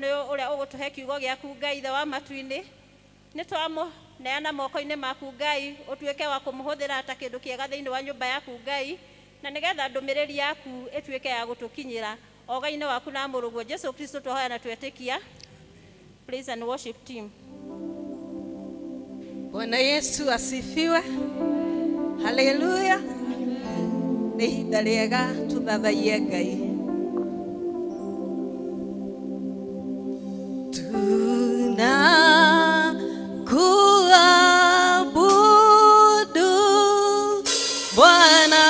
Nĩ ũrĩa ũgũtũhe kiugo gĩaku. Ngai Ithe wa matu-inĩ, nĩ twamũneana moko-inĩ maku. Ngai, ũtuĩke wa kũmũhũthĩra ta kĩndũ kĩega thĩinĩ wa nyũmba yaku, Ngai, na nĩgetha ndũmĩrĩri yaku ĩtuĩke ya gũtũkinyĩra oga-inĩ waku na mũrũguo Jesu Kristo twahoya na twetĩkia. Praise and worship team. Bwana Yesu asifiwe. Haleluya. Nĩ ihinda rĩega tũthathaiye Ngai. Tunakuabudu Bwana,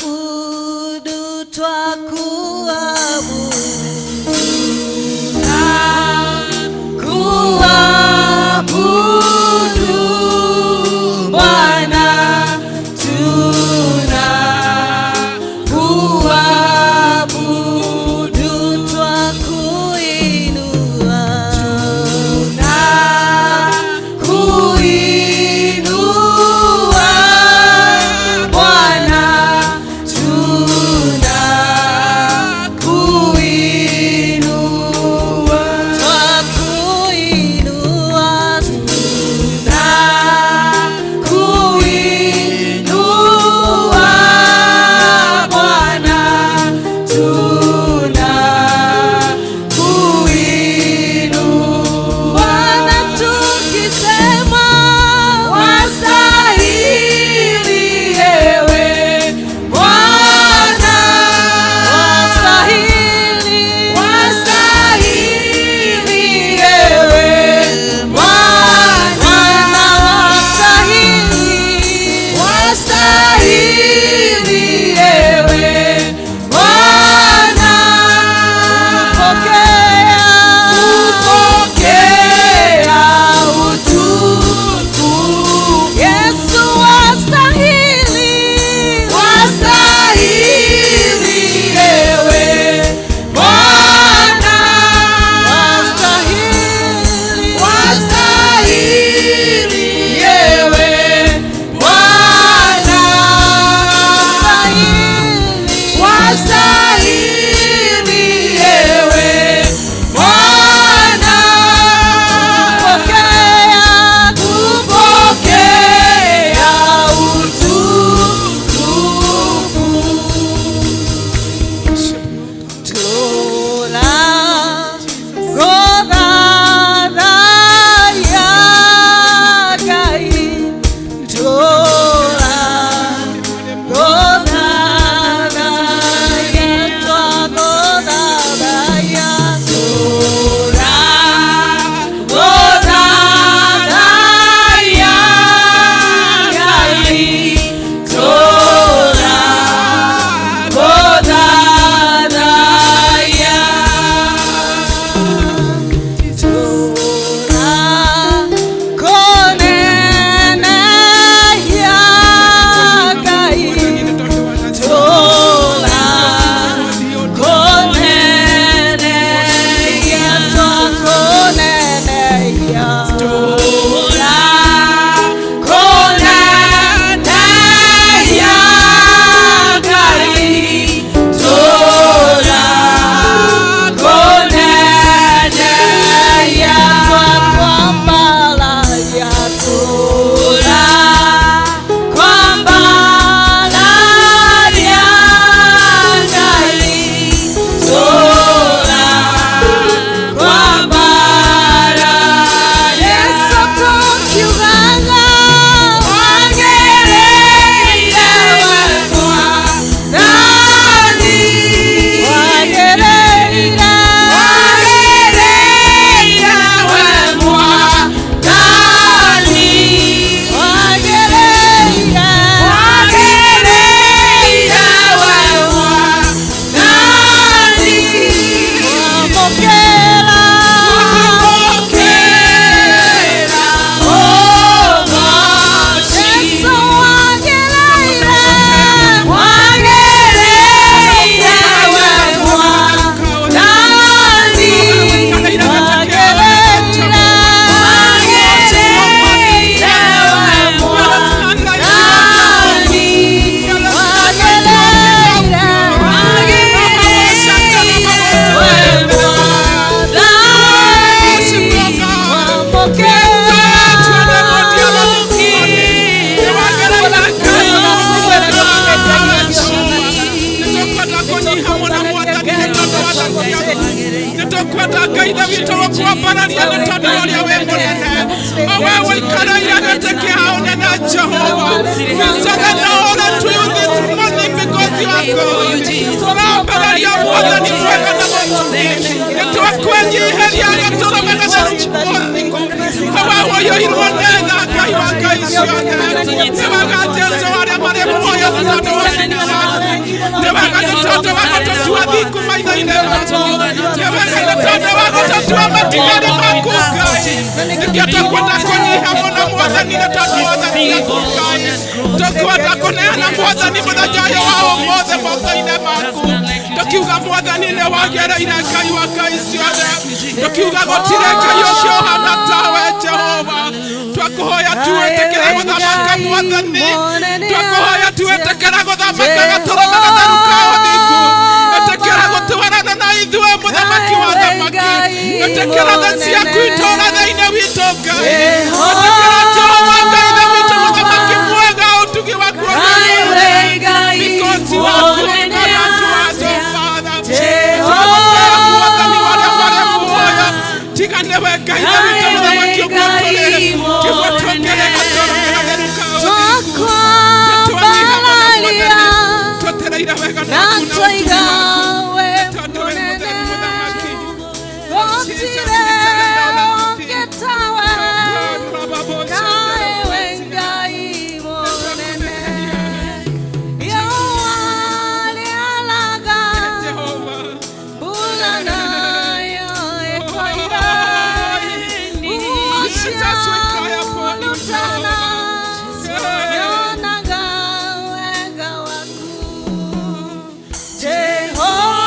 tunakuabudu, twakuabudu, kuabudu Bwana. Ciaku. Nĩ tũkwenda, Ngai Ithe witũ, gũkwambararia nĩ tondũ wa ũrĩa wĩ mũnene, o we wĩikareire gĩtĩ kĩa ũnene. Jehova, we surrender all unto you this morning because you are God. Tũrambararia Mwathani mwega na mũtugi. Nĩ twakwenyiheria gĩtũrũme gatheru ũthingu, we ũiyũirwo nĩ tha, Ngai wa ngai ciothe. Nĩ wega, Jesu, arĩa marĩ muoyo nĩ tondũ wa hinya waku. Nĩ wega nĩ tondũ wa gũtũtua thingu maitho-inĩ maku. Nĩ wega nĩ tondũ wa gũtũtua matigari maku, Ngai. Nĩkĩo tũkwenda kũnyiha mũno, Mwathani, nĩ tondũ wa tha ciaku, Ngai. Tũkwenda kũneana, Mwathani, mũthenya ũyũ wa ũmũthĩ moko-inĩ maku, tũkiuga, Mwathani, nĩ wagĩrĩire, Ngai wa ngai ciothe. Tũkiuga gũtirĩ Ngai ũngĩ ũhana tawe, Jehova. Twakũhoya tuĩtĩkĩre gũthamaka, Mwathani. Twakũhoya tuĩtĩkĩre gũthamaka, gatũrũme gatheru ka ũthingu. Ĩtĩkĩra gũtwarana na ithuĩ, Mũthamaki wa thamaki. Ĩtĩkĩra tha ciaku itũũra thĩinĩ witũ, Ngai. Ĩtĩkĩra, Jehova Ngai Ithe witũ, Mũthamaki mwega, ũtugi waku ũrĩa, because you are good God unto us, oh Father. Twagũtĩa, Mwathani wa arĩa marĩ muoyo. Tiga nĩwe, Ngai Ithe witũ, Mũthamaki ũguo tũrĩ, tiguo tũngĩrĩ gatũrũme gatheru ka ũthingu. Nĩtwanyiha mũno, Mwathani, twetereire wega na waku na ũtugi twaiga waku, we tondũ wĩ mũnene. mũtheru, Mũthamaki. Gũtirĩ ũngĩ tawe, kaĩ we Ngai mũnene. Riũa rĩaraga, Jehova. Mbura nayo ĩkoira. Jesus, we cry upon you, Utana Jehovah. yonaga wega waku, Jehova.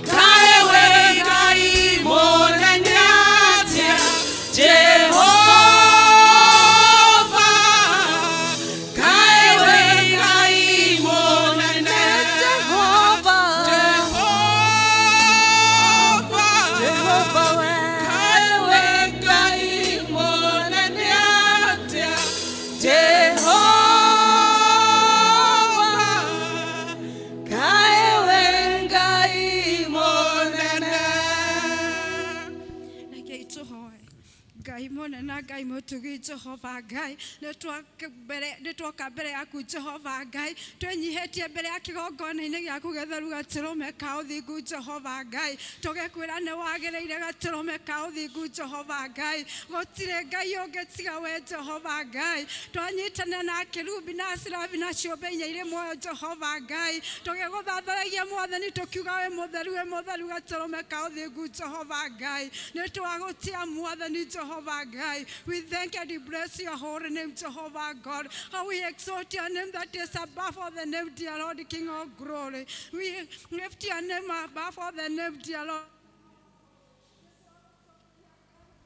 Kaĩ we Ngai mũnene atĩa, Jehova. Kaĩ we Ngai mũnene, Jehova. Jehova. Jehova we. Kaĩ we Ngai mũnene atĩa, Jehova. Kaĩ we Ngai mũnene. Rekei tũhoe. Ngai mũnene na Ngai mũtugi, Jehova Ngai, nĩ twoka mbere yaku, Jehova Ngai, twĩnyihĩtie mbere ya kĩgongona-inĩ gĩaku gĩtheru, gatũrũme ka ũthingu. Jehova Ngai, tũgekwĩra nĩ wagĩrĩire, gatũrũme ka ũthingu. Jehova Ngai, gũtirĩ Ngai ũngĩ tiga we, Jehova Ngai. Twanyitana na kerubi na serafi na ciũmbe inya irĩ muoyo, Jehova Ngai, tũgĩgũthathayagia, Mwathani, tũkiuga wĩ mũtheru, wĩ mũtheru, gatũrũme ka ũthingu. Jehova Ngai, nĩ twagũtia, Mwathani Jehova Ngai. We thank and we bless your holy name, Jehovah God. How we exalt your name that is above all the name, dear Lord, King of glory. We lift your name above all the name, dear Lord.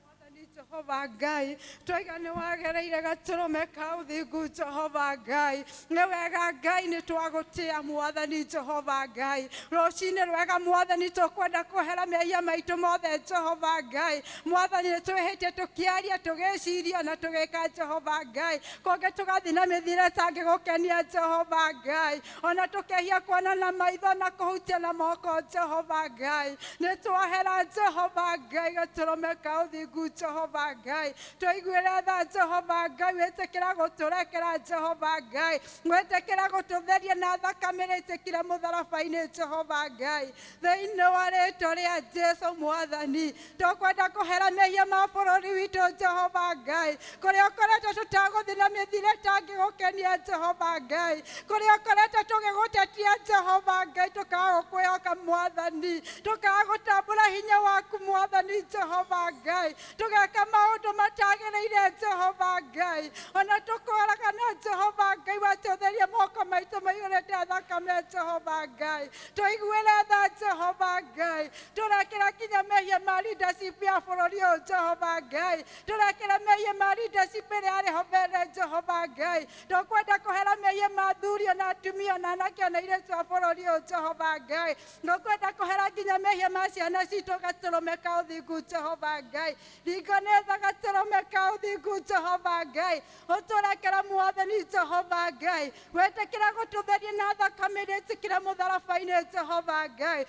Mwathani Jehova Ngai, twaiga nĩ wagĩrĩire, gatũrũme ka ũthingu. Jehova Ngai, nĩ wega, Ngai, nĩ twagũtĩa, Mwathani Jehova Ngai. Rũcinĩ rwega, Mwathani, tũkwenda kũhera mehia maitũ mothe, Jehova Ngai. Mwathani, nĩ twĩhĩtie tũkĩaria, tũgĩciria na tũgĩka, Jehova Ngai. Kũngĩ tũgathiĩ na mĩthiĩre ĩtangĩgũkenia, Jehova Ngai, ona tũkehia kuona na maitho na kũhutia na moko. Jehova Ngai, nĩ twahera, Jehova Ngai, gatũrũme ka ũthingu. Jehova Ngai, tũiguĩre tha, Jehova Ngai. Wĩtĩkĩra gũtũrekera, Jehova Ngai. Wĩtĩkĩra gũtũtheria na thakame rĩtĩkire mũtharaba-inĩ, Jehova Ngai. Thĩinĩ wa rĩtwa rĩa Jesu, Mwathani, tũkwenda kũhera mehia ma bũrũri witũ, Jehova Ngai, kũrĩa ũkoretwo tũtagũthiĩ na mĩthiĩre ĩtangĩgũkenia, Jehova Ngai, kũrĩa ũkoretwo tũgĩgũtetia, Jehova Ngai, tũkaga gũkwĩhoka, Mwathani, tũkaga gũtambũra hinya waku, Mwathani Jehova Ngai, tũgeka maũndũ matagĩrĩire, Jehova Ngai, ona tũkoragana. Jehova Ngai, watũtheria moko maitũ maiyũrĩte thakame. Jehova Ngai, tũiguĩre tha, Jehova Ngai. Tũrekera kinya mehia ma leadership ya bũrũri ũyũ, Jehova Ngai. Tũrekera mehia ma leadership ĩrĩa yarĩ ho mbere, Jehova Ngai. Tũkwenda kũhera mehia ma athuri ona atumia ona anake ona airĩtu a bũrũri ũyũ, Jehova Ngai. Tũkwenda kũhera nginya mehia ma ciana citũ, gatũrũme ka ũthingu. Jehova Ngai, ringo nĩ tha, gatũrũme ka ũthingu. Jehova Ngai, ũtũrekera, Mwathani Jehova Ngai, wĩtĩkĩra. Ũtũtherie na thakame ĩrĩa ĩtĩkĩre mũtharaba-inĩ, Jehova Ngai,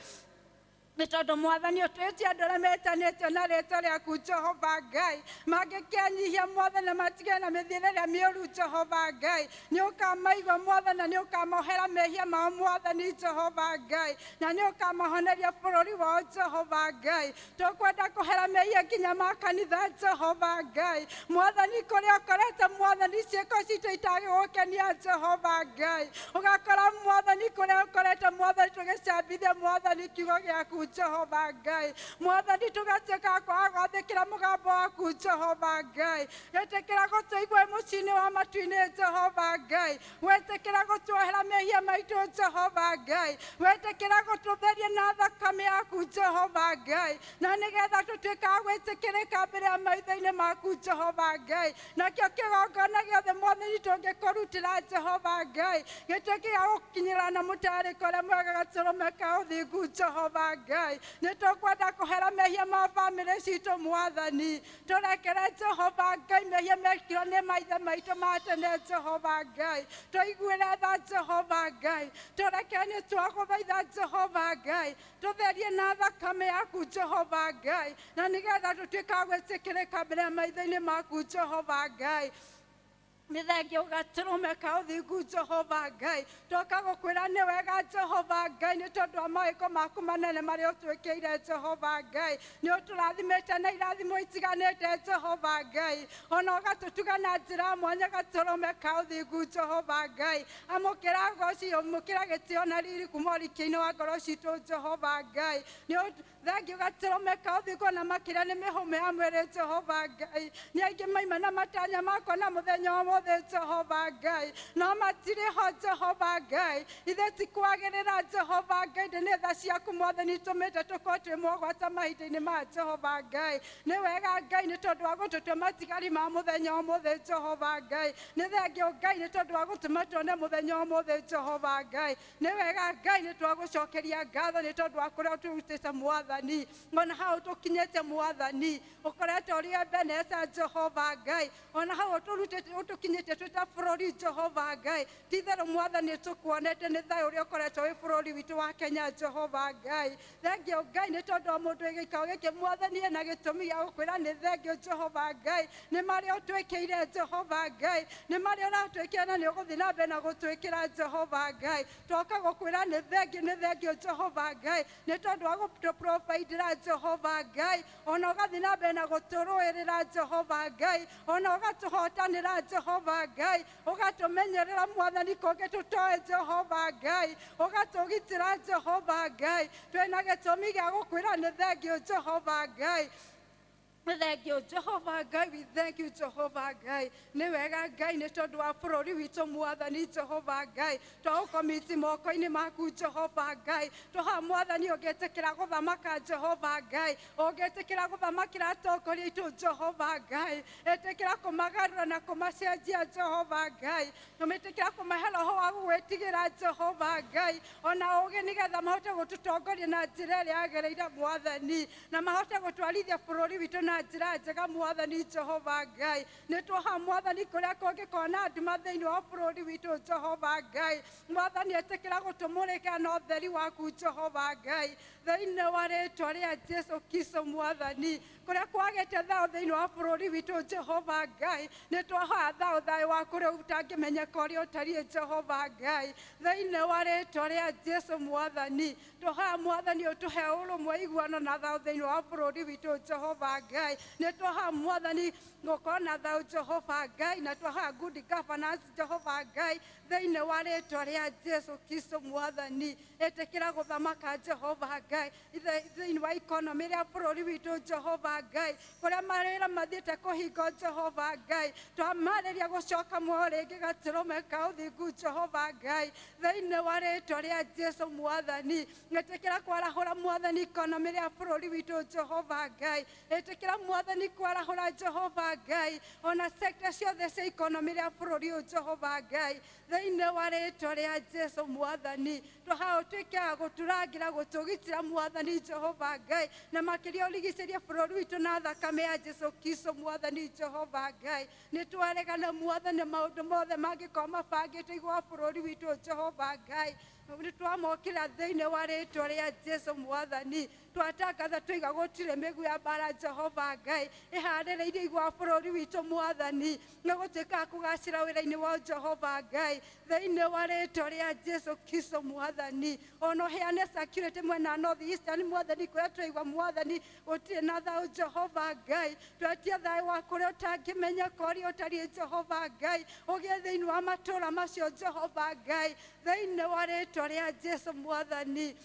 nĩ tondũ Mwathani ũtwĩtie andũ arĩa metanĩtio na rĩtwa rĩaku, Jehova Ngai, mangĩkĩanyihia, Mwathani, na matige na mĩthiĩre ĩrĩa mĩũru, Jehova Ngai, nĩ ũkamaigua, Mwathani, na nĩ ũkamohera mehia mao, Mwathani Jehova Ngai, na nĩ ũkamahoneria bũrũri wao, Jehova Ngai. Tũkwenda kũhera mehia nginya ma kanitha, Jehova Ngai, Mwathani, kũrĩa ũkorete, Mwathani, ciĩko citũ itagĩgũkenia, Jehova Ngai, ũgakora, Mwathani, kũrĩa ũkorete, Mwathani, tũgĩcambithia, Mwathani, kiugo gĩaku, Jehova Ngai, Mwathani, tũgatuĩka kwaga gwathĩkĩra mũgambo waku, Jehova Ngai. Ĩtĩkĩra gũtũigua mũciĩ-inĩ wa matu-inĩ, Jehova Ngai. Wetĩkĩra gũtuohera mehia maitũ, Jehova Ngai. Wetĩkĩra gũtũtheria na thakame yaku, Jehova Ngai, na nĩgetha tũtuĩka a gwĩtĩkĩrĩka mbere ya maitho-inĩ maku, Jehova Ngai. Nakĩo kĩgongona gĩothe, Mwathani, tũngĩkũrutĩra, Jehova Ngai, gĩtuĩke gĩa gũkinyĩra na mũtarĩko ũrĩa mwega gatũrũme ka ũthingu, Jehova Ngai. Nĩ tũkwenda kũhera mehia ma bamĩrĩ citũ, Mwathani. Tũrekere, Jehova Ngai, mehia mekirwo nĩ maithe maitũ ma tene, Jehova Ngai. Tũiguĩre tha, Jehova Ngai. Tũrekere, nĩ twagũthaitha, Jehova Ngai. Tũtherie na thakame yaku, Jehova Ngai, na nĩgetha tũtuĩke a gwĩtĩkĩrĩka mbere ya maitho-inĩ maku, Jehova Ngai. Nĩ thengio gatũrũme ka ũthingu, Jehova Ngai. Toka gũkwĩra nĩ wega, Jehova Ngai, nĩ tondũ wa mawĩko maku manene marĩa ũtwĩkĩire, Jehova Ngai. Nĩ ũtũrathimĩte na irathimo itiganĩte, Jehova Ngai, ona ũgatũtuga na njĩra ya mwanya gatũrũme ka ũthingu, Jehova Ngai. Amũkĩra goci, amũkĩra gĩtĩo na riri kuma ũrikia-inĩ wa ngoro citũ, Jehova Ngai. Nĩ thengio gatũrũme ka ũthingu, ona makĩria nĩ mĩhũmũ ya mwĩrĩ, Jehova Ngai. Nĩ aingĩ maima na matanya makwa na mũthenya ũmũthĩ, Jehova Ngai, no matirĩ ho, Jehova Ngai. Ithe ti kwagĩrĩra, Jehova Ngai, ndĩ nĩ tha ciaku, Mwathani, tũmĩte tũkorwo twĩ mũgwata mahinda-inĩ ma, Jehova Ngai. Nĩ wega, Ngai, nĩ tondũ wa gũtũtua matigari ma mũthenya ũmũthĩ, Jehova Ngai. Nĩ thengio, Ngai, nĩ tondũ wa gũtũma tuone mũthenya ũmũthĩ, Jehova Ngai. Nĩ wega, Ngai, nĩ twagũcokeria ngatho nĩ tondũ wa kũrĩa ũtũrutĩte, Mwathani, ona hau tũkinyĩte. Mwathani, ũkoretwo ũrĩ Ebeneza, Jehova Ngai, ona hau ũtũrutĩte ũtũkinyĩte twĩ ta bũrũri, Jehova Ngai. Ti itherũ, Mwathani, tũkuonete nĩ thayũ ũrĩa ũkoretwo wĩ bũrũri witũ wa Kenya, Jehova Ngai. Thengio, Ngai, nĩ tondũ wa mũndũ wĩ gĩikaro gĩkĩ, Mwathani, ena gĩtũmi gĩa gũkwĩra nĩ thengio, Jehova Ngai, nĩ marĩa ũtwĩkĩire, Jehova Ngai, nĩ marĩa ũratwĩkĩra na nĩ ũgũthiĩ na mbere na gũtwĩkĩra, Jehova Ngai. Twoka gũkwĩra nĩ thengio, nĩ thengio, Jehova Ngai, nĩ tondũ wa gũtũprovidĩra, Jehova Ngai, ona ũgathiĩ na mbere na gũtũrũĩrĩra, Jehova Ngai, ona ũgatũhotanĩra, Jehova Ngai, ũgatũmenyerera, Mwathani, kũngĩ tũtoĩ, Jehova Ngai, ũgatũgitĩra, Jehova Ngai. Twĩna gĩtũmi gĩa gũkwĩra nĩ thengio, Jehova Ngai. Thank you, Jehovah Ngai. We thank you, Jehovah Ngai. Nĩ wega, Ngai, nĩ tondũ wa bũrũri witũ, Mwathani Jehova Ngai. Twaũkomiti moko-inĩ maku, Jehova Ngai. Tũha, Mwathani, ũngĩtĩkĩra gũthamaka, Jehova Ngai. Ũngĩtĩkĩra gũthamakĩra atongoria aitũ, Jehova Ngai. Ĩtĩkĩra kũmagarũra na kũmacenjia, Jehova Ngai. Tũmĩtĩkĩra kũmahe roho wa gũgwĩtigĩra, Jehova Ngai, ona ũũgĩ, nĩgetha mahote gũtũtongoria na njĩra ĩrĩa yagĩrĩire, Mwathani, na mahote gũtwarithia bũrũri witũ na njĩra njega, Mwathani Jehova Ngai. Nĩ twoha, Mwathani, kũrĩa kũngĩkorwo na nduma thĩinĩ wa bũrũri witũ, Jehova Ngai, Mwathani, ĩtĩkĩra gũtũmũrĩkĩra na ũtheri waku, Jehova Ngai, thĩinĩ wa rĩtwa rĩa Jesu Kristo. Mwathani, kũrĩa kwagĩte thayũ thĩinĩ wa bũrũri witũ, Jehova Ngai, nĩ twahoya thayũ, thayũ wa kũrĩa ũtangĩmenyeka ũrĩa ũtariĩ, Jehova Ngai, thĩinĩ wa rĩtwa rĩa Jesu. Mwathani, twahoya, Mwathani, ũtũhe ũrũmwe, iguano na thayũ thĩinĩ wa bũrũri witũ, Jehova Ngai. Nĩ twahoya, Mwathani, gũkorwo na thayũ, Jehova Ngai, na twahoya good governance, Jehova Ngai, thĩinĩ wa rĩtwa rĩa Jesu Kristo. Mwathani, ĩtĩkĩra gũthamaka, Jehova Ngai, thĩinĩ wa economy ĩrĩa bũrũri witũ, Jehova Ngai, kũrĩa mawĩra mathiĩte kũhingo, Jehova Ngai. Twamarĩria gũcoka muoyo rĩngĩ gatũrũme ka ũthingu, Jehova Ngai, thĩinĩ wa rĩtwa rĩa Jesu. Mwathani, ĩtĩkĩra kwarahũra, Mwathani, economy ĩrĩa bũrũri witũ, Jehova Ngai. Ĩtĩkĩra. Ĩtĩkĩra Mwathani kwarahũra Jehova Ngai ona sekta ciothe cia ikonomi rĩa bũrũri ũyũ Jehova Ngai, thĩinĩ wa rĩtwa rĩa Jesu Mwathani. Tũhaũ tuĩke a gũtũrangĩra, gũtũgitĩra Mwathani Jehova Ngai, na makĩria ũrigicĩrie bũrũri witũ na thakame ya Jesu Kristo Mwathani Jehova Ngai. Nĩ twaregana Mwathani maũndũ mothe mangĩkorwo mabangĩtwo igũrũ wa bũrũri witũ Jehova Ngai, nĩ twamokĩra thĩinĩ wa rĩtwa rĩa Jesu Mwathani. Twatangatha tũiga gũtirĩ mĩguĩ ya mbara Jehova Ngai ĩharĩrĩirie igũrũ wa bũrũri witũ Mwathani, nĩ gũtuĩka wa kũgacĩra wĩra-inĩ wa Jehova Ngai, thĩinĩ wa rĩtwa rĩa Jesu Kristo Mwathani. Ona ũheane security mwena North Eastern Mwathani, kũrĩa tũraigua Mwathani gũtirĩ na thayũ Jehova Ngai, twetie thayũ wa kũrĩa ũtangĩmenyeka ũrĩa ũtariĩ Jehova Ngai, ũgĩe thĩinĩ wa matũũra macio Jehova Ngai, thĩinĩ wa rĩtwa rĩa Jesu Mwathani.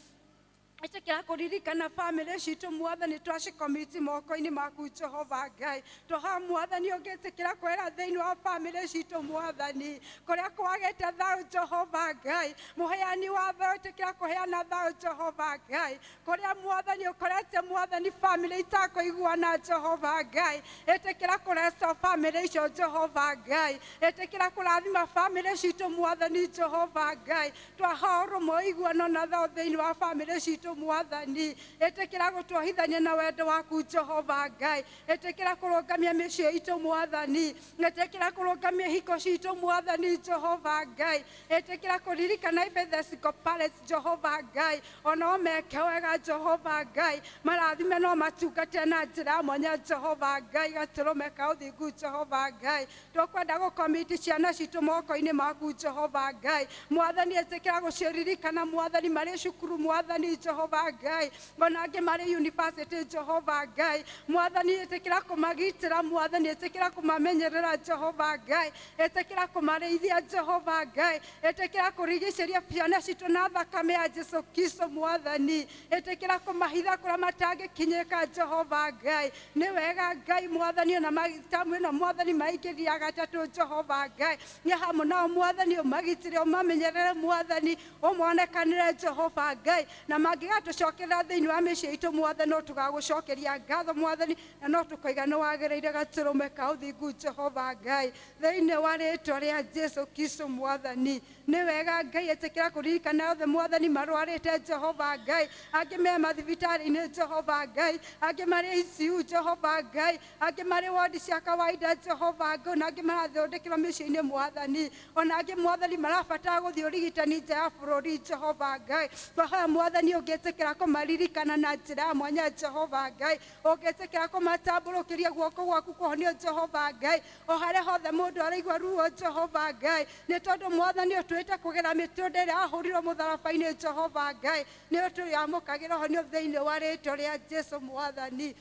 Ĩtĩkĩra kũririkana bamĩrĩ citũ Mwathani, twacikomiti moko-inĩ maku Jehova Ngai. Tũha Mwathani ũngĩtĩkĩra kwĩra thĩinĩ wa bamĩrĩ citũ Mwathani, kũrĩa kwagĩte thayũ Jehova Ngai, mũheani wa thayũ ĩtĩkĩra kũheana thayũ Jehova Ngai, kũrĩa Mwathani ũkorete Mwathani bamĩrĩ itakũiguana Jehova Ngai, ĩtĩkĩra kũresto bamĩrĩ icio Jehova Ngai, ĩtĩkĩra kũrathima bamĩrĩ citũ Mwathani Jehova Ngai. Twaha ũrũmwe, ũiguano na thayũ thĩinĩ wa bamĩrĩ citũ Mwathani, ĩtĩkĩra gũtuohithania na wendo waku Jehova Ngai, ĩtĩkĩra kũrũngamia mĩciĩ itũ Mwathani, ĩtĩkĩra kũrũngamia ihiko citũ Mwathani Jehova Ngai, ĩtĩkĩra kũririkana even the single parents Jehova Ngai, ona o meke wega Jehova Ngai, marathime no matungate na njĩra ya mwanya Jehova Ngai, gatũrũme ka ũthingu Jehova Ngai. Tũkwenda gũkomiti ciana citũ moko-inĩ maku Jehova Ngai Mwathani, ĩtĩkĩra gũciririkana Mwathani marĩ cukuru Mwathani Jehova Ngai, ona angĩ marĩ university Jehova Ngai Mwathani, ĩtĩkĩra kũmagitĩra Mwathani, ĩtĩkĩra kũmamenyerera Jehova Ngai, ĩtĩkĩra kũmarĩithia Jehova Ngai, ĩtĩkĩra kũrigicĩria ciana citũ na thakame ya Jesu Kristo Mwathani, ĩtĩkĩra kũmahitha kũrĩa matangĩkinyĩka Jehova Ngai. Nĩ wega Ngai Mwathani, ona tamu ĩno Mwathani maingĩria gatatũ Jehova Ngai, nĩ hamwe nao Mwathani, ũmagitĩre, ũmamenyerere Mwathani, ũmonekanĩre Jehova Ngai, na mangĩgatũcokerera thĩinĩ wa mĩciĩ itũ Mwathani, no tũgagũcokeria ngatho Mwathani, na no tũkoiga nĩ wagĩrĩire gatũrũme ka ũthingu Jehova Ngai, thĩinĩ wa rĩtwa rĩa Jesu Kristo Mwathani. Nĩ wega Ngai, ĩtĩkĩra kũririkana othe Mwathani marwarĩte Jehova Ngai, angĩ me mathibitarĩ-inĩ Jehova Ngai, angĩ marĩ ICU Jehova Ngai, angĩ marĩ wodi cia kawaida Jehova Ngai, na angĩ marathondekerwo mĩciĩ-inĩ Mwathani, ona angĩ Mwathani marabatara gũthiĩ ũrigitani nja ya bũrũri Jehova Ngai. Twahoya Mwathani ũngĩtĩkĩra kũmaririkana na njĩra ya mwanya Jehova Ngai, ũngĩtĩkĩra kũmatambũrũkĩria guoko gwaku kũhonio Jehova Ngai, o harĩa hothe mũndũ araigua ruo Jehova Ngai, nĩ tondũ Mwathani ũtwĩte kũgera mĩtũnda ĩrĩa yahũrirwo mũtharaba-inĩ Jehova Ngai, nĩ tũyamũkagĩra ũhonio thĩinĩ wa rĩtwa rĩa Jesu Mwathani.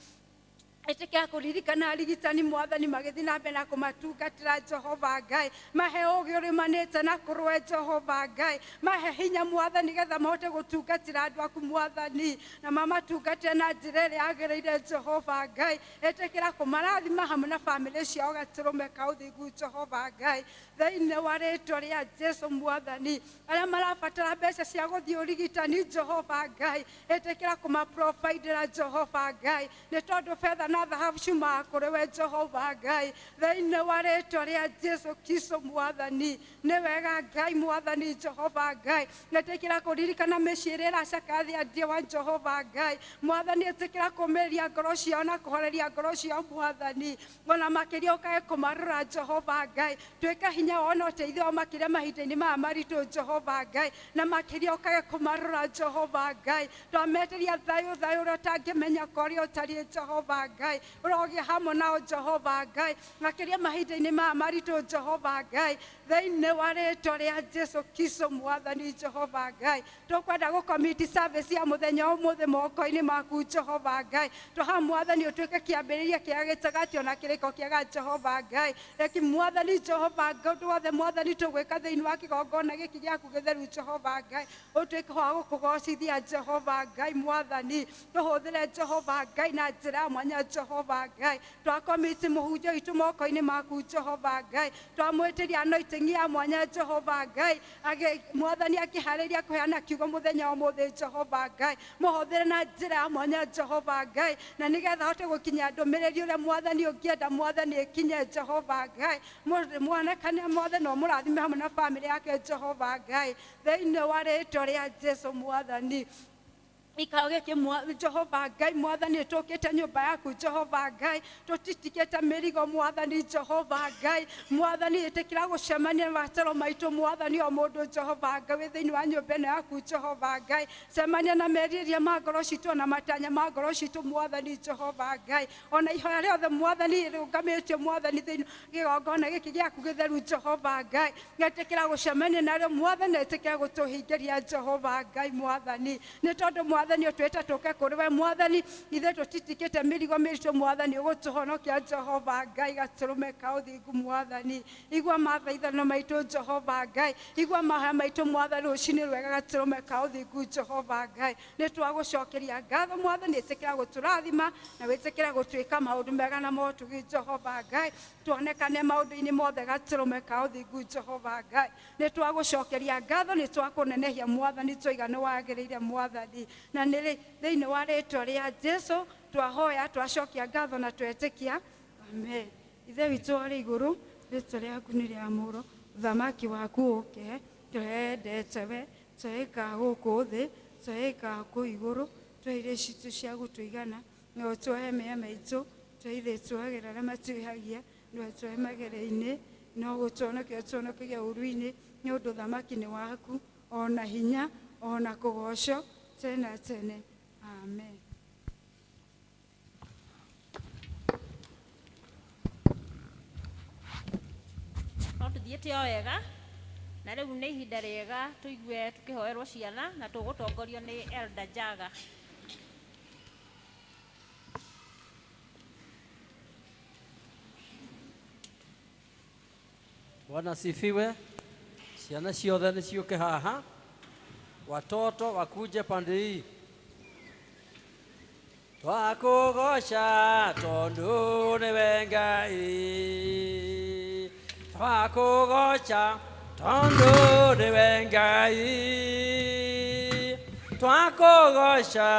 Ĩtĩkĩra kũririkana arigitani Mwathani magĩthiĩ na mbere na kũmatungatĩra Jehova Ngai, mahe ũũgĩ ũrĩmanĩte na kũrũe Jehova Ngai, mahe hinya Mwathani getha mahote gũtungatĩra andũ aku Mwathani, na mamatungatĩre na njĩra ĩrĩa yagĩrĩire Jehova Ngai. Ĩtĩkĩra kũmarathima hamwe na bamĩrĩ ciao gatũrũme ka ũthingu Jehova Ngai, thĩinĩ wa rĩtwa rĩa Jesu Mwathani. Arĩa marabatara mbeca cia gũthiĩ ũrigitani Jehova Ngai, ĩtĩkĩra kũmaprovidera Jehova Ngai, nĩ tondũ betha na thahabu ciumaga kũrĩ we Jehova Ngai, thĩinĩ wa rĩtwa rĩa Jesu Kristo Mwathani. Nĩ wega Ngai Mwathani Jehova Ngai, ĩtĩkĩra kũririkana mĩciĩ ĩrĩa ĩracakayathia ndiwa Jehova Ngai Mwathani, ĩtĩkĩra kũmĩrĩria ngoro ciao na kũhoreria ngoro ciao Mwathani, ona makĩria ũkae kũmarora Jehova Ngai, tuĩka hinya wao na ũteithio wao makĩria mahinda-inĩ maya maritũ Jehova Ngai, na makĩria ũkae kũmarora Jehova Ngai. Twameteria thayũ, thayũ ũrĩa ũtangĩmenya ũrĩa ũtariĩ Jehova Ngai, ũrogĩa hamwe nao Jehova Ngai, makĩria mahinda-inĩ maya maritũ Jehova Ngai, thĩinĩ wa rĩtwa rĩa Jesu Kristo Mwathani Jehova Ngai. Tũkwenda gũkomiti service ya mũthenya ũmũthĩ moko-inĩ maku Jehova Ngai, tũha Mwathani ũtuĩke kĩambĩrĩria kĩa gĩtagatĩ ona kĩrĩko kĩega Jehova Ngai. Reki Mwathani Jehova Ngai ũndũ wothe Mwathani tũgwĩka thĩinĩ wa kĩgongona gĩkĩ gĩaku gĩtheru Jehova Ngai, ũtuĩke wa gũkũgocithia Jehova Ngai Mwathani, tũhũthĩre Jehova Ngai na njĩra ya mwanya. Jehova Ngai twakomiti mũhunjia witũ moko-inĩ maku Jehova Ngai twamwĩtĩria anointing ya mwanya Jehova Ngai mwathani akĩharĩria kũheana kiugo mũthenya wa ũmũthĩ Jehova Ngai mũhũthĩre na njĩra ya mwanya Jehova Ngai na nĩgetha ahote gũkinyia ndũmĩrĩri ũrĩa mwathani ũngĩenda mwathani ĩkinye Jehova Ngai muonekane mothe na ũmũrathime hamwe na bamĩrĩ yake Jehova Ngai thĩinĩ wa rĩtwa rĩa Jesu mwathani ikaro gĩkĩ Jehova Ngai mwathani tũkĩte nyũmba yaku Jehova Ngai tũtitikĩte mĩrigo mwathani Jehova Ngai mwathani ĩtĩkĩra gũcemania na mabataro maitũ mwathani o mũndũ Jehova Ngai wĩ thĩinĩ wa nyũmba ĩno yaku Jehova Ngai cemania na merirĩria ma ngoro citũ na matanya ma ngoro citũ mwathani Jehova Ngai ona ihoya rĩothe mwathani rĩũngamĩtio mwathani thĩinĩ kĩgongona gĩkĩ gĩaku gĩtheru Jehova Ngai ĩtĩkĩra gũcemania narĩo mwathani ĩtĩkĩra gũtũhingĩria Jehova Ngai mwathani nĩ tondũ mwathani ũtwĩte tũke kũrĩ we mwathani ithuĩ tũtitikĩte mĩrigo mĩritũ mwathani ũgũtũhonokia Jehova Ngai gatũrũme ka ũthingu mwathani igua mathaithano maitũ Jehova Ngai igua mahoya maitũ mwathani rũcinĩ rwega gatũrũme ka ũthingu Jehova Ngai nĩ twagũcokeria ngatho mwathani ĩtĩkĩra gũtũrathima na wĩtĩkĩra gũtwĩka maũndũ mega na motugi Jehova Ngai tuonekane maũndũ-inĩ mothe gatũrũme ka ũthingu Jehova Ngai nĩ twagũcokeria ngatho nĩ twakũnenehia mwathani twoiga nĩ wagĩrĩire mwathani na nĩ thĩinĩ wa rĩtwa rĩa Jesu twahoya twacokia ngatho na twetĩkia amen. Ithe witũ arĩ igũrũ rĩtwa rĩaku nĩ rĩamũrwo ũthamaki waku ũke twendete we twĩka gũkũ thĩ twĩka kũu igũrũ tũhe irio citũ cia gũtũigana na ũtũhe mehia maitũ tũithe tuagĩra arĩa matwĩhagia ndũgatũhe magerio-inĩ no gũtũhonokia ũtũhonokagia ũũru-inĩ nĩ ũndũ ũthamaki nĩ waku ona hinya ona kũgocwo tene na tene amen. No tũthiĩte o wega na rĩu nĩ ihinda rĩega tũigue tũkĩhoerwo ciana na tũgũtongorio nĩ Elder Jaga. Bwana asifiwe. Ciana ciothe nĩ ciũke haha, watoto wakuje pande hii. Twakũgoca tondũ nĩwe Ngai, twakũgoca tondũ nĩwe Ngai, twakũgoca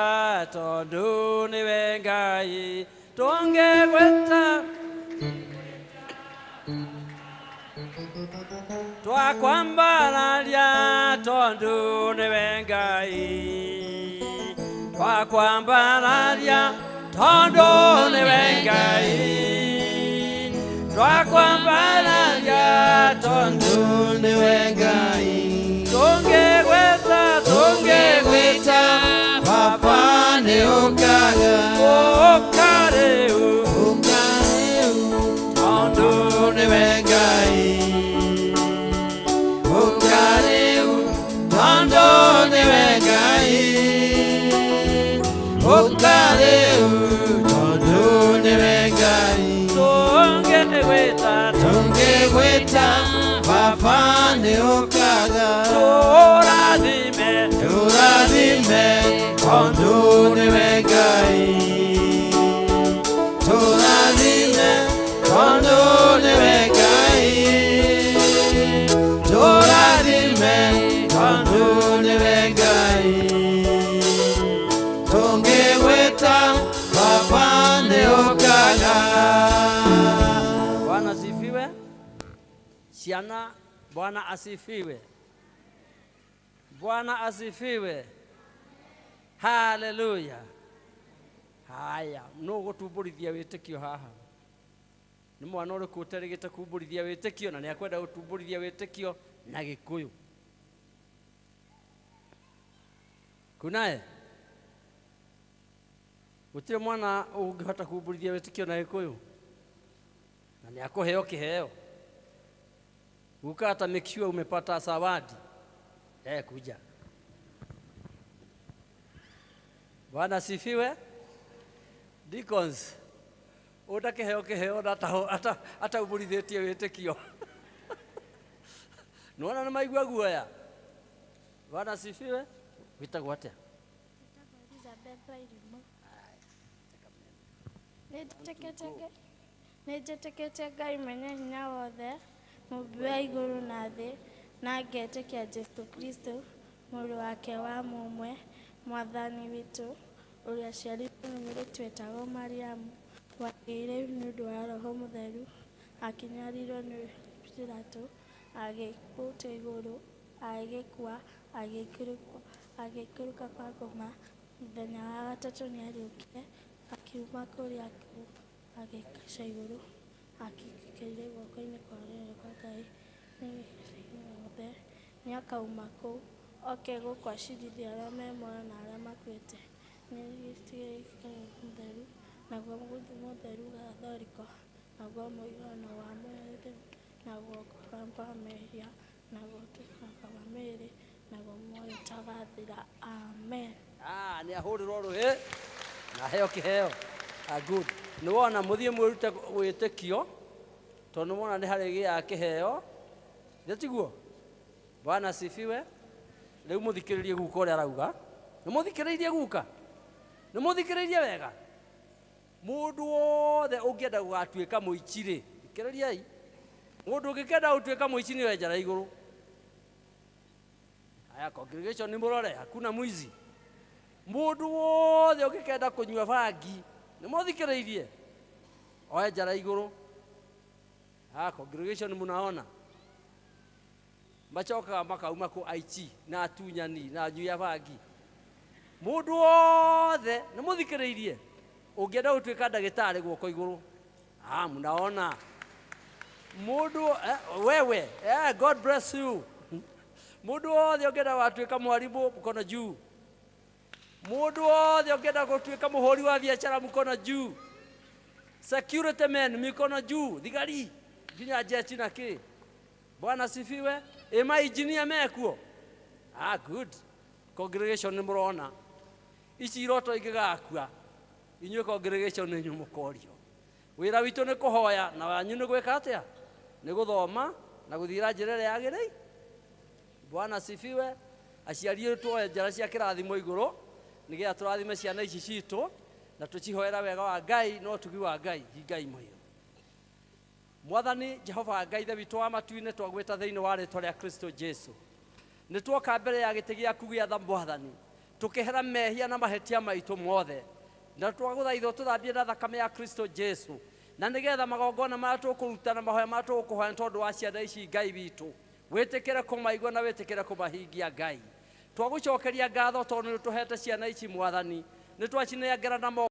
tondũ nĩwe Ngai, tũngĩgwĩta twakwambararia tondũ nĩwe Ngai, twakwambararia tondũ nĩwe Ngai, twakwambararia tondũ nĩwe Ngai, tũngĩgwĩta tũngĩgwĩta Baba nĩ ũkaga ũka rĩu ũka rĩu tondũ nĩwe Ngai ũka rĩu tondũ nĩwe Ngai ũka rĩu tondũ nĩwe Ngai tũngĩgwĩta tũngĩgwĩta Baba nĩ ũkaga tũrathime tũrathime tondũ nĩwe Ngai tũrathime tondũ nĩwe Ngai tũrathime tondũ nĩwe Ngai tũngĩgwĩta Baba nĩ ũkaga. Bwana asifiwe. Ciana, Bwana asifiwe. Bwana asifiwe. Haleluya. Haya, no gũtumbũrithia wĩtĩkio haha. Nĩ mwana ũrĩkũ ũterĩgĩte kumbũrithia wĩtĩkio na nĩ akwenda gũtumbũrithia wĩtĩkio na Gĩkũyũ? Kunaye? Gũtirĩ mwana ũngĩhota kumbũrithia wĩtĩkio na Gĩkũyũ na nĩ akũheo kĩheo. Guka ata make sure umepata zawadi. Kuja. Bwana asifiwe. Deacons, ũtakĩheo kĩheo na ataumbũrithĩtie wĩtĩkio. Nĩwona nĩ maigua guoya. Bwana asifiwe. Wĩtagwo atĩa? Elizabeth Wairimu. Nĩ njĩtĩkĩtie Ngai mwene hinya wothe, Mũũmbi wa igũrũ na thĩ, na ngetĩkia Jesũ Kristo, Mũrũ wake wa mũmwe, Mwathani witũ, ũrĩa aciarirwo nĩ mũirĩtu wetagwo Mariamu, wagĩire nĩ ũndũ wa Roho Mũtheru, akĩnyarirwo nĩ Pilato, agĩkũtwo igũrũ, agĩkua, agĩikũrũka kwa ngoma, mũthenya wa gatatũ nĩariũkire, akiuma kũrĩ akuũ, agĩikara igũrũ, akĩikarĩire guoko-inĩ kwa ũrĩo kwa Ngai othe, nĩakauma kũu, oke gũkũ acirithie arĩa me muoyo na arĩa makuĩte. Nĩ mũtheru, naguo mũtheru gathoriko, naguo mũiguano wa mwĩrĩ, naguo kũhamba mehia, naguo ũtuĩka wa mĩĩrĩ, naguo muoyo ũtagathira. Amen. Ah, nä ahå rä rwo rå hä na aheo kä heo. Ah, good. Nä wona må thiä mwä rute wä tä kio tondå nä wona nä harä gä a kä heo nä tiguo. Bwana sifiwe. Rä u må thikä rä rie guka å rä a arauga. Nä må thikä rä irie guka? Nä må thikä rä irie wega? Må ndå wothe å ngä enda gå gatuä ka må ici rä thikä rä riai må ndå å ngä kenda gå tuä ka må ici nä wenjara igå rå. Haya, congregation, nä må rore hakuna mwizi. Mundu wothe ũngĩkenda kũnyua bangi nĩ mũthikĩrĩirie oe njara igũrũ. Ah, congregation, munaona macokaga makauma kũ aici na atunyani na anyui a bangi. Mundu wothe nĩ mũthikĩrĩirie ũngĩenda gũtuĩka ndagĩtarĩ guoko igũrũ. Ah, munaona mundu wewe, God bless you. Mundu wothe ũngĩenda watuĩka mwarimũ, mkono juu. Mundu wothe ũngĩenda gũtuĩka mũhũri wa biacara, mkono juu. Security men, mikono juu. Thigari nginya jeshi na kĩ. Bwana sifiwe. Ĩ engineer mekuo? Ah, good. Congregation, nĩ mũrona ici iroto ingĩgakua inyuĩ congregation nĩ inyuĩ mũkorio. Wĩra witũ nĩ kũhoya na wanyu nĩ gwĩka atĩa? Nĩ gũthoma na gũthiĩra njĩra ĩrĩa yagĩrĩire. Bwana sifiwe. Aciari tuoe njara cia kĩrathimo igũrũ nĩgetha tũrathime ciana ici citũ na tũcihoera wega wa Ngai na ũtugi wa Ngai. Hingai mũhĩro. Mwathani Jehova Ngai ithe witũ wa matu-inĩ, twagwĩta thĩinĩ wa rĩtwa rĩa Kristo Jesu. Nĩ tuoka mbere ya gĩtĩ gĩaku gĩa tha, Mwathani, tũkĩhera mehia na mahĩtia maitũ mothe, na twagũthaithwo tũthambie na thakame ya Kristo Jesu, na nĩgetha magongona marĩa tũkũruta na mahoya marĩa tũgũkũhoya nĩ tondũ wa ciana ici, Ngai witũ, wĩtĩkĩre kũmaigua na wĩtĩkĩre kũmahingia. Ngai, twagũcokeria ngatho tondũ nĩ tũhete ciana ici. Mwathani, nĩ twacinengera na Mwathani,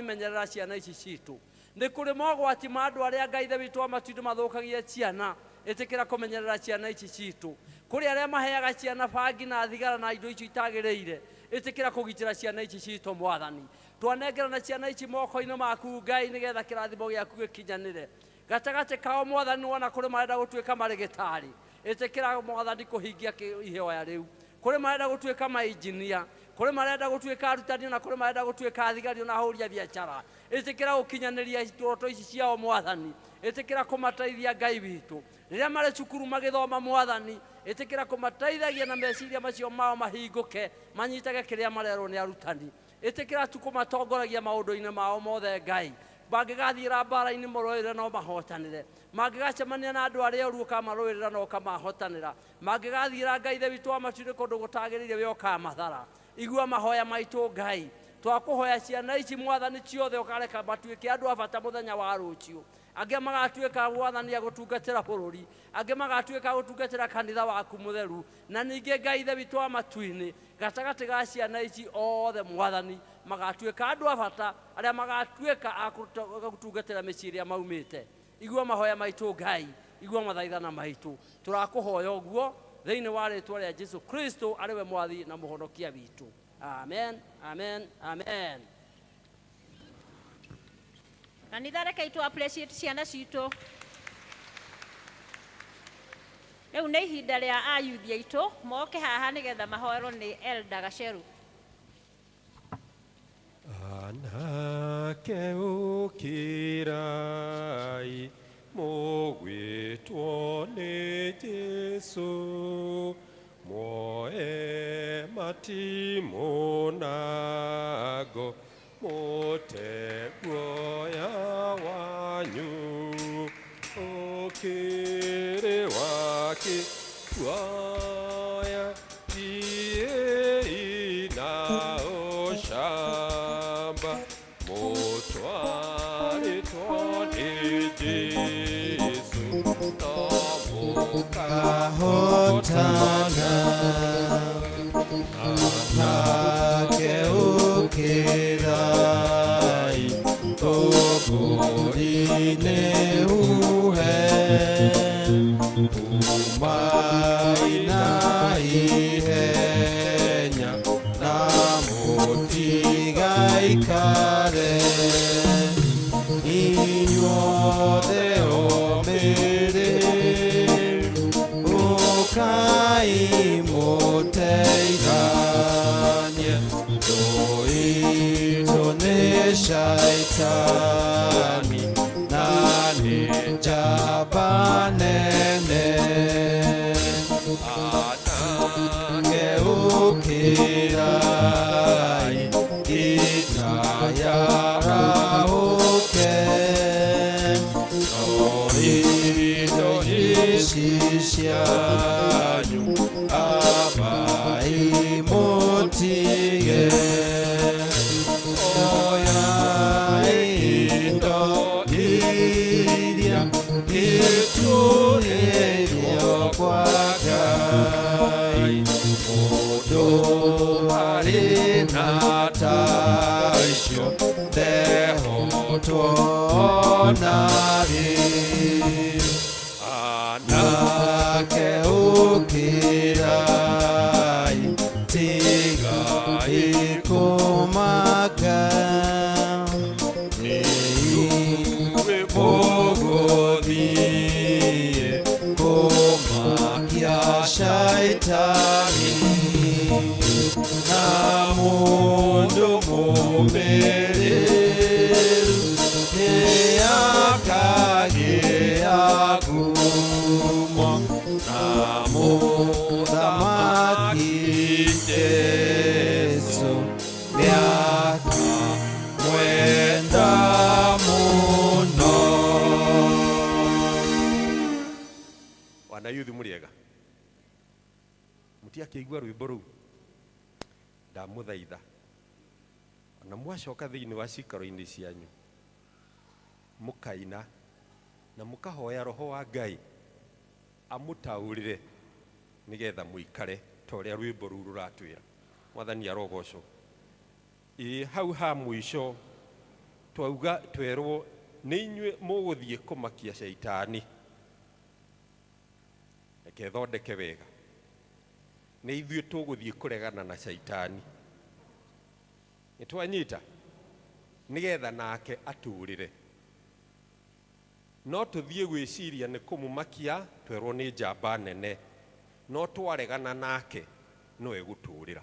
menyerera ciana ici citũ. Nĩ kũrĩ mogwati ma andũ arĩa, Ngai ithe witũ wa matu-inĩ, mathũkagia ciana. Ĩtĩkĩra kũmenyerera ciana ici citũ. Kũrĩ arĩa maheaga ciana bangi na thigara na indo icio itagĩrĩire, ĩtĩkĩra kũgitĩra ciana ici citũ. Mwathani, twanengerana ciana ici moko-inĩ maku, Ngai, nĩgetha kĩrathimo gĩaku gĩkinyanĩre gatagatĩ kao. Mwathani, wona kũrĩ marenda gũtuĩka marĩgĩtarĩ, ĩtĩkĩra, Mwathani, kũhingia ihoya rĩu. Kũrĩ marenda gũtuĩka mainjinia, kũrĩ marenda gũtuĩka arutani, na kũrĩ marenda gũtuĩka thigari na ahũri a biacara, ĩtĩkĩra gũkinyanĩria iroto ici ciao. Mwathani, ĩtĩkĩra kũmateithia. Ngai witũ, rĩrĩa marĩ cukuru magĩthoma, Mwathani, ĩtĩkĩra kũmateithagia na meciria macio mao mahingũke, manyitage kĩrĩa marerwo nĩ arutani. Ĩtĩkĩra tu kũmatongoragia maũndũ-inĩ mao mothe. Ngai, mangĩgathiĩra mbara-inĩ mũrũĩrĩre no mahotanĩre, mangĩgacemania na andũ arĩa oru ũkamarũĩrĩra no ũkamahotanĩra, mangĩgathiĩra, Ngai ithe witũ wa matu-inĩ, kũndũ gũtagĩrĩire we ũkamathara. Igua mahoya maitũ. Ngai, twakũhoya ciana ici, Mwathani, ciothe ũkareka matuĩke andũ a bata mũthenya wa rũciũ. Angĩ magatuĩka, Mwathani, a gũtungatĩra bũrũri, angĩ magatuĩka gũtungatĩra kanitha waku mũtheru. Na ningĩ, Ngai ithe witũ wa matu-inĩ, gatagatĩ ga ciana ici othe, Mwathani, magatuĩka andũ a bata arĩa magatuĩka a gũtungatĩra mĩciĩ ĩrĩa maumĩte. Igua mahoya maitũ, Ngai, igua mathaithana maitũ. Tũrakũhoya ũguo thĩinĩ wa rĩtwa rĩa Jesu Kristo, arĩ we Mwathi na Mũhonokia witũ. Amen, amen, amen. Kanitha, rekei tũ appreciate ciana citũ. Rĩu nĩ ihinda rĩa ayuthi aitũ moke haha nĩgetha mahoerwo nĩ Elder Gaceru. Anake, ũkĩrai, mũgwĩtwo nĩ Jesũ, muoe Matimũ na ngo mũte guoya wanyu ũkĩrĩ wake guoya thiĩi na ũcamba mũtwarĩtwo nĩ Jesũ no Kahotana nake ũkĩrai tũkũri-inĩ huhe umai na ihenya na mũtigaikare inyuothe omĩrĩ ũkai mũteithanie thũ itũ nĩ shaitani na nĩ njamba nene anake ũkĩrai ita yarahũke no indo ici cianyu ambai mũtige oyai indo iria itũrĩirwo kwa Ngai mũndũ arĩ na ta icio ndehotwo narĩ anake ũkĩrai tigai kũmaka nĩ inyuĩ mũgũthiĩ kũmakia shaitani na mũndũ mũmĩrĩru nĩakagĩa ngumo na mũthamaki Jesũ nĩakamwenda mũno. Wana yuthi mũrĩega mũtiakĩigua rwĩmbo rũu ndamũthaitha ona mwacoka thĩinĩ wa cikaro-inĩ cianyu mũkaina na mũkahoya roho wa Ngai amũtaũrĩre nĩgetha mũikare ta ũrĩa rwĩmbo rũu rũratwĩra. Mwathani arogocwo. Ĩ hau ha mũico twauga twerwo nĩ inyuĩ mũgũthiĩ kũmakia caitani reke thondeke wega nĩ ithuĩ tũgũthiĩ kũregana na caitani nĩ twanyita nĩgetha nake atũrĩre no tũthiĩ gwĩciria nĩ kũmũmakia twerwo nĩ njamba nene no twaregana nake no egũtũrĩra.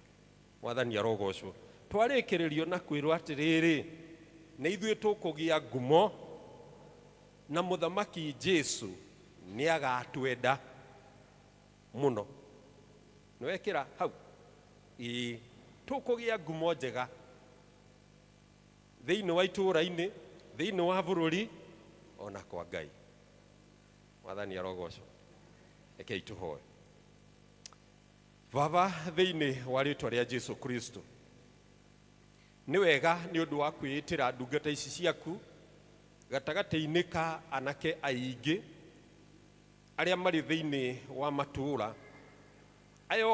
Mwathani arogocwo. Twarĩkĩrĩrio na kwĩrwo atĩrĩrĩ nĩ ithuĩ tũkũgĩa ngumo na mũthamaki Jesu nĩ agatwenda mũno. Nĩwekĩra hau ĩĩ tũkũgĩa ngumo njega thĩinĩ wa itũũra-inĩ thĩinĩ wa bũrũri ona kwa Ngai. Mwathani arogocwo. Rekei tũhoe. Baba thĩinĩ wa rĩtwa rĩa Jesu Kristo nĩ wega nĩ ũndũ wa kwĩĩtĩra ndungata ici ciaku gatagatĩ-inĩ ka anake aingĩ arĩa marĩ thĩinĩ wa matũũra aya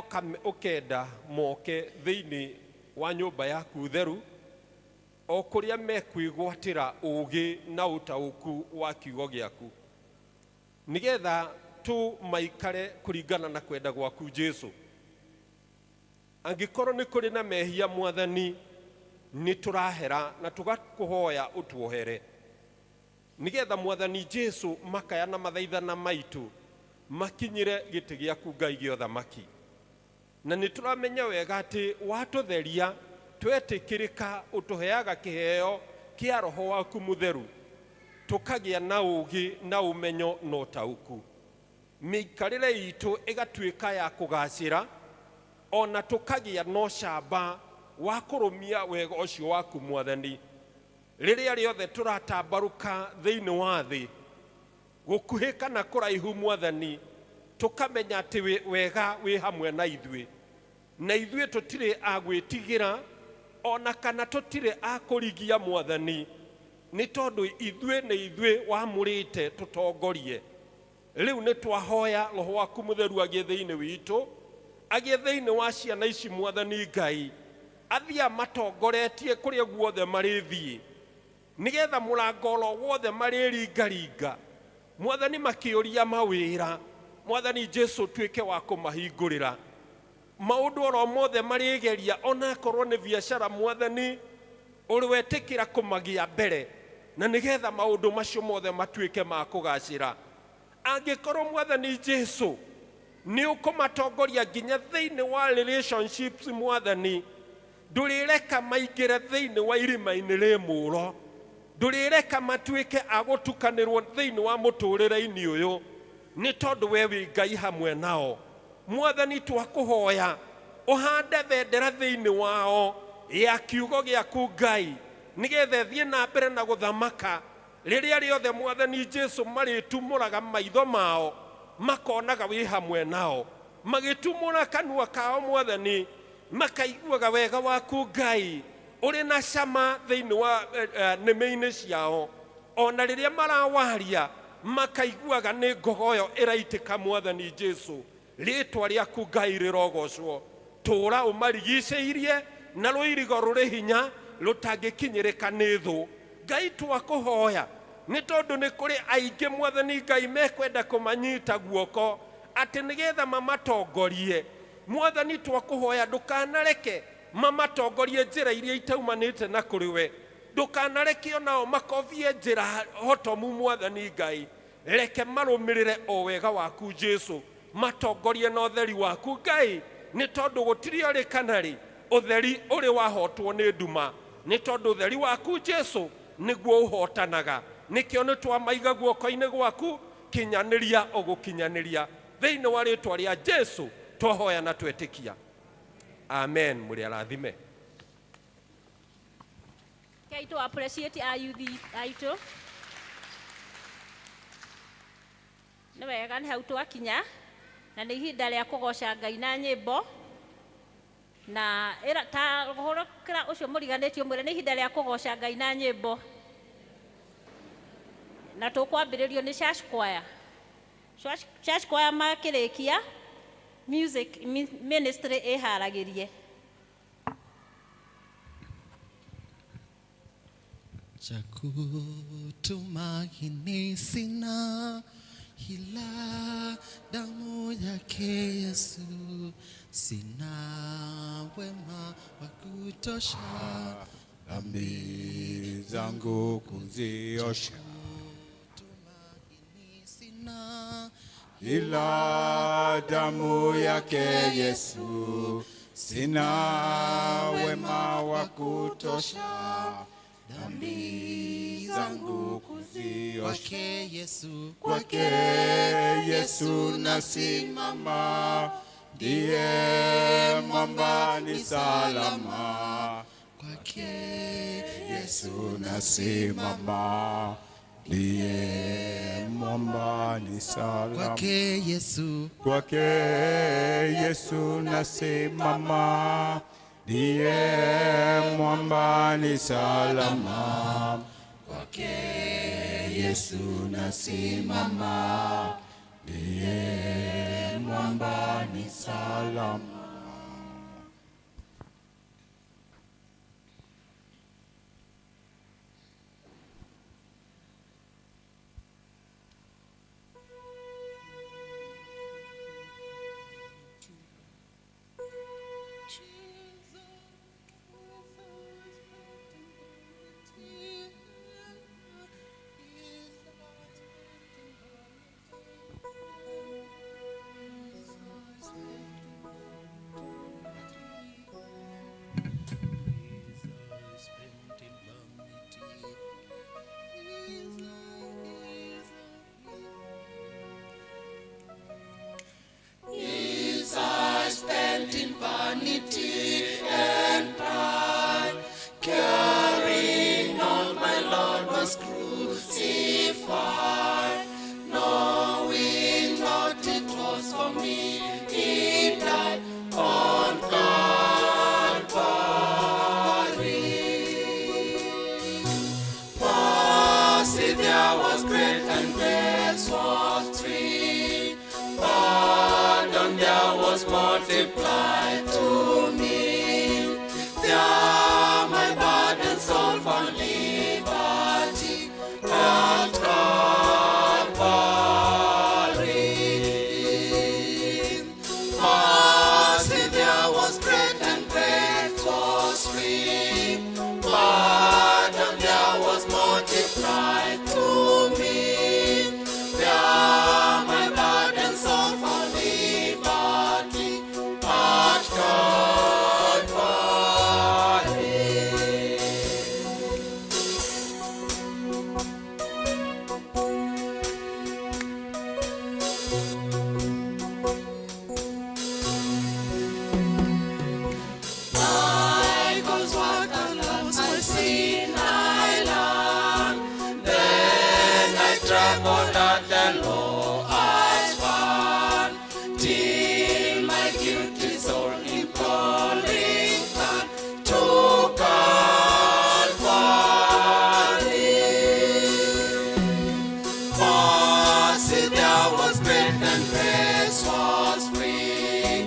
ũkenda moke thĩinĩ wa nyũmba yaku theru o kũrĩa mekwĩgwatĩra ũũgĩ na ũtaũku wa kiugo gĩaku nĩgetha tu maikare kũringana na kwenda gwaku Jesu. Angĩkorwo nĩ kũrĩ na mehia Mwathani nĩ tũrahera na tũgakũhoya ũtuohere nĩgetha Mwathani Jesu makaya na mathaithana maitũ makinyĩre gĩtĩ gĩaku Ngai gĩa ũthamaki. Na nĩ tũramenya wega atĩ watũtheria twetĩkĩrĩka ũtũheaga kĩheo kĩa roho waku mũtheru tũkagĩa na ũũgĩ na ũmenyo na ũtaũku mĩikarĩre itũ ĩgatuĩka ya kũgacĩra Ona tũkagĩa na ũcamba wa kũrũmia wega ũcio waku Mwathani. Rĩrĩa rĩothe tũratambarũka thĩinĩ wa thĩ, gũkuhĩ kana kũraihu Mwathani, tũkamenya atĩ wega wĩ hamwe na ithuĩ, na ithuĩ tũtirĩ a gwĩtigĩra ona kana tũtirĩ a kũrigia Mwathani, nĩ tondũ ithuĩ nĩ ithuĩ wamũrĩte tũtongorie. Rĩu nĩ twahoya Roho waku Mũtheru agĩe thĩinĩ witũ, agĩe thĩinĩ wa ciana ici Mwathani Ngai, athiĩ amatongoretie kũrĩa guothe marĩthiĩ, nĩgetha mũrango oro wothe marĩringaringa Mwathani makĩũria mawĩra, Mwathani Jesu tuĩke wa kũmahingũrĩra maũndũ oro mothe marĩgeria, onakorwo nĩ biacara Mwathani ũrĩ wetĩkĩra kũmagia mbere, na nĩgetha maũndũ macio mothe matuĩke ma kũgacĩra. Angĩkorwo Mwathani Jesu nĩ ũkũmatongoria nginya thĩinĩ wa relationships Mwathani, ndũrĩreka maingĩre thĩinĩ wa irima-inĩ rĩ mũro, ndũrĩreka matuĩke a gũtukanĩrwo thĩinĩ wa mũtũrĩre-inĩ ũyũ, nĩ tondũ we wĩ Ngai hamwe nao. Mwathani twakũhoya ũhande bendera thĩinĩ wao ya kiugo gĩaku Ngai, nĩgetha ĩthiĩ na mbere na gũthamaka rĩrĩa rĩothe Mwathani Jesu marĩtumũraga maitho mao makonaga wĩ hamwe nao, magĩtumũra kanua kao Mwathani makaiguaga wega waku Ngai ũrĩ na cama thĩinĩ wa nĩmĩ-inĩ ciao, ona rĩrĩa marawaria makaiguaga nĩ ngogoyo ĩraitĩka Mwathani Jesu. Rĩtwa rĩaku Ngai rĩrogocwo, tũra ũmarigicĩirie na rũirigo rũrĩ hinya rũtangĩkinyĩrĩka nĩ thũ. Ngai twakũhoya nĩ tondũ nĩ kũrĩ aingĩ Mwathani Ngai mekwenda kũmanyita guoko atĩ nĩgetha mamatongorie. Mwathani twakũhoya ndũkanareke mamatongorie njĩra iria itaumanĩte na kũrĩ we, ndũkanareke onao makovie njĩra hotomu Mwathani Ngai, reke marũmĩrĩre o wega waku Jesu, matongorie na ũtheri waku Ngai, nĩ tondũ gũtirĩ orĩ kana rĩ ũtheri ũrĩ wahotwo nĩ nduma, nĩ tondũ ũtheri waku Jesu nĩguo ũhotanaga. Nĩkĩo nĩ twamaiga guoko-inĩ gwaku, kinyanĩria ũgũkinyanĩria thĩinĩ wa rĩtwa rĩa Jesu twahoya na twetĩkia, amen. Mũrĩ arathime. Ngai tũ appreciate ayuthi aitũ. Nĩ wega nĩ hau twakinya, na nĩ ihinda rĩa kũgoca Ngai na nyĩmbo, na ĩra ta hũrũkĩra ũcio mũriganĩtio mwĩre nĩ ihinda rĩa kũgoca Ngai na nyĩmbo, na tũkwambĩrĩrio nĩ church choir. Church choir makĩrĩkia, music ministry ĩharagĩrie. Cha kutumaini sina ila damu yake Yesu, sina wema wa kutosha dhambi zangu kuziosha, tumaini sina ila damu yake Yesu, sina wema wa kutosha dhambi zangu kuziosha. Kwake Yesu, Kwake Yesu nasimama, ndiye mwamba ni salama. Kwake Yesu nasimama, ndiye mwamba ni salama. Kwake Yesu, Kwake Yesu nasimama, ndiye mwamba ni salama. Kwake Yesu nasimama, ndiye mwamba ni salama. was multiplied to me. There my burden soul found liberty at Calvary. Mercy there was great and grace was free. Pardon there was multiplied to me. There my burden soul found liberty at Calvary. I goes work and loves my sin I learn. Then I trembled at the law I found, till my guilty soul imploring turned to Calvary. Mercy there was great and grace was free.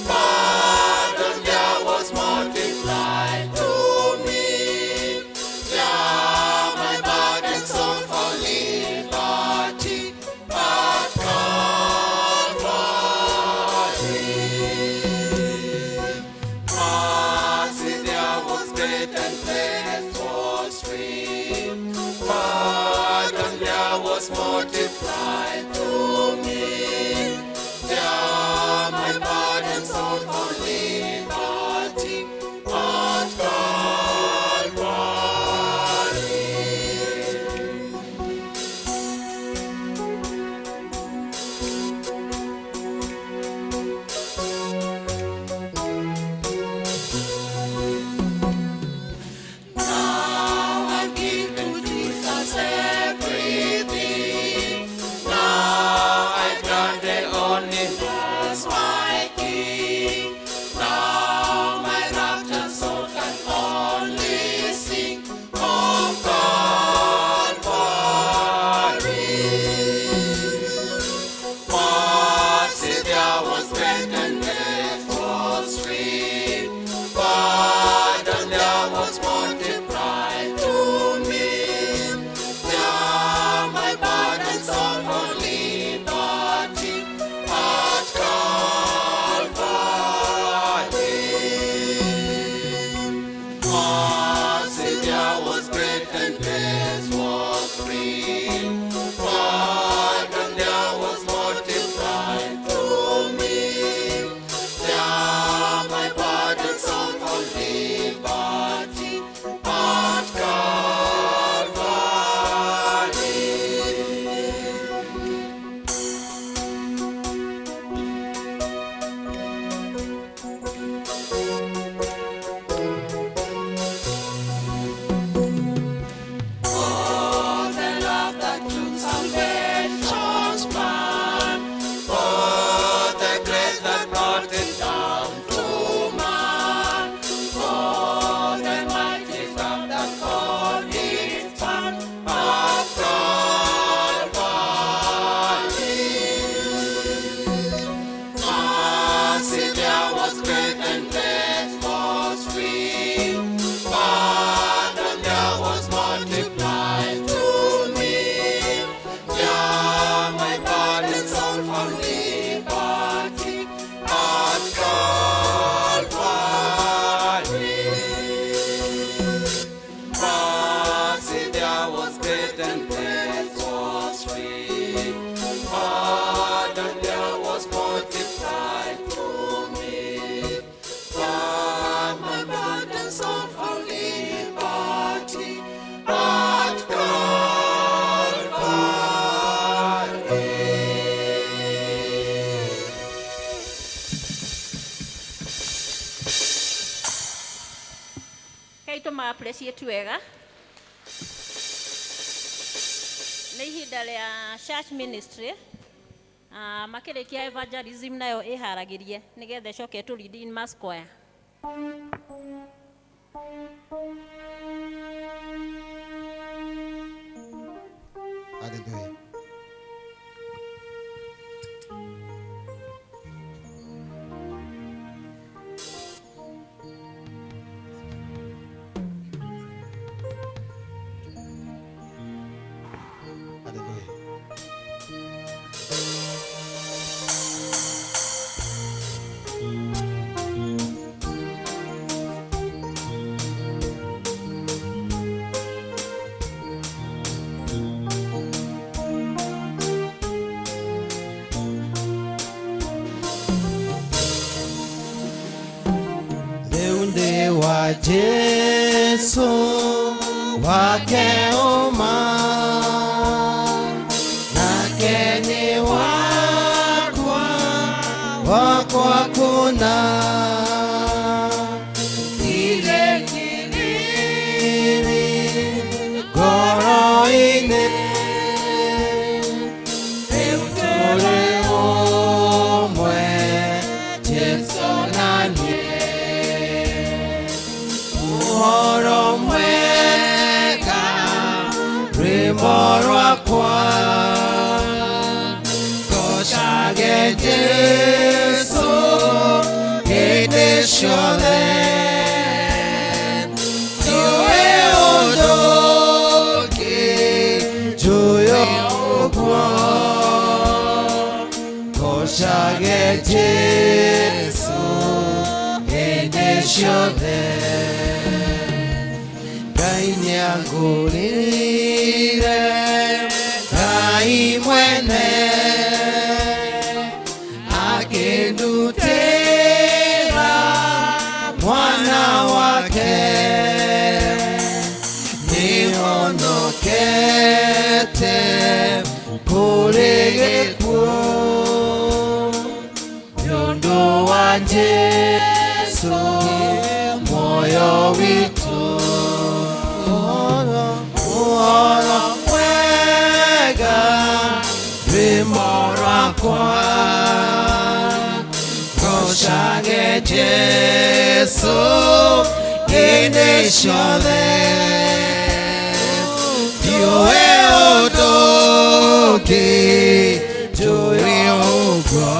Pardon there was multiplied to me. There my burden soul for liberty at Calvary. Mercy there was great and grace was free. Pardon there was multiplied to me. There my burden soul for liberty at Calvary. Now I give to Jesus everything. Now I grant it only as my King. Now my rapture soul can only sing of Calvary. Mercy there was great and grace was free. Pardon there was multiplied to me. There my burden soul for liberty at Calvary. Mercy there was great and grace was free. Pardon there was multiplied to me. There my burden soul for liberty at Calvary. Oh, the love that took salvation's plan. Oh, the grace that brought it down to man. Oh, the mighty love that called its plan at Calvary. Mercy there was great and grace was free. Pardon there was multiplied to me. There my burden soul for liberty at Calvary. Mercy there was great and grace was free. Pardon there was multiplied to me. From my burden soul for liberty at Calvary. Rekei tũma appreciate wega nĩ ihinda rĩa church ministry. Makĩrĩkia evangelism nayo ĩharagĩrie nĩgetha ĩcoke ĩtũ lead in mass choir. Hallelujah. Jesu wake ũma, nake nĩ wakwa, wakwa kũna. Ndirĩ kĩriri ngoro-inĩ, rĩu tũrĩ ũmwe, Jesu na niĩ. Ũhoro mwega, rwĩmbo rwakwa, ngocage Jesu hĩndĩ ciothe. Ndiũĩ ũndũ ũngĩ, njũĩ ũguo, ngocage Jesu hĩndĩ ciothe. Ngai nĩangũrĩire, Ngai mwene akĩndutĩra mwana wake, nĩhonokete kũrĩ gĩkuũ nĩũndũ wa Jesu muoyo witũ. Ũhoro mwega, rwĩmbo rwakwa, ngocage Jesu hĩndĩ ciothe. Ndiũĩ ũndũ ũngĩ, njũĩ ũguo,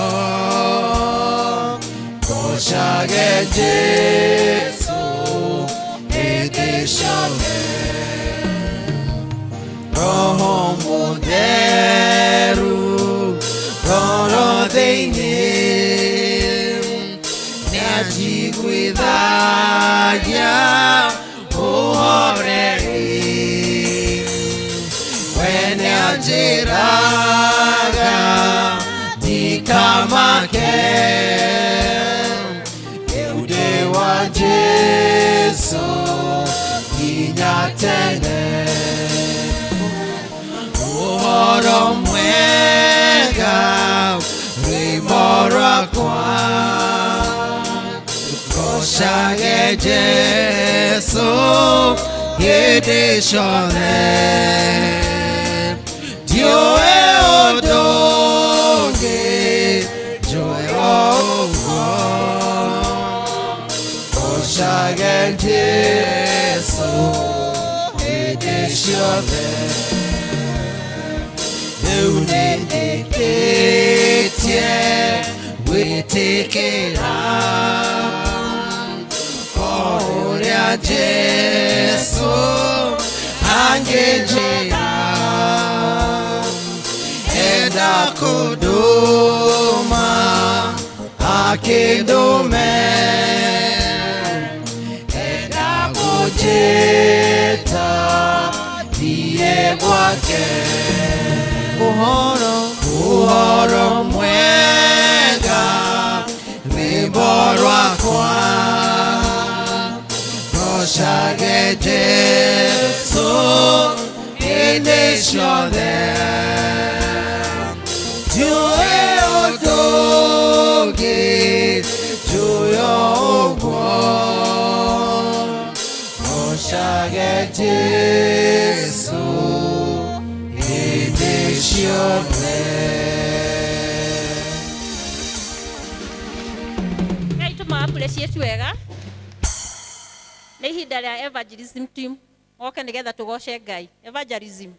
ngocage Jesu hĩndĩ ciothe. Roho Mũtheru ngoro thĩinĩ nĩanjiguithagia ũhoreri, we nĩanjĩraga ndikamake, rĩu ndĩ wa Jesu nginya tene. Ũhoro mwega, rwĩmbo rwakwa, ngocage Jesu hĩndĩ ciothe. Ndiũĩ ũndũ ũngĩ, njũĩ ũguo, ngocage Jesu hĩndĩ ciothe. Rĩu nĩndĩkĩtie gwĩtĩkĩra o ũrĩa Jesu angĩnjĩra, enda kũndũma akĩndũme, enda kũnjĩta thiĩ gwake. Ũhoro, ũhoro mwega, rwĩmbo rwakwa, ngocage Jesu hĩndĩ ciothe. Ndiũĩ ũndũ ũngĩ, njũĩ ũguo, ngocage Jesu hĩndĩ ciothe. Ngai tũma appreciate wega. Nĩ ihinda rĩa evangelism team moke nĩgetha tũgoce Ngai. Evangelism.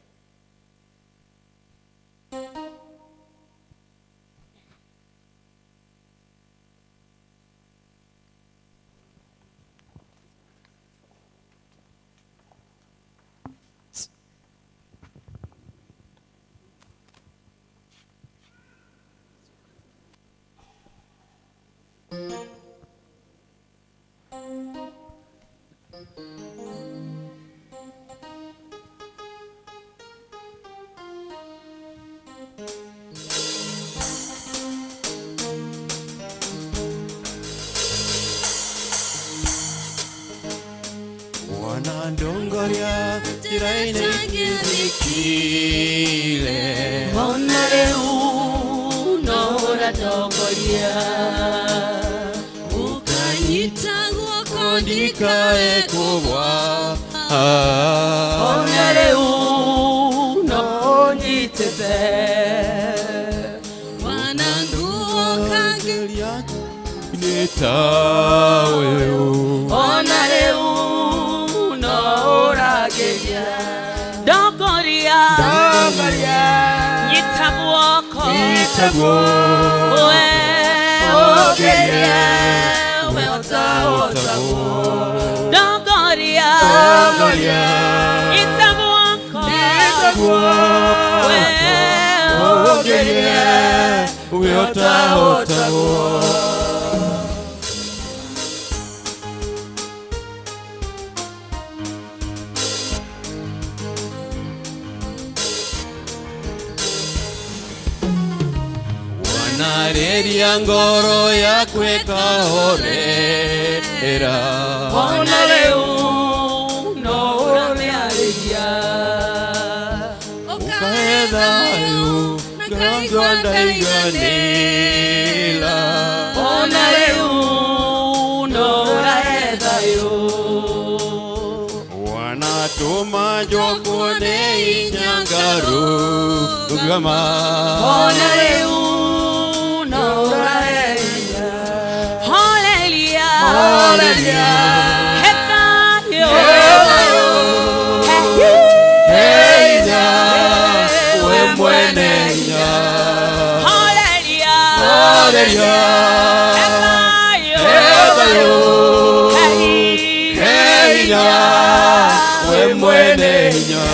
njĩra-inĩ ingĩthikire. Ona rĩu no ũratongoria. Ũkanyita guoko ndikae kũgwa. Ona rĩu no ũnyitĩte. Wananguo Ũkangeria nĩ tawe. Ona rĩu no ũrageria. Ndongoria. Ndongoria. Nyita guoko. Nyita guoko. We ũgerie we ũtahotagwo. Ndongoria. Ndongoria. Nyita guoko. Nyita guoko. We Ũgerie we ũtahotagwo. Wanarĩria ngoro yaku ĩkahorera. Ona rĩu no ũramĩarĩria. Ũkahe thayũ na ngaigua ngaigua ndaiganĩra. Ona rĩu no ũrahe thayũ. Wanatũma njokwo nĩ hinya ngarũgama. Ona rĩu no ũrahe hinya. Horeria. Horeria. He thayũ. He thayũ. He He hinya, we mwene hinya. Horeria. Horeria. He thayũ. He thayũ. He He hinya, we mwene hinya.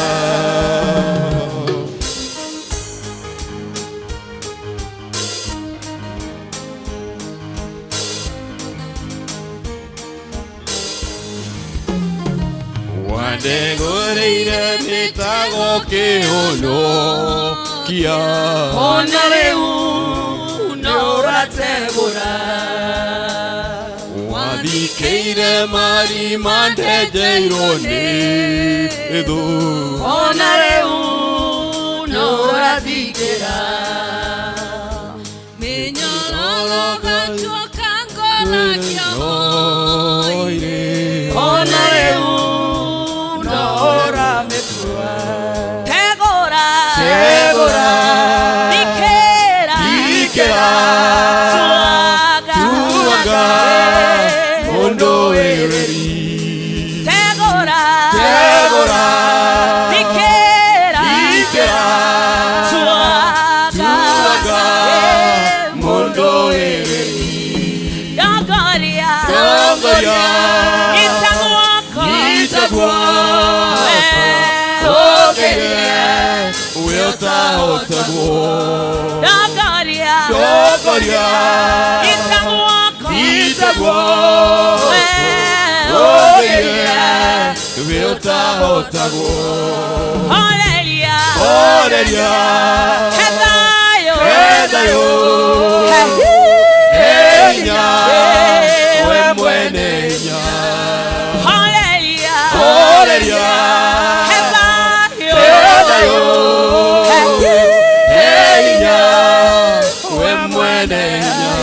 Wandegũrĩire mĩtago kĩhonokia. Ona rĩu no ũrategũra. Wathikĩire marima ndenjeirwo nĩ thũ. Ona rĩu no ũrathikĩra. Mĩnyororo gatuoka ngora kĩohoire. Ona rĩu no ũramĩkua. Tegũra. Tegũra. Thikĩra. Thikĩra. Tuaga. Tuaga. Mũndũ wĩrĩri. Tegũra. Tegũra. Thikĩra. Thikĩra. Tuaga. Tuaga. Mũndũ wĩrĩri. Ndongoria. Ndongoria. Nyita guoko. Nyita guoko. Ũgerie we ũtahotagwo. Ndongoria. Ndongoria. Nyita guoko. Nyita guoko. Ũgerie we ũtahotagwo. Horeria. Horeria. He thayũ. He thayũ. He hinya, we mwene hinya. Horeria. Horeria. He thayũ. He thayũ. He hinya, we mwene hinya.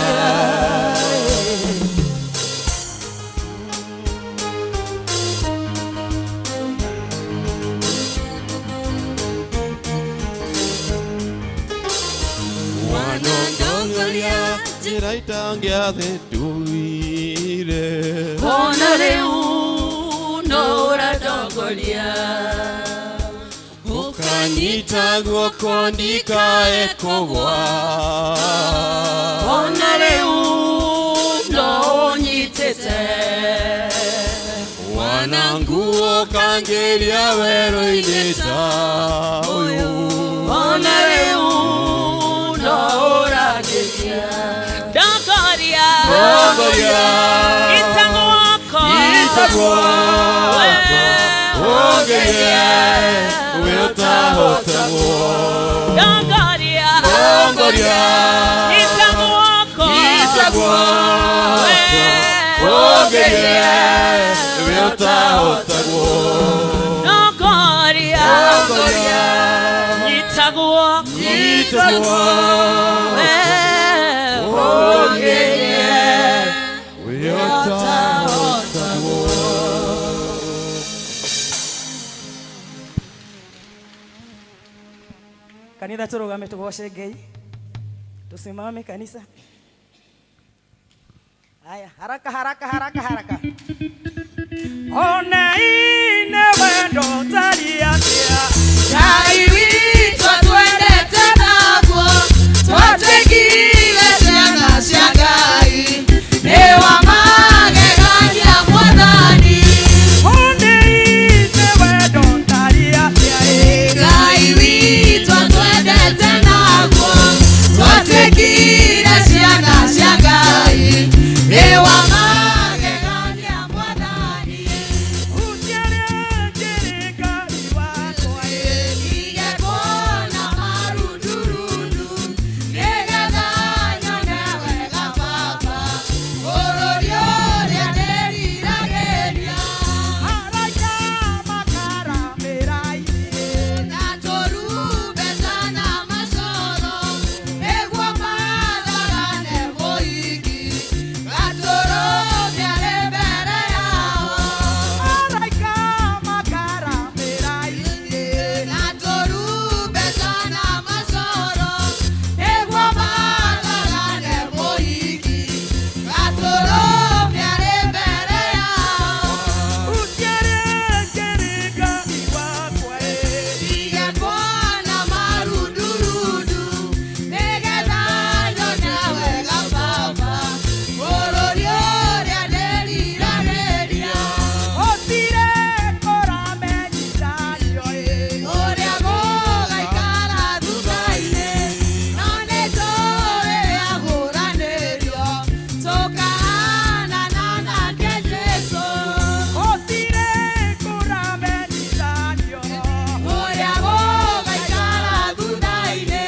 Wanondongoria njĩra itangĩathĩtũire. Ona rĩu no ũratongoria. Ũkanyita guoko ndikae kũgwa. Ona rĩu no ũnyitĩte. Wananguo kangĩria werũ-inĩ ta ũyũ. Ona rĩu no ũrageria. Ndongoria. Ndongoria. Nyita guoko. Nyita guoko. Ũgerie we ũtahotagwo. Ndongoria. Ndongoria. Nyita guoko. Nyita guoko. Ũgerie we ũtahotagwo. Ndongoria. Kanitha turugame tugoce Ngai. Tusimame kanisa. Haya, haraka haraka haraka haraka. One ine wendo tariatia. Ngai witũ twendete naguo, twatuĩkire ciana cia Ngai. Nĩ wa magegania Mwathani. One ine wendo tariatia. Ngai witũ twendete naguo, twatuĩkire ciana cia Ngai. Nĩ wa magegania Mwathani. Ndigekuona marundurundu, nĩgetha nyone wega Baba. Bũrũri ũrĩa ndĩriragĩria. Na tũrumbeta na macoro, nĩguo mathagane mũhiki. Gatũrũme arĩ mbere yao. Na tũrumbeta na macoro, nĩguo mathagane mũhiki. Gatũrũme arĩ mbere yao. Ndigekuona marundurundu, nĩgetha nyone wega Baba. Bũrũri ũrĩa ndĩriragĩria. Ũrĩa gũgaikara thutha-inĩ, no nĩtũĩ ahũranĩrio, tũkahanana nake Jesũ. Ũrĩa gũgaikara thutha-inĩ,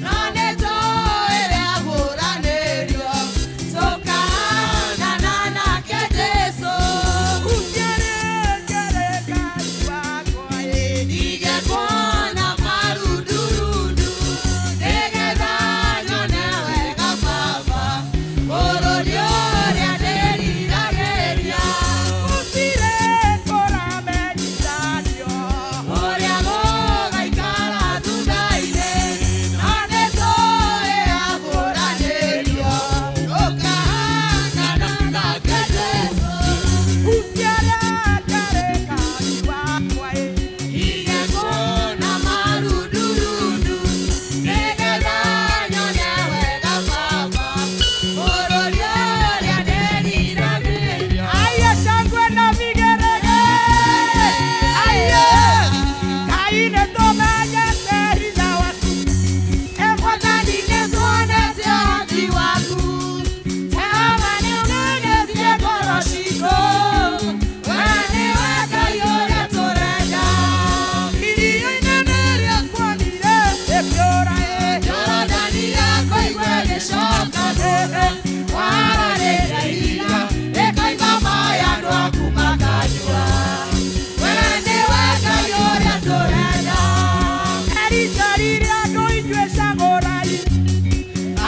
no nĩtũĩ ahũranĩrio, tũkahanana nake Jesũ. Ndigekuona marundurundu, nĩgetha nyone wega Baba. Bũrũri ũrĩa ndĩriragĩria. Ũrĩa gũgaikara thutha-inĩ, no nĩtũĩ ahũranĩrio, tũkahanana nake Jesũ. Ndigekuona marundurundu, nĩgetha nyone wega Baba. Bũrũri ũrĩa ndĩriragĩria. Aya shangwe na vigeregere. Aya. Ngai nĩtũmenyete hinya waku. Mwathani nĩtuonete ũhoti waku, Jehova nĩũgeretie ngoro citũ. We nĩwe Ngai ũrĩa tũrenda. Iria inene rĩakuonire rĩkĩũra ĩ. Jorodani yakũigua ĩgĩcoka thutha, wararĩria ihiga, rĩkoima maaĩ andũ aku makanyua. We nĩwe Ngai ũrĩa tũrenda. Eritarire andũ inyuĩ cagũrai.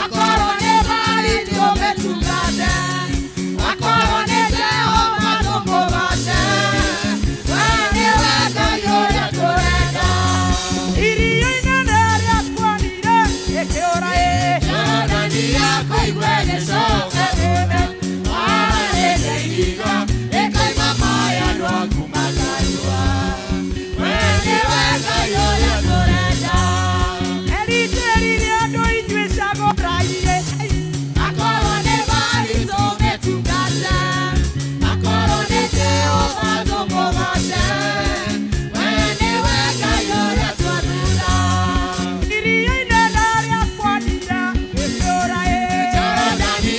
Akorwo nĩ Baali tũmĩtungate, akorwo nĩ Jehova tũmũgoce. We nĩwe Ngai ũrĩa tũrenda. Iria inene rĩakuonire rĩkĩũra ĩ. Jorodani yakũigua ĩgĩcoka thutha, wararĩria ihiga, rĩkoima maaĩ andũ aku makanyua. We nĩwe Ngai ũrĩa tũrenda. Eritarire andũ inyuĩ cagũrai ĩ. Akorwo nĩ Baali tũmĩtungate, akorwo nĩ Jehova tũmũgoce. We nĩwe Ngai ũrĩa twathura. Iria inene rĩakuonire rĩkĩũra ĩ. Jorodani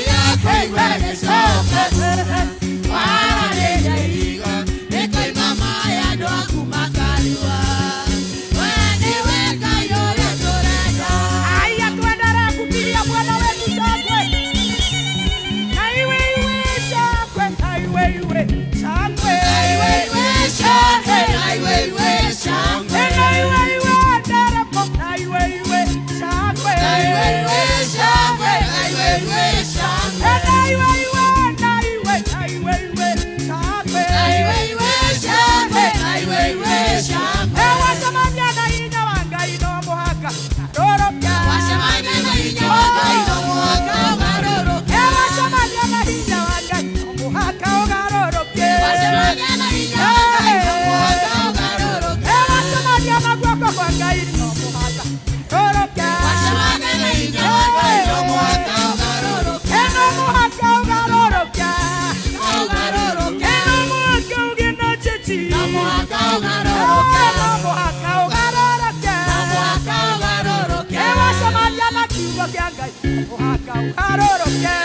Ũgarũrũke.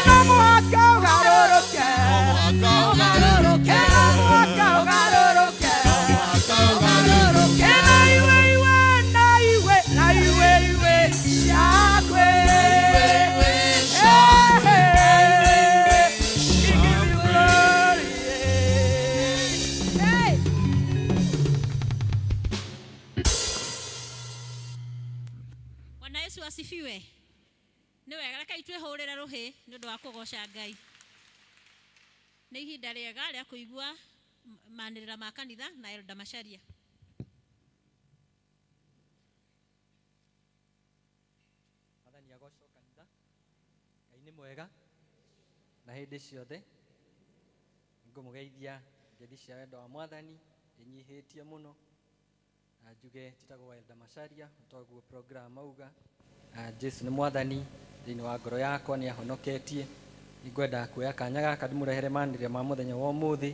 No mũhaka ũgarũrũke. No mũhaka ũgarũrũke. Na iwe iwe, na iwe, na iwe iwe, shangwe. Hey, we give you glory. Hey. Bwana Yesu asifiwe. Nĩ wega, rekei twĩhũrĩre rũhĩ nĩ ũndũ wa kũgoca Ngai. Nĩ ihinda rĩega rĩa kũigua manĩrĩra ma kanitha na Elda Macharia. Mwathani agocwo kanitha. Ngai nĩ mwega na hĩndĩ ciothe. Ngũmũgeithia ngeithi cia wendo wa Mwathani ĩnyihĩtie mũno, na njuge njĩtagwo Elda Macharia, toguo program auga. Na Jesu nĩ Mwathani thĩinĩ wa ngoro yakwa, nĩ ahonoketie. Nĩngwenda kuoya kanya gaka ndĩmũrehere manĩrĩra ma mũthenya wa ũmũthĩ,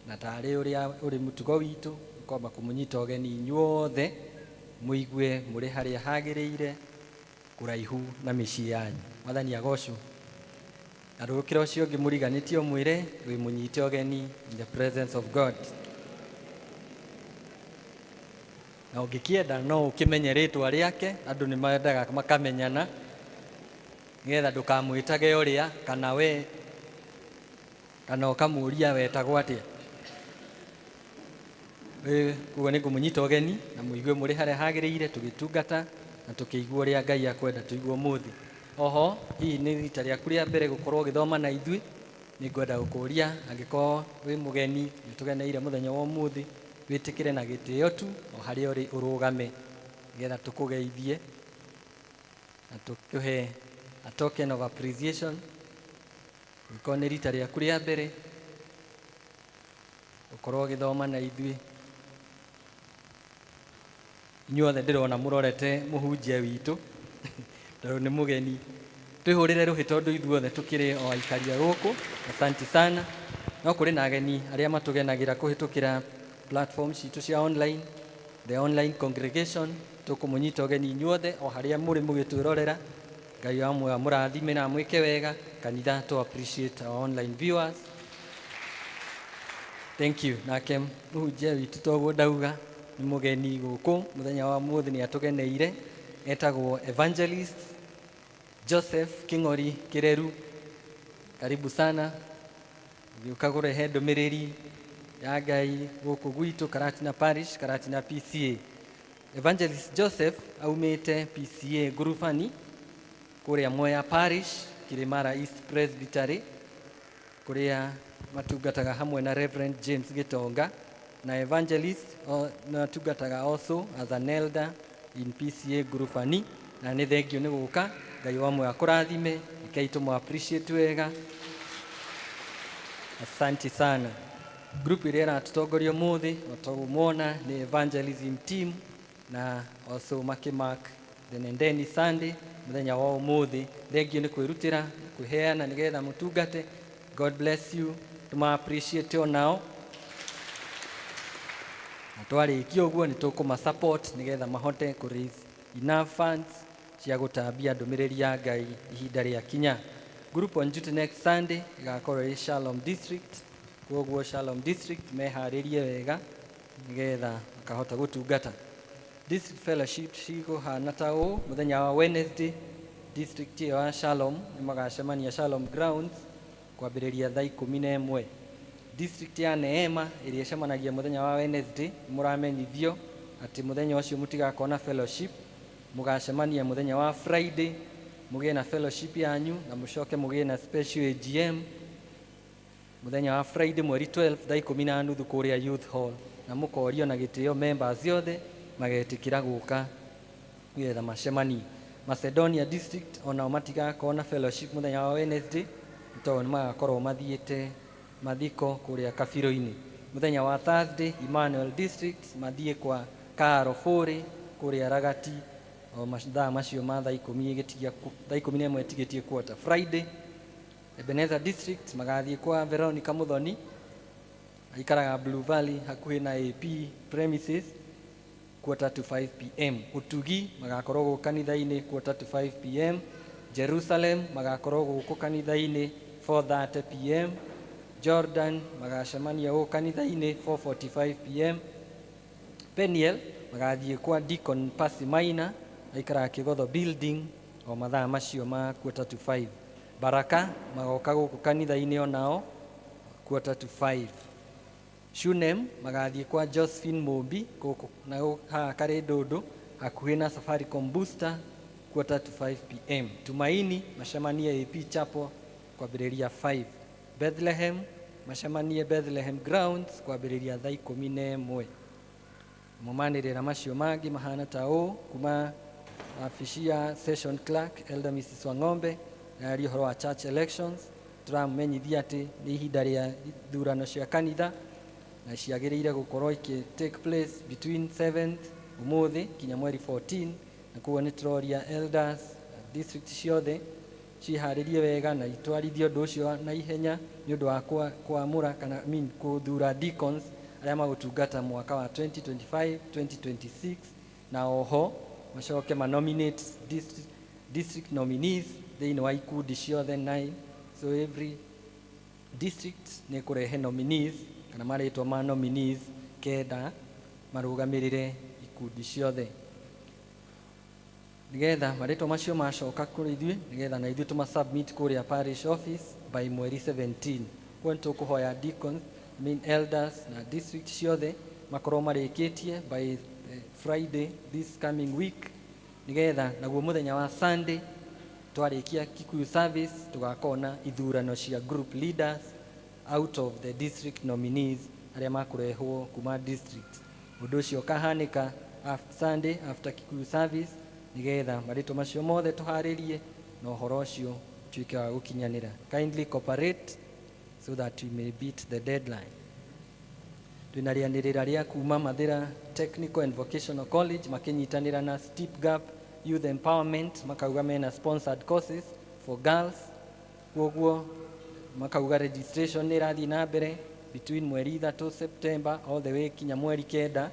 na tarĩ ũrĩa ũrĩ mũtugo witũ kwamba kũmũnyita ũgeni inyuothe mũigue mũrĩ harĩa hagĩrĩire, kũraihu na mĩciĩ yanyu. Mwathani agocwo. Na rũkĩra ũcio ũngĩ mũriganĩtie ũmwĩre wĩ mũnyite ũgeni in the presence of God. Na ũngĩkĩenda no ũkĩmenye rĩtwa rĩake, andũ nĩ mendaga makamenyana nĩgetha ndũkamwĩtage ũrĩa kana we kana ũkamũria wetagwo atĩa. Koguo nĩ ngũmũnyita ũgeni na mũigue mũrĩ harĩa hagĩrĩire, tũgĩtungata na tũkĩigua ũrĩa Ngai akwenda tũigue ũmũthĩ. Oho hihi nĩ rita rĩaku rĩa mbere gũkorwo ũgĩthoma na ithuĩ, nĩ ngwenda gũkũria angĩkorwo wĩ mũgeni nĩ tũgeneire mũthenya wa ũmũthĩ, wĩtĩkĩre na gĩtĩo tu o harĩa ũrĩ ũrũgame nĩgetha tũkũgeithie na tũkũhe a token of appreciation. Angĩkorwo nĩ rita rĩaku rĩa mbere ũkorwo ũgĩthoma na ithuĩ, inyuothe ndĩrona mũrorete mũhunjia witũ tondũ nĩ mũgeni. Twĩhũrĩre rũhĩ tondũ ithuothe tũkĩrĩ o aikaria gũkũ. Asante sana. No kũrĩ na ageni arĩa matũgenagĩra kũhĩtũkĩra platform citũ cia online, the online congregation. Tũkũmũnyita ũgeni inyuothe o harĩa mũrĩ mũgĩtwĩrorera. Ngai wa muoyo amũrathime na amwĩke wega. Kanitha, to appreciate our online viewers. Thank you. Nake mũhunjia witũ, toguo ndauga, nĩ mũgeni gũkũ mũthenya wa mũthĩ, nĩ atũgeneire. Etagwo Evangelist Joseph King'ori Kireru. Karibu sana ũgĩũka kũrehe ndũmĩrĩri ya Ngai gũkũ gwitũ Karatina Parish, Karatina PCA. Evangelist Joseph aumĩte PCA Ngurubani kũrĩa Mwea Parish, Kirimara East Presbytery, kũrĩa matungataga hamwe na Reverend James Gitonga. Na evangelist natungataga also as an elder in PCA Ngurubani. Na nĩ thengio nĩ gũka. Ngai wa muoyo akũrathime. Rekei tũmũ appreciate wega. Asante sana. Group ĩrĩa ĩratũtongoria ũmũthĩ otagũmwona nĩ evangelism team, na also makĩmark the Nendeni Sunday mũthenya wa ũmũthĩ. Thengio nĩ kwĩrutĩra kwĩheana nĩgetha mũtungate. God bless you. Tũma appreciate onao, na twarĩkia ũguo nĩ tũkũma support nĩgetha mahote kũ raise enough funds cia gũtambia ndũmĩrĩri ya Ngai ihinda rĩa kinya. Group on duty next Sunday ĩgakorwo ĩ Shalom District. Koguo Shalom District meharĩrie wega nĩgetha makahota gũtungata. District fellowship cigũhana ta ũũ: mũthenya wa Wednesday, district ĩyo ya Shalom nĩ magacemania Shalom Grounds kwambĩrĩria thaa 11. District ya Neema ĩrĩa ĩcemanagia mũthenya wa Wednesday, mũramenyithio atĩ mũthenya ũcio mũtigakorwo na fellowship. Mũgacemania mũthenya wa Friday, mũgĩe na fellowship yanyu, na mũcoke mũgĩe na special AGM mũthenya wa Friday mweri 12 thaa 10:30 kũrĩa Youth Hall, na mũkorio na gĩtĩo members othe magetĩkĩra gũka nĩgetha macemanie. Macedonia District onao matigakorwo na fellowship mũthenya wa Wednesday tondũ nĩ magakorwo mathiĩte mathiko kũrĩa Kabirũ-inĩ. Mũthenya wa Thursday, Emmanuel District mathiĩ kwa Karo Bũrĩ kũrĩa Ragati o mathaa macio ma thaa 10 ĩgĩtigia thaa 11 ĩtigĩtie quarter. Friday, Ebenezer District magathiĩ kwa Veronica Muthoni, aikaraga Blue Valley hakuhĩ na AP premises. 4:45 pm. Ũtugi magakorwo gũkũ kanitha-inĩ 4:45 pm. Jerusalem magakorwo gũkũ kanitha-inĩ 4:30 pm. Jordan magacemania gũkũ kanitha-inĩ 4:45 pm. Peniel magathiĩ kwa Deacon Percy Maina, aikaraga Kĩgotho building, o mathaa macio ma 4:45. Baraka magoka gũkũ kanitha-inĩ onao 4:45. Shunem magathiĩ kwa Josephine Mumbi gũkũ na haha Karĩndũndũ hakuhĩ na Safaricom Booster 4:45 pm. Tumaini macemanie AP Chapel kwambĩrĩria 5. Bethlehem macemanie Bethlehem Grounds kwambĩrĩria thaa 11. Momanĩrĩra macio mangĩ mahana ta ũũ: kuma wabici ya session clerk, Elder Mrs. Wang'ombe, yaria ũhoro wa church elections. Tũramũmenyithia atĩ nĩ ihinda rĩa ithurano cia kanitha na ciagĩrĩire gũkorwo ikĩ take place between 7th, ũmũthĩ, nginya mweri 14, na koguo nĩ tũroria elders district ciothe ciharĩrie wega na itwarithie ũndũ ũcio na ihenya nĩ ũndũ wa kwamũra kana, I mean, kũthura deacons arĩa magũtungata mwaka wa 2025 2026, na oho macoke manominate district nominees thĩinĩ wa ikundi ciothe 9. So every district nĩ kũrehe nominees kana marĩtwa ma nominees kenda marũgamĩrĩre ikundi ciothe, nigetha marĩtwa macio macoka kũrĩ ithuĩ, nigetha na ithuĩ tũma submit kũrĩa parish office by mweri 17. Koguo nĩ tũkũhoya deacons, I mean elders, na district ciothe makorwo marĩkĩtie by Friday this coming week, nigetha naguo mũthenya wa Sunday twarĩkia Kikuyu service tũgakorwo na ithurano cia group leaders out of the district nominees arĩa makũrehwo kuma district. Ũndũ ũcio ũkahanĩka Sunday after Kikuyu service, nigetha marĩtwa macio mothe tũharĩrie na ũhoro ũcio ũtuĩke wa gũkinyanĩra. Kindly cooperate so that we may beat the deadline. Twĩna rĩanĩrĩra rĩa kuma Mathĩra Technical and Vocational College makĩnyitanĩra na Steep Gap Youth Empowerment, makauga mena sponsored courses for girls. Koguo makauga registration nĩ ĩrathiĩ na mbere between mweri 3 September all the way kinya mweri 9,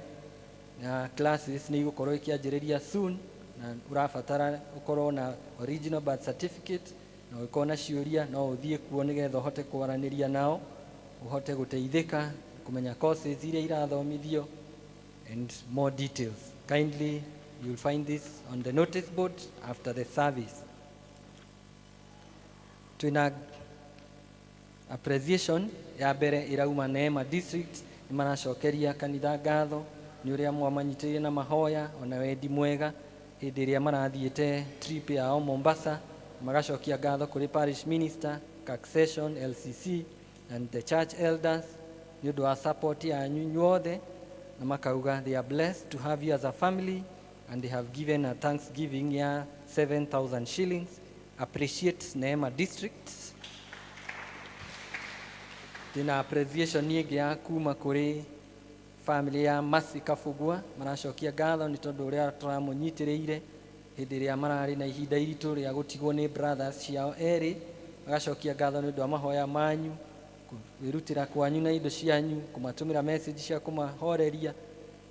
na classes nĩ igũkorwo ikĩanjĩrĩria soon, na ũrabatara ũkorwo na original birth certificate, na ũngĩkorwo na ciũria no ũthiĩ kuo nĩgetha ũhote kwaranĩria nao, ũhote gũteithĩka kũmenya courses iria irathomithio and more details. Kindly, you'll find this on the notice board after the service. Twĩna appreciation ya mbere ĩrauma Neema District. Nĩ maracokeria kanitha ngatho nĩ ũrĩa mwamanyitĩrĩire na mahoya ona wendi mwega hĩndĩ ĩrĩa marathiĩte trip yao Mombasa. Magacokia ngatho kũrĩ parish minister, Succession LCC and the church elders nĩ ũndũ wa support yanyu inyuothe, na makauga they are blessed to have you as a family and they have given a thanksgiving ya 7000 shillings. Appreciate Neema District. Ndĩna appreciation ĩngĩ ya kuma kũrĩ family ya Masi Kabugua. Maracokia ngatho nĩ tondũ ũrĩa tũramũnyitĩrĩire hĩndĩ ĩrĩa mararĩ na ihinda iritũ rĩa gũtigwo nĩ brothers ciao erĩ. Magacokia ngatho nĩ ũndũ wa mahoya manyu, kwĩrutĩra kwanyu na indo cianyu, kũmatũmĩra message cia kũmahoreria,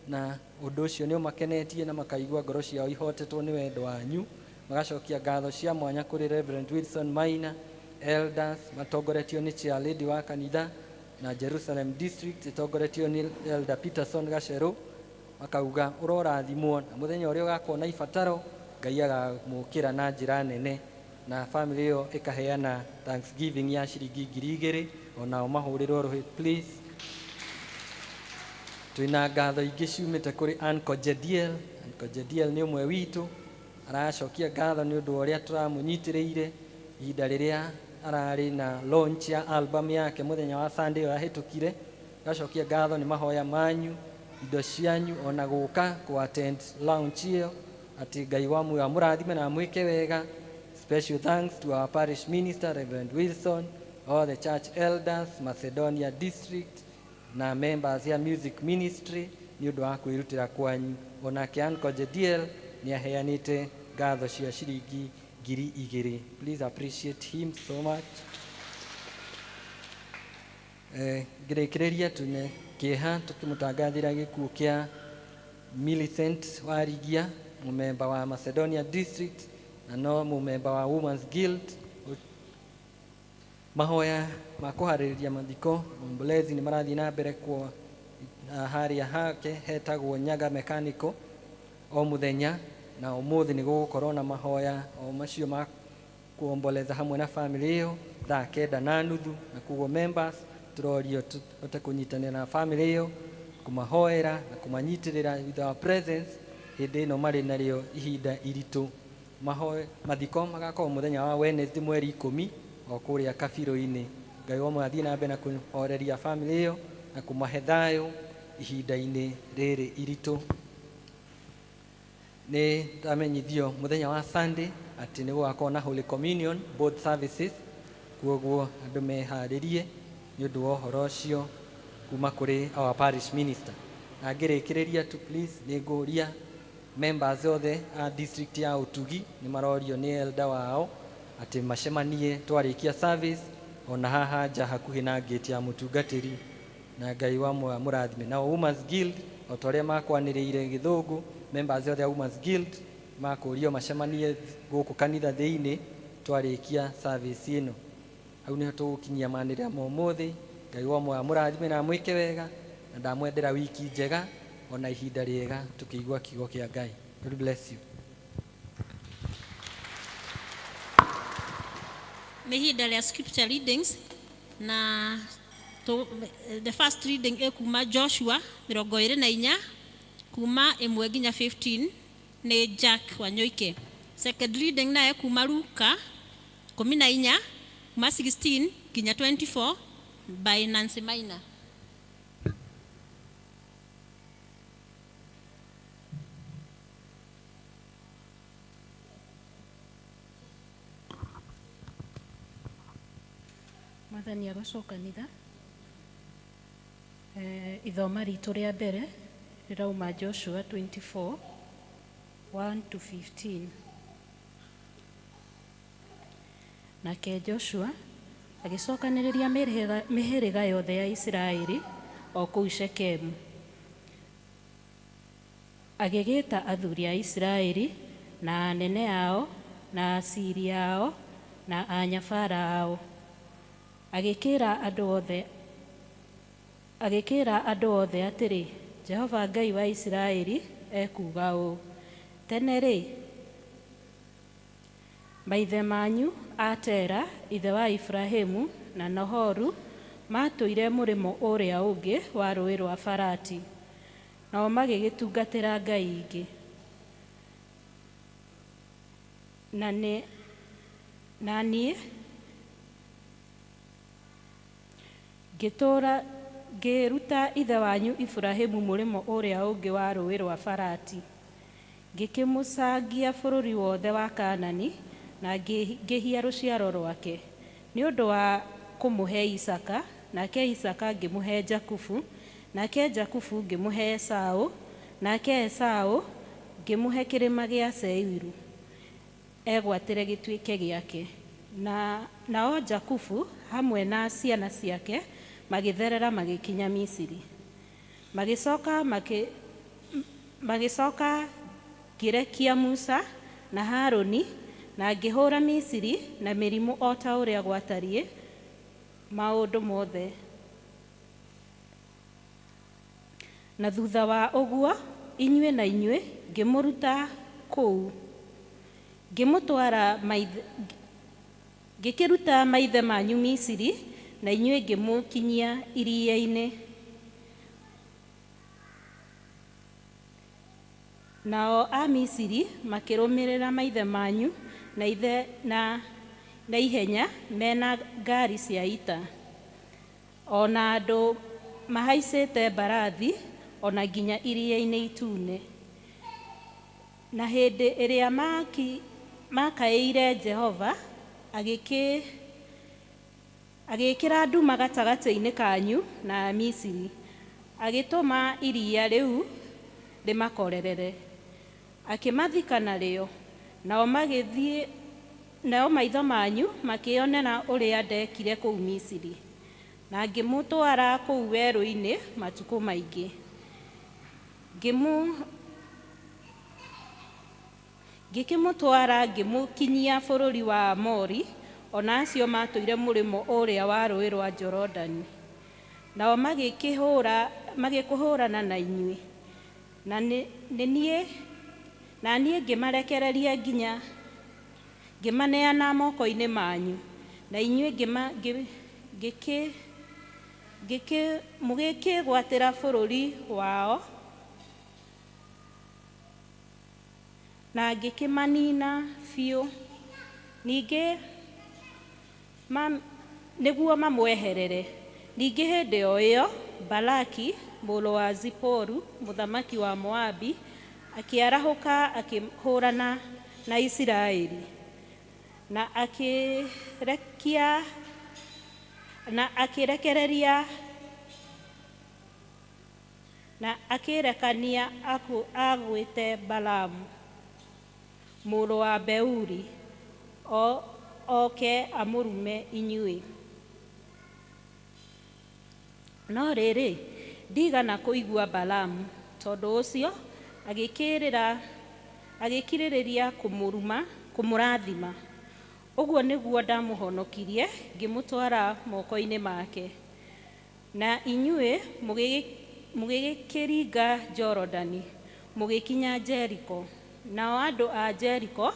na ũndũ ũcio nĩ ũmakenetie na makaigua ngoro ciao ihotetwo nĩ wendo wanyu. Magacokia ngatho cia mwanya kũrĩ Reverend Wilson Maina, elders matongoretio nĩ chair lady wa kanitha, na Jerusalem District ĩtongoretio nĩ Elder Peterson Gacerũ. Makauga ũrorathimwo na mũthenya ũrĩa ũgakorwo na ibataro Ngai agamũkĩra na njĩra nene, na family ĩyo ĩkaheana thanksgiving ya ciringi 2000. Onao mahũrĩrwo rũhĩ, please. Twĩna ngatho ingĩ ciumĩte kũrĩ Uncle Jediel. Uncle Jediel nĩ ũmwe witũ, aracokia ngatho nĩ ũndũ wa ũrĩa tũramũnyitĩrĩire ihinda rĩrĩa ararĩ na launch ya album yake mũthenya wa Sunday ĩyo yahĩtũkire. Agacokia ngatho nĩ mahoya manyu, indo cianyu, ona gũka kũ attend launch ĩyo, atĩ Ngai wa muoyo amũrathime na amwĩke wega. Special thanks to our parish minister, Reverend Wilson, all the church elders, Macedonia District na members ya music ministry nĩ ũndũ wa kwĩrutĩra kwanyu. Onake Uncle Jediel nĩ aheanĩte ngatho cia ciringi 2000. Please appreciate him so much. Ngĩrĩkĩrĩria, tũne kĩeha tũkĩmũtangathĩra gĩkuũ kĩa Millicent Warigia, mũmemba wa Macedonia District na no mũmemba wa Women's Guild. Mahoya ma kũharĩrĩria mathiko ombolezi nĩ marathiĩ na mbere kwa harĩa hake hetagwo Nyaga Mechanical o mũthenya, na ũmũthĩ nĩ gũgũkorwo na mahoya o macio ma kuomboleza hamwe na family ĩyo thaa 9:30, na koguo members tũrorio tũhote kũnyitanĩra na family ĩyo, kũmahoera na kũmanyitĩrĩra with our presence hĩndĩ ĩno marĩ narĩo ihinda iritũ. Mahoe mathiko magakorwo mũthenya wa Wednesday mweri 10 o kũrĩa kabirũ-inĩ. Ngai wa muoyo athiĩ na mbere na kũhoreria family ĩyo na kũmahe thayũ ihinda-inĩ rĩrĩ iritũ. Nĩ ndamenyithio mũthenya wa Sunday atĩ nĩ gũgakorwo na Holy Communion both services, koguo andũ meharĩrie nĩ ũndũ wa ũhoro ũcio kuma kũrĩ our parish minister. Na ngĩrĩkĩrĩria tu please nĩ ngũria members othe a district ya Ũtugi nĩ marorio nĩ elder wao atĩ macemanie twarĩkia service ona haha nja hakuhĩ na gate ya mũtungatĩri, na Ngai wa muoyo amũrathime. Nao Women's Guild o ta ũrĩa makwanĩrĩire gĩthũngũ, members othe a Women's Guild makũrio macemanie gũkũ kanitha thĩinĩ twarĩkia service ĩno. Hau nĩho tũgũkinyia manĩrĩra ma ũmũthĩ. Ngai wa muoyo amũrathime na amwĩke wega, na ndamwendera wiki njega ona ihinda rĩega tũkĩigua kiugo kĩa Ngai. God bless you. Nĩ ihinda rĩa scripture readings, na the first reading ĩkuma Joshua 24 kuma 1 nginya 15 nĩ Jack Wanyoike. Second reading nayo kuma Luka 14 kuma 16 nginya 24 by Nancy Maina. Mwathani agocwo kanitha. Ithoma ritũ rĩa mbere rĩrauma Joshua 24 1 to 15. Nake Joshua agĩcokanĩrĩria mĩhĩrĩga yothe ya Isiraeli o kũu Shekemu. Agĩgĩta athuri a Isiraeli na anene ao na aciri ao na anyabara ao. Agĩkĩra andũ othe atĩrĩ, Jehova Ngai wa Isiraeli ekuuga ũũ, tene-rĩ maithe manyu a Tera ithe wa Ibrahimu na Nahoru matũire mũrĩmo ũrĩa ũngĩ wa rũũĩ rwa Farati, nao magĩgĩtungatĩra ngai ingĩ. Na niĩ ngĩruta ithe wanyu Ibrahimu mũrĩmo ũrĩa ũngĩ wa rũũĩ rwa Farati, ngĩkĩmũcangia bũrũri wothe wa Kaanani na ngĩhia rũciaro rwake nĩ ũndũ wa kũmũhe Isaaka, nake Isaaka ngĩmũhe Jakubu, nake Jakubu ngĩmũhe Esaũ, nake Esaũ ngĩmũhe kĩrĩma gĩa Seiru egwatĩre gĩtuĩke gĩake. Na nao Jakubu hamwe na ciana ciake magĩtherera magĩkinya Misiri. Magĩcoka ngĩrekia Musa na Harũni na ngĩhũũra Misiri na mĩrimũ o ta ũrĩa gwatariĩ maũndũ mothe. Na thutha wa ũguo inyuĩ na inyuĩ ngĩmũruta kũu, ngĩmũtwara maithe, ngĩkĩruta maithe manyu Misiri na inyuĩ ngĩmũkinyia iria-inĩ. Nao a Misiri makĩrũmĩrĩra maithe manyu na ihenya mena ngari cia ita, o na andũ mahaicĩte mbarathi, o na nginya iria-inĩ itune. Na hĩndĩ ĩrĩa makaĩire Jehova, agĩĩkĩra nduma gatagatĩ-inĩ kanyu na Misiri, agĩtũma iria rĩu rĩmakorerere, akĩmathika narĩo. Nao magĩthiĩ, nao maitho manyu makĩonera ũrĩa ndekire kũu Misiri, na ngĩmũtwara kũu werũ-inĩ matukũ maingĩ. Ngĩkĩmũtwara ngĩmũkinyia bũrũri wa Aamori, o na acio maatũire mũrĩmo ũrĩa wa rũũĩ rwa Jorodani. Nao magĩkĩhũũrana na inyuĩ, na niĩ ngĩmarekereria nginya ngĩmaneana moko-inĩ manyu, na inyuĩ mũgĩkĩĩgwatĩra bũrũri wao, na ngĩkĩmanina biũ, ningĩ nĩguo mamweherere. Ningĩ hĩndĩ o ĩyo Balaki mũrũ wa Ziporu, mũthamaki wa Moabi, akĩarahũka akĩhũũrana na Isiraeli, na akĩrekereria na akĩrekania agwĩte Balaamu mũrũ wa Beori oke amũrume inyuĩ. No rĩrĩ, ndiigana kũigua Balaamu, tondũ ũcio agĩkĩrĩrĩria kũmũrathima. Ũguo nĩguo ndamũhonokirie ngĩmũtwara moko-inĩ make. Na inyuĩ mũgĩkĩringa Jorodani, mũgĩkinya Jeriko. Nao andũ a Jeriko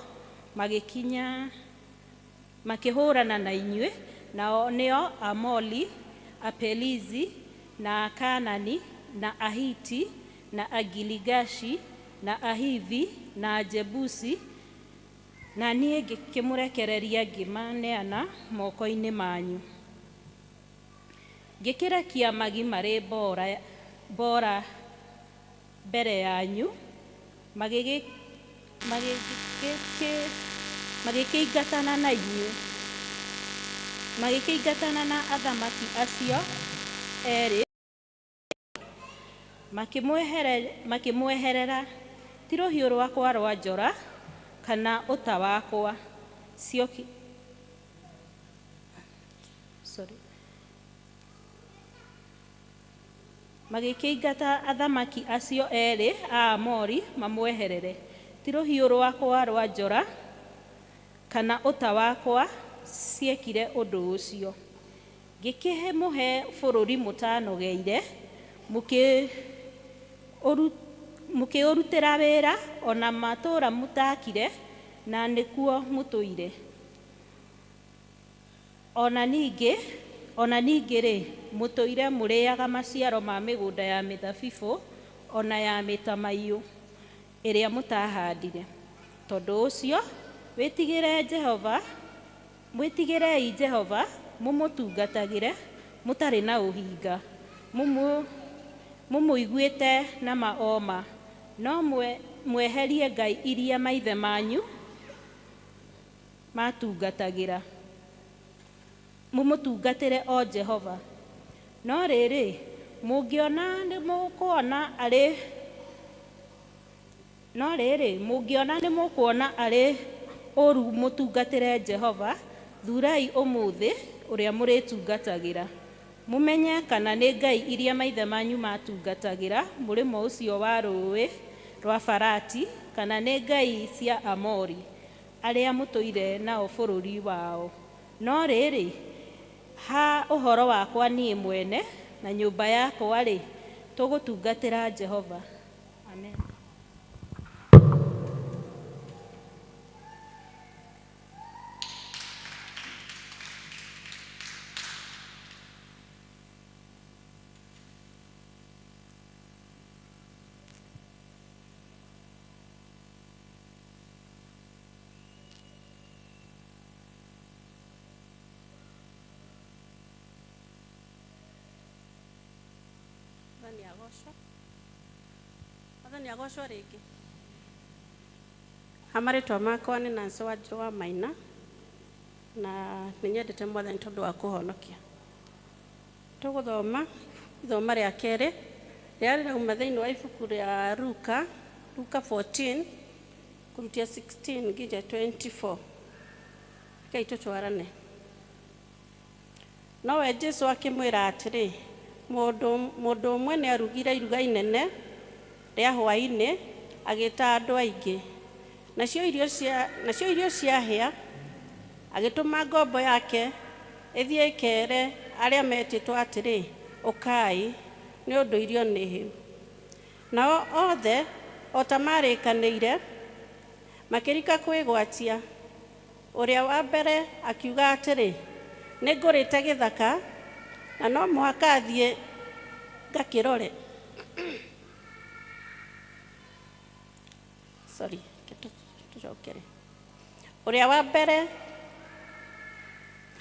makĩhũũrana na inyuĩ, nao nĩo Aamori, Aperizi, na Akaanani, na Ahiti, na Agirigashi, na Ahivi, na Ajebusi, na niĩ ngĩkĩmũrekereria ngĩmaneana moko-inĩ manyu. Ngĩkĩrekia magi marĩ mboora mbere yanyu, magĩkĩingatana na inyuĩ, magĩkĩingatana na athamaki acio eerĩ, makĩmweherera. Ti rũhiũ rwakwa rwa njora kana ũta wakwa Magĩkĩingata athamaki acio eerĩ a Aamori mamweherere. Ti rũhiũ rwakwa rwa njora kana ũta wakwa ciekire ũndũ ũcio. Ngĩkĩmũhe bũrũri mũtaanogeire, mũkĩũrutĩra wĩra, o na matũũra mũtaakire, na nĩkuo mũtũire. O na ningĩ-rĩ, mũtũire mũrĩĩaga maciaro ma mĩgũnda ya mĩthabibũ o na ya mĩtamaiyũ ĩrĩa mũtaahandire. Tondũ ũcio, mwĩtigĩrei Jehova, mũmũtungatagĩre mũtarĩ na ũhinga, mũmũiguĩte na ma o ma, no mweherie ngai iria maithe manyu maatungatagĩra, mũmũtungatĩre o Jehova. No rĩrĩ, mũngĩona nĩmũkuona arĩ ũũru mũtungatĩre Jehova, thuurai ũmũthĩ ũrĩa mũrĩtungatagĩra, mũmenye kana nĩ ngai iria maithe manyu maatungatagĩra mũrĩmo ũcio wa rũũĩ rwa Farati, kana nĩ ngai cia Aamori arĩa mũtũire nao bũrũri wao. No rĩrĩ, ha ũhoro wakwa niĩ mwene na nyũmba yakwa-rĩ, tũgũtungatĩra Jehova. Amen. Mwathani agocwo. Mwathani agocwo rĩngĩ. Ha marĩtwa makwa nĩ Nancy Wanjirũ wa Maina, na nĩ nyendete Mwathani tondũ wa kũhonokia. Tũgũthoma ithoma rĩa kerĩ rĩrĩa rĩrauma thĩinĩ wa ibuku rĩa Luka, Luka 14 kũrutia 16 nginya 24. Rekei tũtwarane. Nowe Jesũ akĩmwĩra atĩrĩ, mũndũ ũmwe nĩarugire iruga inene rĩa hwaĩ-inĩ, agĩĩta andũ aingĩ. Nacio irio ciahĩa, agĩtũma ngombo yake ĩthiĩ ĩkeere arĩa metĩtwo atĩrĩ, 'Ũkai, nĩ ũndũ irio nĩ hĩu.' Nao othe, o ta marĩkanĩire, makĩrika kwĩgwatia. Ũrĩa wa mbere akiuga atĩrĩ, 'Nĩngũrĩte gĩthaka, na no mũhaka thiĩ ngakĩrore.' Sorry, tũcokere. Ũrĩa wa mbere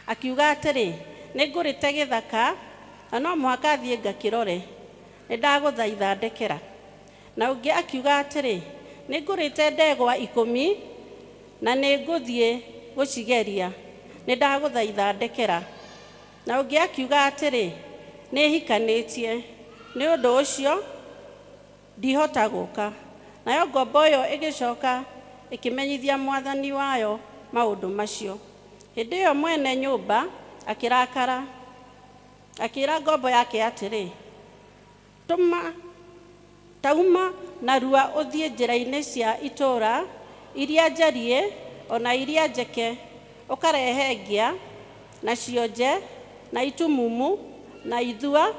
akiuga atĩrĩ, 'Nĩngũrĩte gĩthaka, na no mũhaka thiĩ ngakĩrore. Nĩndagũthaitha ndekera.' Na ũngĩ akiuga atĩrĩ, 'Nĩngũrĩte ndegwa 10, na nĩngũthiĩ gũcigeria. Nĩndagũthaitha ndekera.' Na ũngĩ akiuga atĩrĩ, 'Nĩhikanĩtie, nĩ ũndũ ũcio ndihota gũũka.' Nayo ngombo ĩyo ĩgĩcoka ĩkĩmenyithia mwathani wayo maũndũ macio. Hĩndĩ ĩyo mwene nyũmba akĩrakara, akĩĩra ngombo yake atĩrĩ, 'Tũma tauma narua ũthiĩ njĩra-inĩ cia itũũra iria njariĩ o na iria njeke, ũkarehe ngĩa, na cionje, na itumumu, na ithua,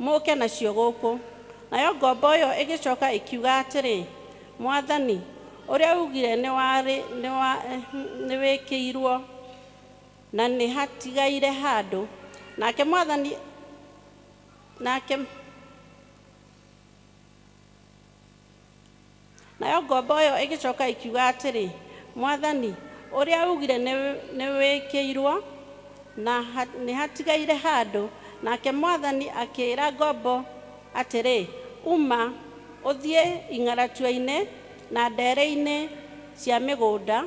mũũke nacio gũkũ.' Nayo ngombo ĩyo ĩgĩcoka ĩkiuga atĩrĩ, 'Mwathani, ũrĩa ugire nĩwĩkirwo, na nĩ hatigaire handũ.' Nake mwathani nake Nayo ngombo ĩyo ĩgĩcoka ĩkiuga atĩrĩ, 'Mwathani, ũrĩa ugire nĩwĩkirwo, na nĩ hatigaire handũ.' Nake mwathani akĩĩra ngombo atĩrĩ, 'Uma ũthiĩ ing'aratua-inĩ na ndeere-inĩ cia mĩgũnda,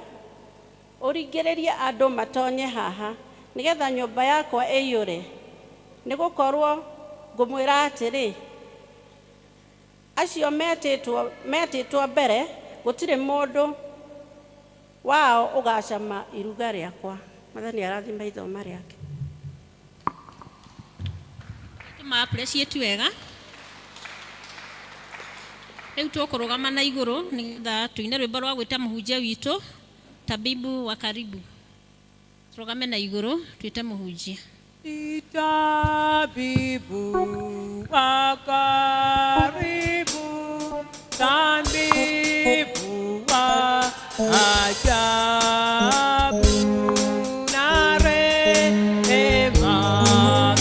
ũringĩrĩrie andũ matonye haha, nĩgeetha nyũmba yakwa ĩiyũre. Nĩgũkorwo ngũmwĩra atĩrĩ, acio metĩtwo mbere, gũtirĩ mũndũ wao ũgaacama iruga rĩakwa.' Mwathani arathime ithoma rĩake. Tũma appreciate wega. Rĩu tũkũrũgama na igũrũ nĩgetha tũine rwĩmbo rwa gwĩta mũhunjia witũ, Tabibu wa Karibu. Tũrũgame na igũrũ twĩte mũhunjia. Tabibu wa karibu, tabibu wa ajabu, na rehema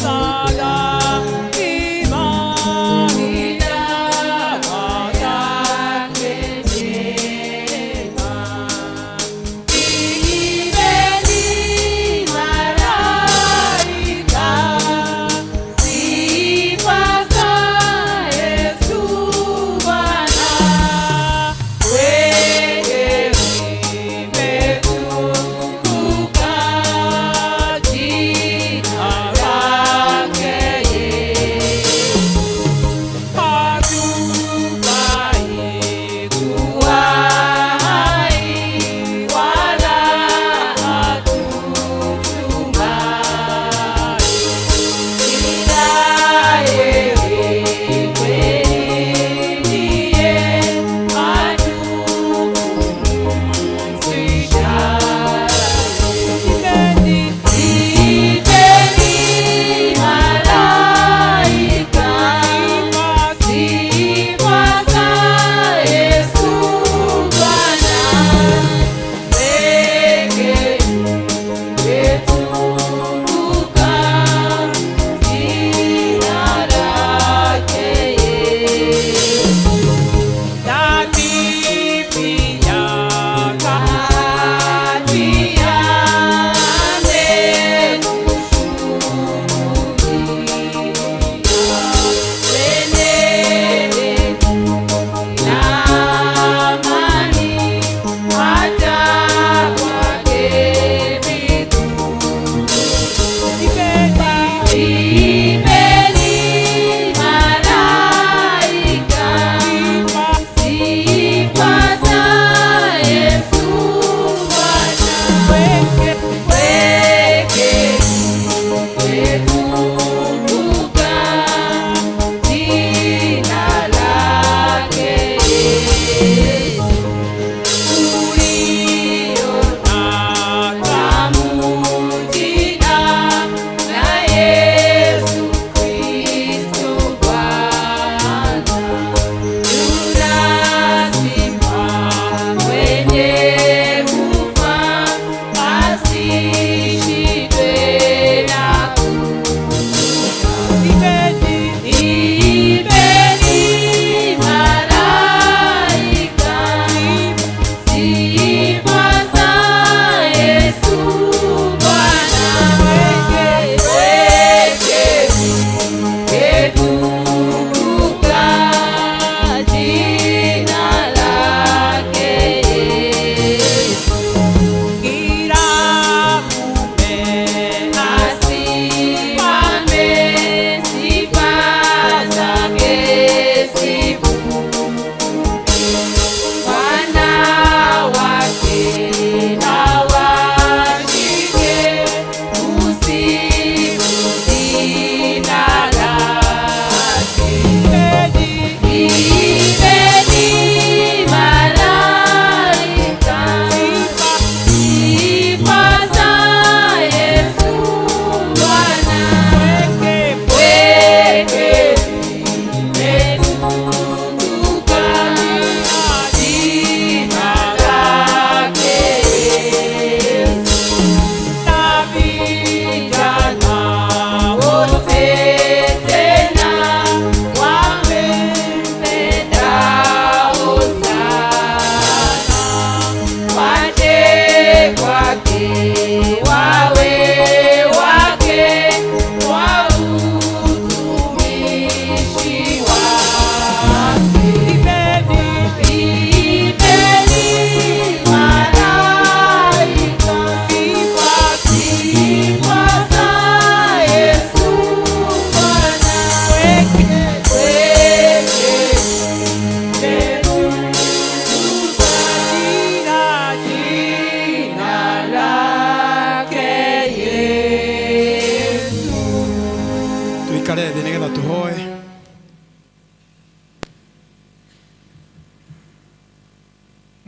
za daima, ni dawa yake njema. Imbeni malaika, sifa za Yesu Bwana, wenye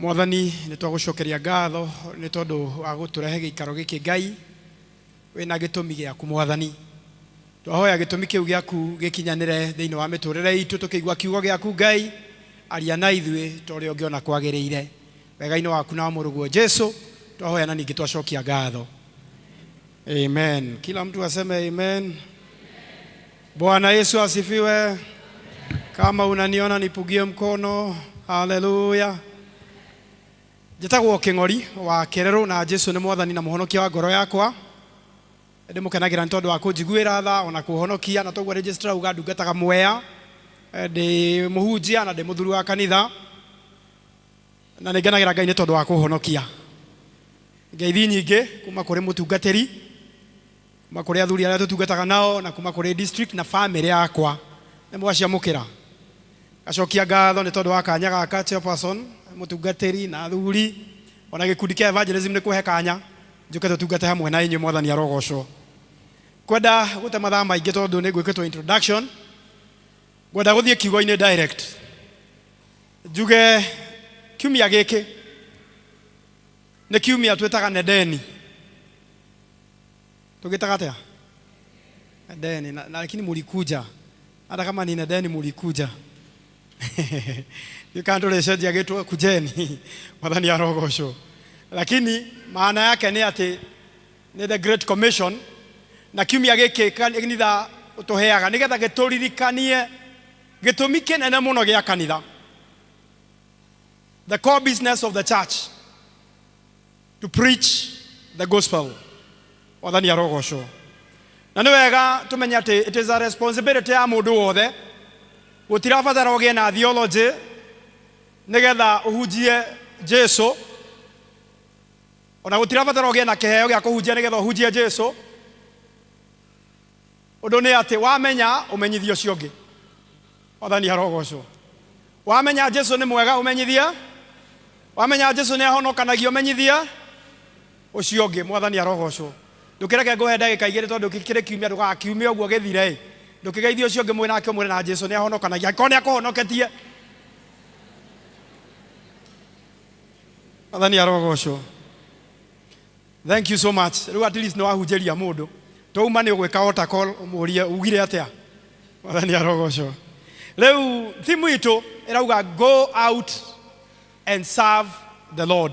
Mwathani nĩ twagũcokeria ngatho nĩ tondũ wa gũtũrehe gĩikaro gĩkĩ Ngai wĩna gĩtũmi gĩaku Mwathani. Twahoya gĩtũmi kĩu gĩaku gĩkinyanĩre thĩinĩ wa mĩtũrĩre itũ tũkĩigua kiugo gĩaku Ngai aria na ithuĩ ta ũrĩa ũngĩona kwagĩrĩire wega-inĩ waku na wa mũrũguo Jesu twahoya na ningĩ twacokia ngatho. Amen. Kila mtu aseme amen. Bwana Yesu asifiwe. Kama unaniona nipugie mkono. Haleluya. Njĩtagwo Kĩng'ori wa Kĩrerũ na Jesu nĩ mwathani na mũhonokia wa ngoro yakwa. Ndĩmũkenagĩra nĩ tondũ wa kũnjiguĩra tha ona kũhonokia na toguo registrar auga ndungataga Mwea, ndĩ mũhunjia na ndĩ mũthuri wa kanitha na nĩ ngenagĩra Ngai nĩ tondũ wa kũhonokia. Ngeithi nyingĩ kuma kũrĩ mũtungatĩri, kuma kũrĩ athuri arĩa tũtungataga nao na kuma kũrĩ district na famĩlĩ yakwa nĩ mwaciamũkĩra. Ngacokia ngatho nĩ tondũ wa kanya gaka chairperson, mũtungatĩri na athuri ona gĩkundi kĩa evangelism nĩ kũhe kanya njũke tũtungate hamwe na inyuĩ mwathani arogocwo. Kwenda gũte mathaa maingĩ tondũ nĩ ngwĩkĩtwo introduction, ngwenda gũthiĩ kiugo-inĩ direct. Njuge kiumia gĩkĩ nĩ kiumia twĩtaga Nedeni. Tũgĩtaga atĩa? Nedeni na, na lakini mulikuja hata kama ni Nedeni mulikuja. Ndiũĩ tũrĩcenjia gĩtwo kujeni mwathani arogocwo. Lakini maana yake nĩ atĩ nĩ the Great Commission na kiumia gĩkĩ kanitha ũtũheaga nĩgetha gĩtũririkanie gĩtũmi kĩnene mũno gĩa kanitha, the core business of the church, to preach the gospel. Mwathani arogocwo. Na nĩ wega tũmenye atĩ it is a responsibility ya mũndũ wothe. Gũtirabatara ũgĩe na theology nĩgetha ũhunjie Jesu, ona gũtirabatara ũgĩe na kĩheo gĩa kũhunjia nĩgetha ũhunjie Jesu. Ũndũ nĩ atĩ wamenya ũmenyithie ũcio ũngĩ. Mwathani arogocwo. Wamenya Jesu nĩ mwega ũmenyithie, wamenya Jesu nĩ ahonokanagia ũmenyithie ũcio ũngĩ. Mwathani arogocwo. Ndũkĩreke ngũhe ndagĩka igĩrĩ tondũ kĩrĩ kiumia, ndũgakiumie ũguo gĩthire. Ndũkĩgeithie ũcio ũngĩ mwĩ nake ũmwĩre na Jesu nĩ ahonokanagia, angĩkorwo nĩ akũhonoketie. Mwathani arogocwo. Thank you so much. Rĩu at least nĩ wahunjĩria mũndũ. Twauma nĩ ũgwĩka altar call ũmũrie ugire atĩa. Mwathani arogocwo. Rĩu thimu itũ ĩrauga go out and serve the Lord.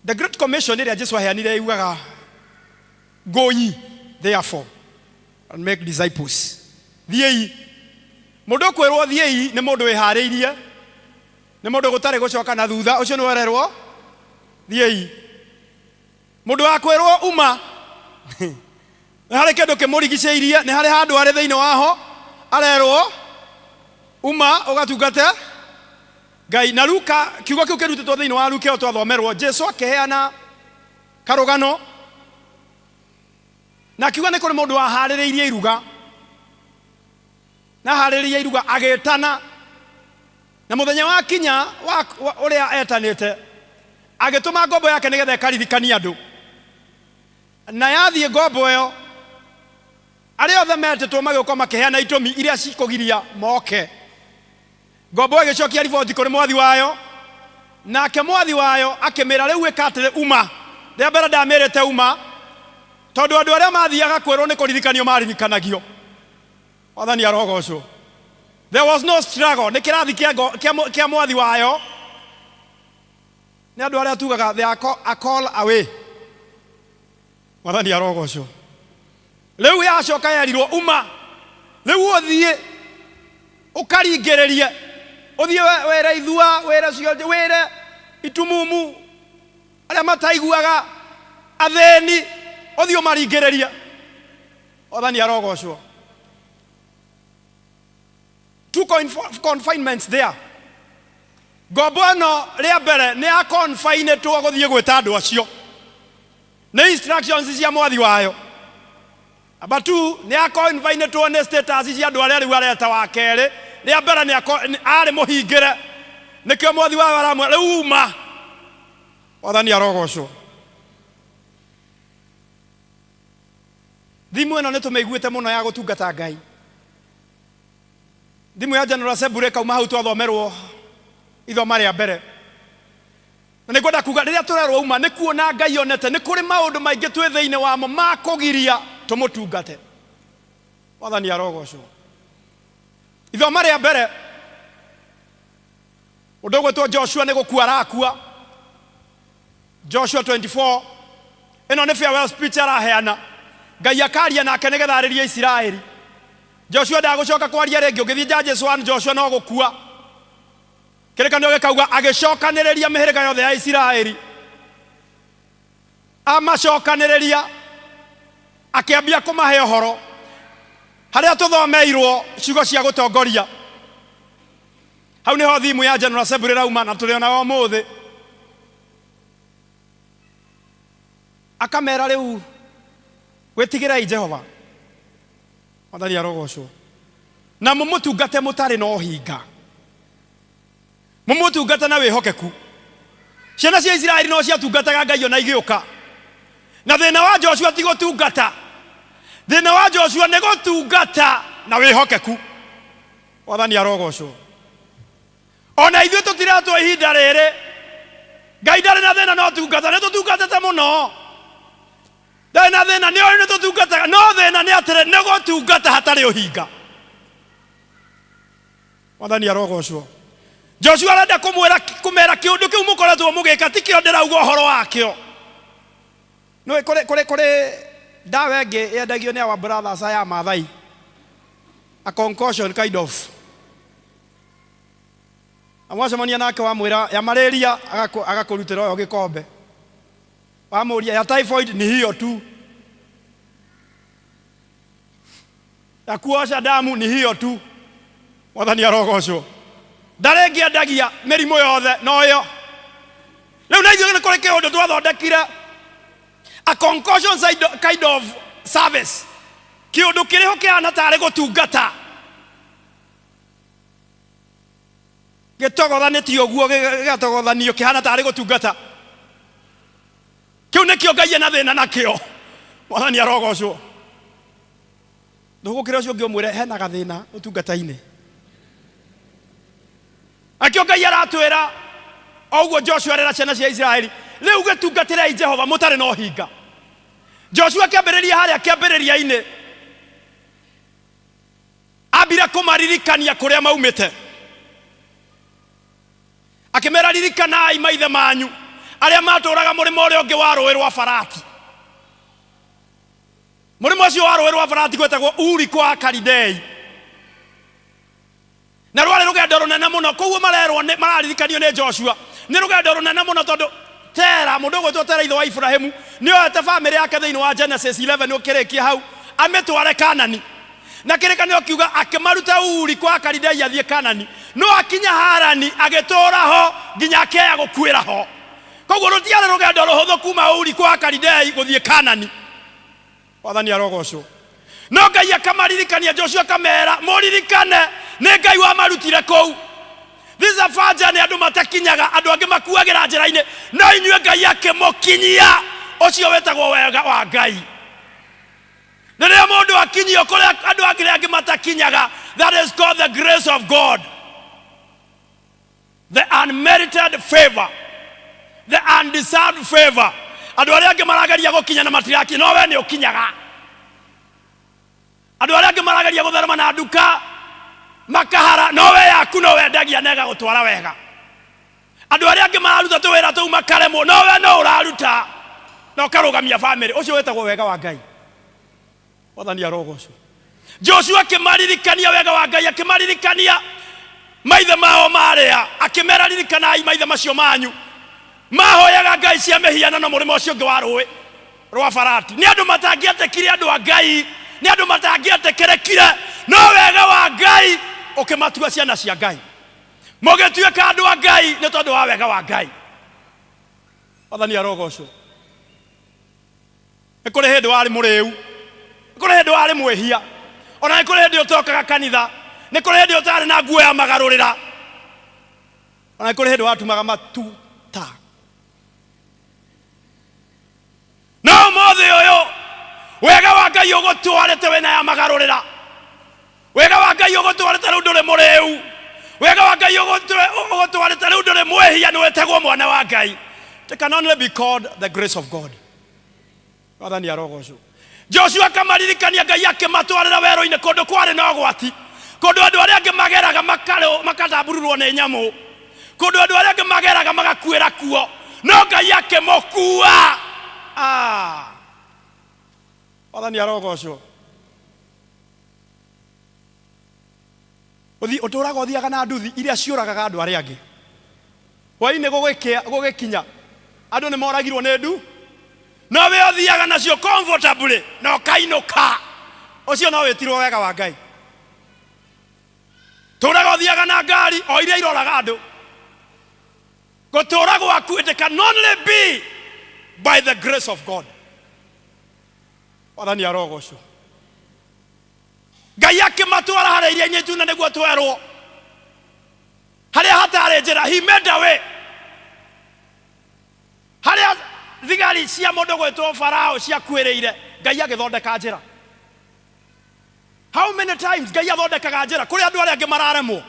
The Great Commission ĩrĩa Jesu aheanire yugaga go ye therefore and make disciples. Thiĩi. Mũndũ ũkwĩrwo thiĩi nĩ mũndũ wĩharĩirie, nĩ mũndũ gũtarĩ gũcoka na thutha, ũcio nĩ wererwo thiĩi. Mũndũ wa kwĩrwo uma nĩ harĩ kĩndũ kĩmũrigicĩirie, nĩ harĩ handũ arĩ thĩinĩ waho arerwo uma ũgatungate Ngai. Na Luka, kiugo kĩu kĩrutĩtwo thĩinĩ wa Luka ĩyo twathomerwo, Jesu akĩheana karũgano na akiuga nĩ kũrĩ mũndũ waharĩrĩirie iruga, na aharĩrĩirie iruga agĩtana, na mũthenya wakinya wa ũrĩa etanĩte agĩtũma ngombo yake nĩgetha ĩkaririkanie andũ. Na yathiĩ ngombo ĩyo, arĩa othe metĩtwo magĩũka makĩheana itũmi iria cikũgiria moke. Ngombo ĩgĩcokia riboti kũrĩ mwathi wayo, nake mwathi wayo akĩmĩra, rĩu ĩka atĩrĩ, uma. Rĩa mbere ndamĩrĩte uma, tondũ andũ arĩa mathiaga kwĩrwo nĩ kũririkanio maririkanagio. Mwathani arogocwo. There was no struggle. Nĩ kĩrathi kĩa mwathi wayo. Nĩ andũ arĩa tugaga they are a call away. Mwathani arogocwo. Rĩu yacoka yerirwo uma, rĩu ũthiĩ ũkaringĩrĩrie, ũthiĩ wĩre ithua, wĩre cionje, wĩre itumumu, arĩa mataiguaga, athĩni, ũthiĩ ũmaringĩrĩrie. Mwathani arogocwo. Two confinements there. Ngombo ĩno rĩa mbere nĩ ya confinetwo gũthiĩ gwĩta andũ acio, nĩ instructions cia mwathi wayo. Number 2 nĩ ya confinetwo nĩ status cia andũ arĩa rĩu areta. Wa kerĩ, rĩa mbere nĩ arĩ mũhingĩre, nĩkĩo mwathi wayo aramwĩra rĩu uma. Mwathani arogocwo. Thimu ĩno nĩ tũmĩiguĩte mũno ya gũtungata Ngai. Thimu ya General Assembly ĩkauma hau twathomerwo Ithoma rĩa mbere na nĩ ngwenda kuga rĩrĩa tũrerwo uma nĩ kuona Ngai onete nĩ kũrĩ maũndũ maingĩ twĩ thĩinĩ wamo ma kũgiria tũmũtungate. Mwathani arogocwo. Ithoma rĩa mbere, mũndũ ũgwĩtwo Joshua nĩ gũkua arakua. Joshua 24 ĩno nĩ farewell speech araheana. Ngai akaria nake nĩgetha arĩrie Isiraeli. Joshua ndagũcoka kwaria rĩngĩ. Ũngĩthiĩ Judges 1 Joshua no gũkua. Kĩrĩkanĩro gĩkauga agĩcokanĩrĩria mĩhĩrĩga yothe ya Isiraeli, amacokanĩrĩria akĩambia kũmahe ũhoro harĩa tũthomeirwo ciugo cia gũtongoria. Hau nĩho thimu ya General Assembly ĩrauma na tũrĩonaga ũmũthĩ. Akamera rĩu gwĩtigĩrei Jehova, Mwathani arogocwo, na mũmũtungate mũtarĩ na ũhinga, mũmũtungate na wĩhokeku. Ciana cia Isiraeli no ciatungataga Ngai ona igĩũka. Na thĩna wa Joshua ti gũtungata, thĩna wa Joshua nĩ gũtungata na wĩhokeku. Mwathani arogocwo. Ona ithuĩ tũtiretwo ihinda rĩrĩ, Ngai ndarĩ na thĩna no tungata, nĩ tũtungatĩte mũno, ndarĩ na thĩna, nĩ oĩ nĩ tũtungataga, no thĩna nĩ atĩrĩ, nĩ gũtungata hatarĩ ũhinga. Mwathani arogocwo. Joshua arenda kũmwĩra kũmera kĩũndũ kĩu mũkoretwo mũgĩka ti kĩo ndĩrauga ũhoro wakĩo. Nĩũĩ kũrĩ kũrĩ kũrĩ ndawa ĩngĩ yendagio nĩ our brothers aya a Maathai, a concoction kind of. Na mwacemania nake wamwĩra ya malaria agakũrutĩra ũyũ gĩkombe, wamũria ya typhoid ni hiyo tu, ya kuosha damu ni hiyo tu. Mwathani arogocwo. Ndarĩ ĩngĩ endagia mĩrimũ yothe no ĩyo. Rĩu na ithuĩ nĩ kũrĩ kĩũndũ twathondekire, a concoction kind of service, kĩũndũ kĩrĩho kĩhana tarĩ gũtungata, gĩtogothanĩtio ũguo, gĩgatogothanio kĩhana tarĩ gũtungata. Kĩu nĩkĩo Ngai ena thĩna nakĩo. Mwathani arogocwo. Ndũgũkĩra ũcio ũngĩ ũmwĩre hena gathĩna ũtungata-inĩ. Nakĩo Ngai aratwĩra o ũguo Joshua arera ciana cia Isiraeli, rĩu gĩtungatĩrei Jehova mũtarĩ na ũhinga. Joshua akĩambĩrĩria harĩa kĩambĩrĩria-inĩ, ambire kũmaririkania kũrĩa maumĩte, akĩmera ririkanai maithe manyu arĩa matũraga mũrĩmo ũrĩa ũngĩ wa rũĩ rwa Farati. Mũrĩmo ũcio wa rũĩ rwa Farati gwetagwo Uri kwa Akalidei, na rwarĩ rũgendo rũnene mũno. Koguo marerwo nĩ mararirikanio nĩ Joshua nĩ rũgendo rũnene mũno, tondũ Tera, mũndũ ũgwĩtwo Tera ithe wa Ibrahimu, nĩ oete bamĩrĩ yake thĩinĩ wa Genesis 11 ũkĩrĩkia hau amĩtware Kanani. Na kĩrĩkanĩro kiuga akĩmaruta Uri kwa Akalidei athiĩ Kanani, no akinya Harani agĩtũũra ho nginya akĩaya gũkuĩra ho. Koguo rũtiarĩ rũgendo rũhũthũ kuma Uri kwa Akalidei gũthiĩ Kanani. Mwathani arogocwo. No Ngai akamaririkania, Joshua akamera mũririkane nĩ Ngai wamarutire kũu. This is a far journey, andũ matakinyaga, andũ angĩ makuagĩra njĩra-inĩ, no inyuĩ Ngai akĩmũkinyia. Ũcio wĩtagwo wega wa Ngai. Rĩrĩa mũndũ akinyio kũrĩa andũ angĩ angĩ matakinyaga, that is called the grace of God, the unmerited favor, the undeserved favor. Andũ arĩa angĩ marageria gũkinya na matirakinya, no we nĩ ũkinyaga. Andũ arĩa angĩ marageria gũtherema na nduka makahara, no we yaku no wendagia na ĩgagũtwara wega. Andũ arĩa angĩ mararuta tũwĩra tũu makaremwo, no we no ũraruta na ũkarũgamia bamĩrĩ. Ũcio wĩtagwo wega wa Ngai. Mwathani arogocwo. Joshua akĩmaririkania wega wa Ngai, akĩmaririkania maithe mao marĩa, akĩmera ririkanai maithe macio manyu mahoyaga ngai cia mĩhianano mũrĩmo ũcio ũngĩ wa rũĩ rwa Farati. Nĩ andũ matangĩetĩkire andũ a Ngai, nĩ andũ matangĩetĩkĩrĩkire, no wega wa Ngai ũkĩmatua ciana cia Ngai, mũgĩtuĩka andũ a Ngai nĩ tondũ wa wega wa Ngai. Mwathani arogocwo. Nĩ kũrĩ hĩndĩ warĩ mũrĩu, nĩ kũrĩ hĩndĩ warĩ mwĩhia, ona nĩ kũrĩ hĩndĩ ũtokaga kanitha, nĩ kũrĩ hĩndĩ ũtarĩ na nguo ya magarũrĩra, ona nĩ kũrĩ hĩndĩ watumaga matuta. No ũmũthĩ ũyũ wega wa Ngai ũgũtwarĩte wĩna ya magarũrĩra. Wega wa Ngai ũgũtwarĩte rĩu ndũrĩ mũrĩu. Wega wa Ngai ũgũtwarĩte rĩu ndũrĩ mwĩhia, nĩ wĩtagwo mwana wa Ngai. It can only be called the grace of God. Mwathani arogocwo. Joshua akamaririkania Ngai akĩmatwarĩra werũ-inĩ kũndũ kwarĩ na ũgwati, kũndũ andũ arĩa angĩ mageraga makatambururwo nĩ nyamũ, kũndũ andũ arĩa angĩ mageraga magakuĩra kuo, no Ngai akĩmũkua. Ah. Mwathani arogocwo. Ũthi ũtũraga ũthiaga na nduthi iria ciũragaga andũ arĩa angĩ. Hwainĩ gũgĩkĩa gũgĩkinya andũ nĩ moragirwo nĩ ndu no we ũthiaga nacio comfortably na ũkainũka. Ũcio no wĩtirwo wega wa Ngai. Tũraga ũthiaga na ngari o iria iroraga andũ. Gũtũra gwaku it can only be by the grace of God. Mwathani arogocwo. Ngai akĩmatwara harĩa iria-inĩ itune nĩguo twerwo harĩa hatarĩ njĩra, he made a way. Harĩa thigari cia mũndũ gwĩtwo Farao ciakuĩrĩire, Ngai agĩthondeka njĩra. How many times Ngai athondekaga njĩra kũrĩa andũ arĩa angĩ mararemwo?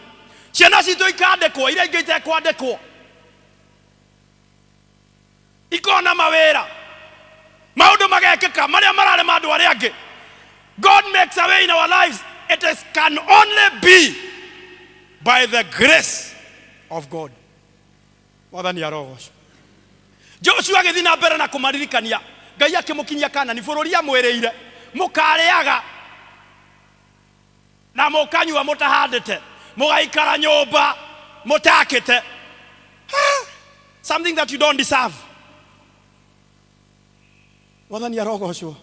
Ciana citũ ikandĩkwo, iria ingĩ itekwandĩkwo ikona mawĩra, maũndũ magekĩka marĩa mararema andũ arĩa angĩ. God makes a way in our lives. It is, can only be by the grace of God. Mwathani arogocwo. Joshua agĩthiĩ na mbere na kũmaririkania, Ngai akĩmũkinyia Kanani, bũrũri amwĩrĩire mũkarĩaga na mũkanyua mũtahandĩte, mũgaikara nyũmba mũtakĩte. Ah, something that you don't deserve. Mwathani arogocwo.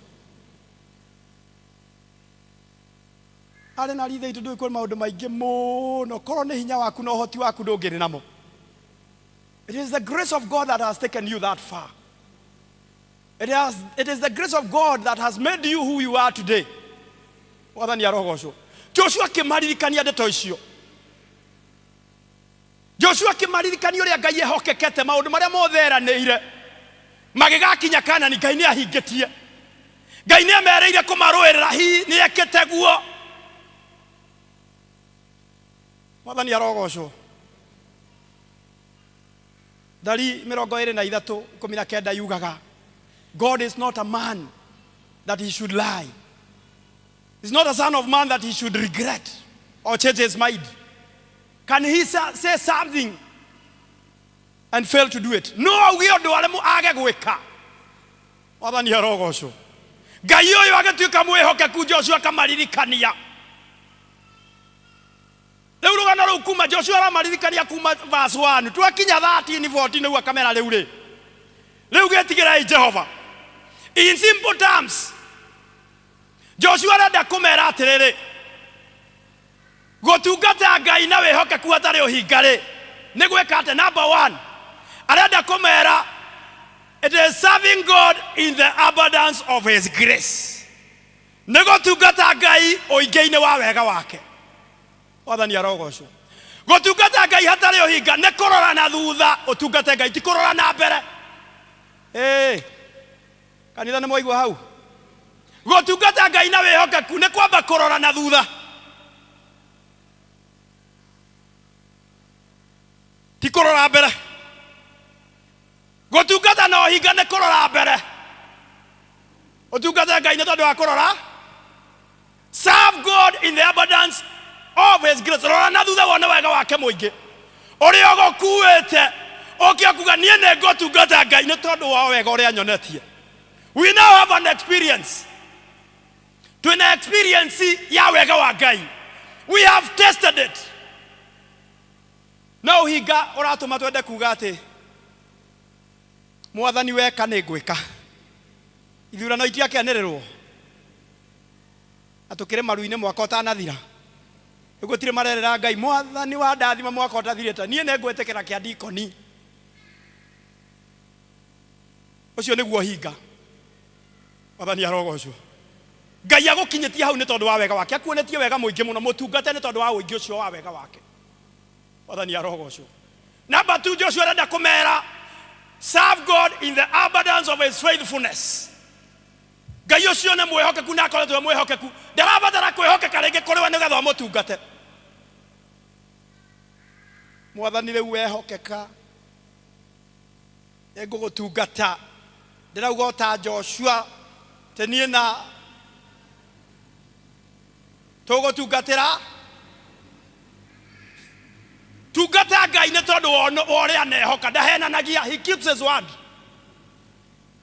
Arĩ na rithe itũ ndũĩ kwĩ maũndũ maingĩ mũno, korwo nĩ hinya waku na ũhoti waku ndũngĩrĩ namo. It is the grace of God that has taken you that far. It, has, it is the grace of God that has made you who you are today. Mwathani arogocwo. Joshua akĩmaririkania ndeto icio. Joshua akĩmaririkania ũrĩa Ngai ehokekete maũndũ marĩa mothe eranĩire magĩgakinya Kanani, Ngai nĩ ahingĩtie. Ngai nĩ amerĩire kũmarũĩrĩra, hi nĩ ekĩte guo. Mwathani arogocwo. Thari 23:19 yugaga, God is not a man that he should lie. He's not a son of man that he should regret or change his mind. Can he say something and fail to do it? No auge ũndũ aremwo age gwĩka. Mwathani arogocwo. Ngai ũyũ agĩtuĩka mwĩhokeku, Joshua akamaririkania. Rĩu rũgano rũu kuma Joshua aramaririkania kuma verse 1 twakinya 13 14 rĩu akamera rĩu rĩ rĩu gĩtigĩrai Jehova. In simple terms, Joshua arenda kũmera atĩrĩrĩ, gũtungata Ngai na wĩhokeku hatarĩ ũhinga rĩ nĩ gwĩka atĩa? Number one, arenda kũmera it is serving God in the abundance of his grace. Nĩ gũtungata Ngai ũingĩ-inĩ wa wega wake. Mwathani arogocwo. Gũtungata Ngai hatarĩ ũhinga nĩ kũrora na thutha ũtungate Ngai, ti kũrora na mbere. Ĩĩ, kanitha nĩ mwaigua hau? Gũtungata Ngai na wĩhokeku nĩ kwamba kũrora na thutha, ti kũrora mbere. Gũtungata na ũhinga nĩ kũrora mbere. Ũtungate Ngai nĩ tondũ wa kũrora. Serve God in the abundance of his grace. Rora na thutha wone wega wake mũingĩ ũrĩa ũgũkuĩte ũke ũkuga niĩ nĩ ngũtungata Ngai nĩ tondũ wa wega ũrĩa nyonetie. We now have an experience. Twĩna experience ya wega wa Ngai. We have tested it. No ũhinga ũratũma twende kuga atĩ Mwathani weka nĩ ngwĩka. Ithurano itiakĩanĩrĩrwo na tũkĩrĩ maru-inĩ mwaka ũtanathira. Rĩu gũtirĩ marerĩra Ngai, Mwathani wandathima mwaka ũtathirĩte, niĩ nĩ ngwĩtĩkĩra kĩa ndikoni. Ũcio nĩguo ũhinga. Mwathani arogocwo. Ngai agũkinyĩtie hau nĩ tondũ wa wega wake. Akuonetie wega mũingĩ mũno. Mũtungate nĩ tondũ wa ũingĩ ũcio wa wega wake. Mwathani arogocwo. Number two, Joshua arenda kũmera serve God in the abundance of his faithfulness. Ngai ũcio nĩ mwĩhokeku na akoretwo e mwĩhokeku, ndarabatara kwĩhokeka rĩngĩ kũrĩ we nĩgetha ũmũtungate. Mwathani rĩu wehokeka, nĩngũgũtungata. Ndĩrauga o ta Joshua, atĩ niĩ na tũgũtungatĩra. Tungata Ngai nĩ tondũ wa ũrĩa anehoka, ndahenanagia, he keeps his word.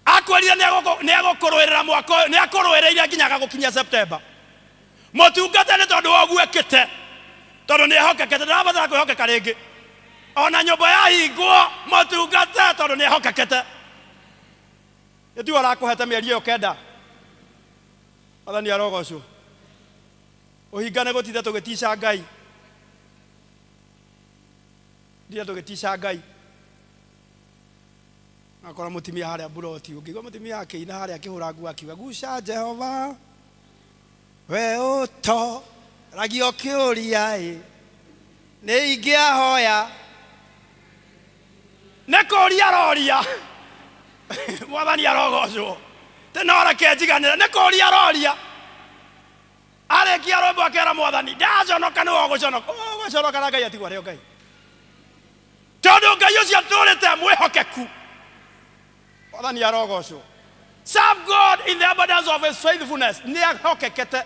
Akwĩrire nĩ egũkũrũĩrĩra mwaka ũyũ, nĩ akũrũĩrĩire nginya agagũkinyia September. Mũtungate nĩ tondũ wa ũguo ekĩte, tondũ nĩ ehokekete, ndarabatara kwĩhokeka rĩngĩ. Ona nyũmba yahingwo, mũtungate tondũ nĩ ehokekete. Nĩ tiwe arakũhete mĩeri ĩyo kenda. Mwathani arogocwo. Ũhinga nĩ gũtinda tũgĩtica Ngai. Tinda tũgĩtica Ngai. Akora mũtumia harĩa mburoti, ũngĩigua mũtumia akĩina harĩa akĩhũra nguo akiuga guca Jehova we ũtoragia ũkĩũria ĩ nĩ ingĩahoya nĩ kũria aroria mwathani arogocwo tĩ no reke njiganĩre nĩ kũria aroria arĩkia rwĩmbo akera mwathani ndaconoka nĩwe ũgũconoka ũgũconoka na Ngai atigwo arĩ o Ngai Tondũ Ngai ũcio atũrĩte mwĩhokeku. Mwathani arogocwo. Serve God in the abundance of his faithfulness. Nĩ ahokekete.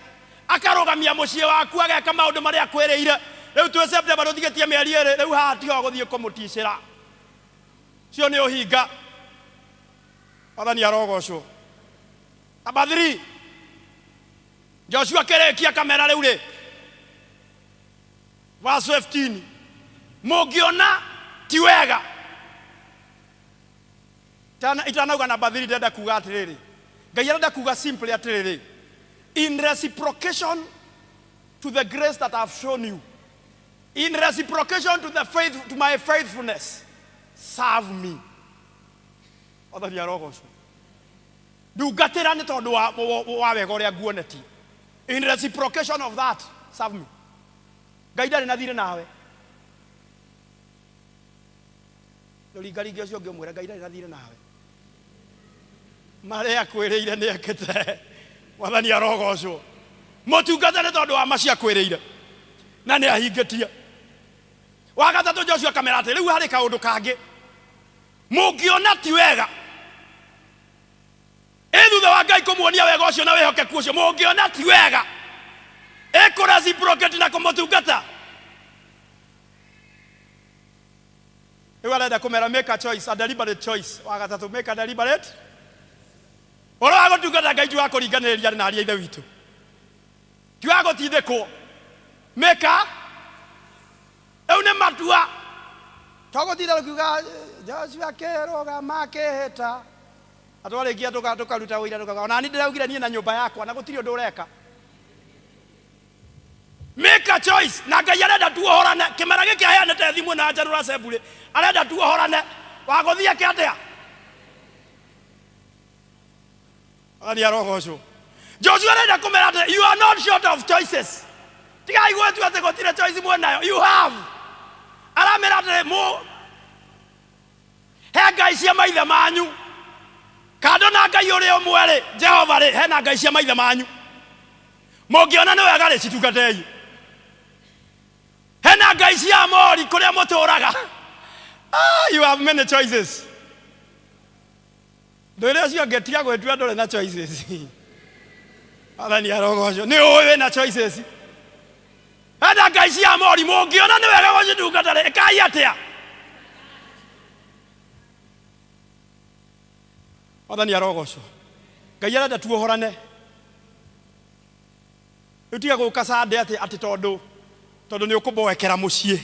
Akarũgamia mũciĩ waku ageka maũndũ marĩa akwĩrĩire. Rĩu twĩ September tũtigĩtie mĩeri ĩrĩ, rĩu haha tiho gũthiĩ kũmũticĩra. Ũcio nĩ ũhinga. Mwathani arogocwo. Number 3. Joshua akĩrĩkia akamera rĩu rĩ. Verse 15. Mũngĩona ti wega. Tana, itanauga namba 3 ndĩrenda kuga atĩrĩrĩ. Ngai arenda kuga simply atĩrĩrĩ. In reciprocation to the grace that I've shown you. In reciprocation to the faith, to my faithfulness. Serve me. Mwathani arogocwo. Ndungatĩra nĩ tondũ wa, wa, wa wega ũrĩa nguonetie. In reciprocation of that, serve me. Ngai ndarĩ na thirĩ nawe. Ndũringaringe ũcio ũngĩ ũmwĩre Ngai ndarĩ na thirĩ nawe. Marĩa akwĩrĩire nĩ ekĩte. Mwathani arogocwo. Mũtungata nĩ tondũ wa macio akwĩrĩire na nĩ ahingĩtie. Wa gatatũ Joshua akamera atĩ rĩu harĩ kaũndũ kangĩ mũngĩona ti wega Ĩ thutha wa Ngai kũmuonia wega ũcio na wĩhokeku ũcio, mũngĩona ti wega ĩ kũ reciprocate na kũmũtungata? Rĩu arenda kũmera make a choice, a deliberate choice. Wa gatatũ, make a deliberate. Ũhoro wa gũtungata Ngai ti wa kũringanĩrĩria na aria Ithe witũ, ti wa gũtindĩkwo. Make a Rĩu nĩ matua. To gũtinda tũkiuga Joshua akĩrũgama akĩhĩta. Na twarĩkia tũkaruta ũira tũkauga ona niĩ ndĩraugire niĩ na nyũmba yakwa na gũtirĩ ũndũ ũreka. Make a choice. Na Ngai arenda tuohorane. Kĩmera gĩkĩ aheanĩte thimũ na General Assembly arenda tuohorane. Wa gũthiĩ eke atĩa? Mwathani arogocwo. Joshua arenda kũmera atĩ you are not short of choices. Tigai gwĩtua atĩ gũtirĩ choice mwĩnayo. You have. Aramera atĩ mũ he ngai cia maithe manyu kando na ngai ũrĩa ũmwe rĩ Jehova rĩ hena ngai cia maithe manyu mũngĩona nĩ wega rĩ citungatei hena ngai cia Amori kũrĩa mũtũraga ah, you have many choices ndwĩre ũcio ũngĩ tiga gwĩtua ndũrĩ na choices athani arogocwo nĩ ũĩ wĩna choices hena ngai cia Amori mũngĩona nĩ wega gũcitungata rĩ ĩkai atĩa mwathani arogocwo ngai arenda tuohorane rĩu tiga gũka sande atĩ atĩ tondũ tondũ nĩ ũkũboekera mũciĩ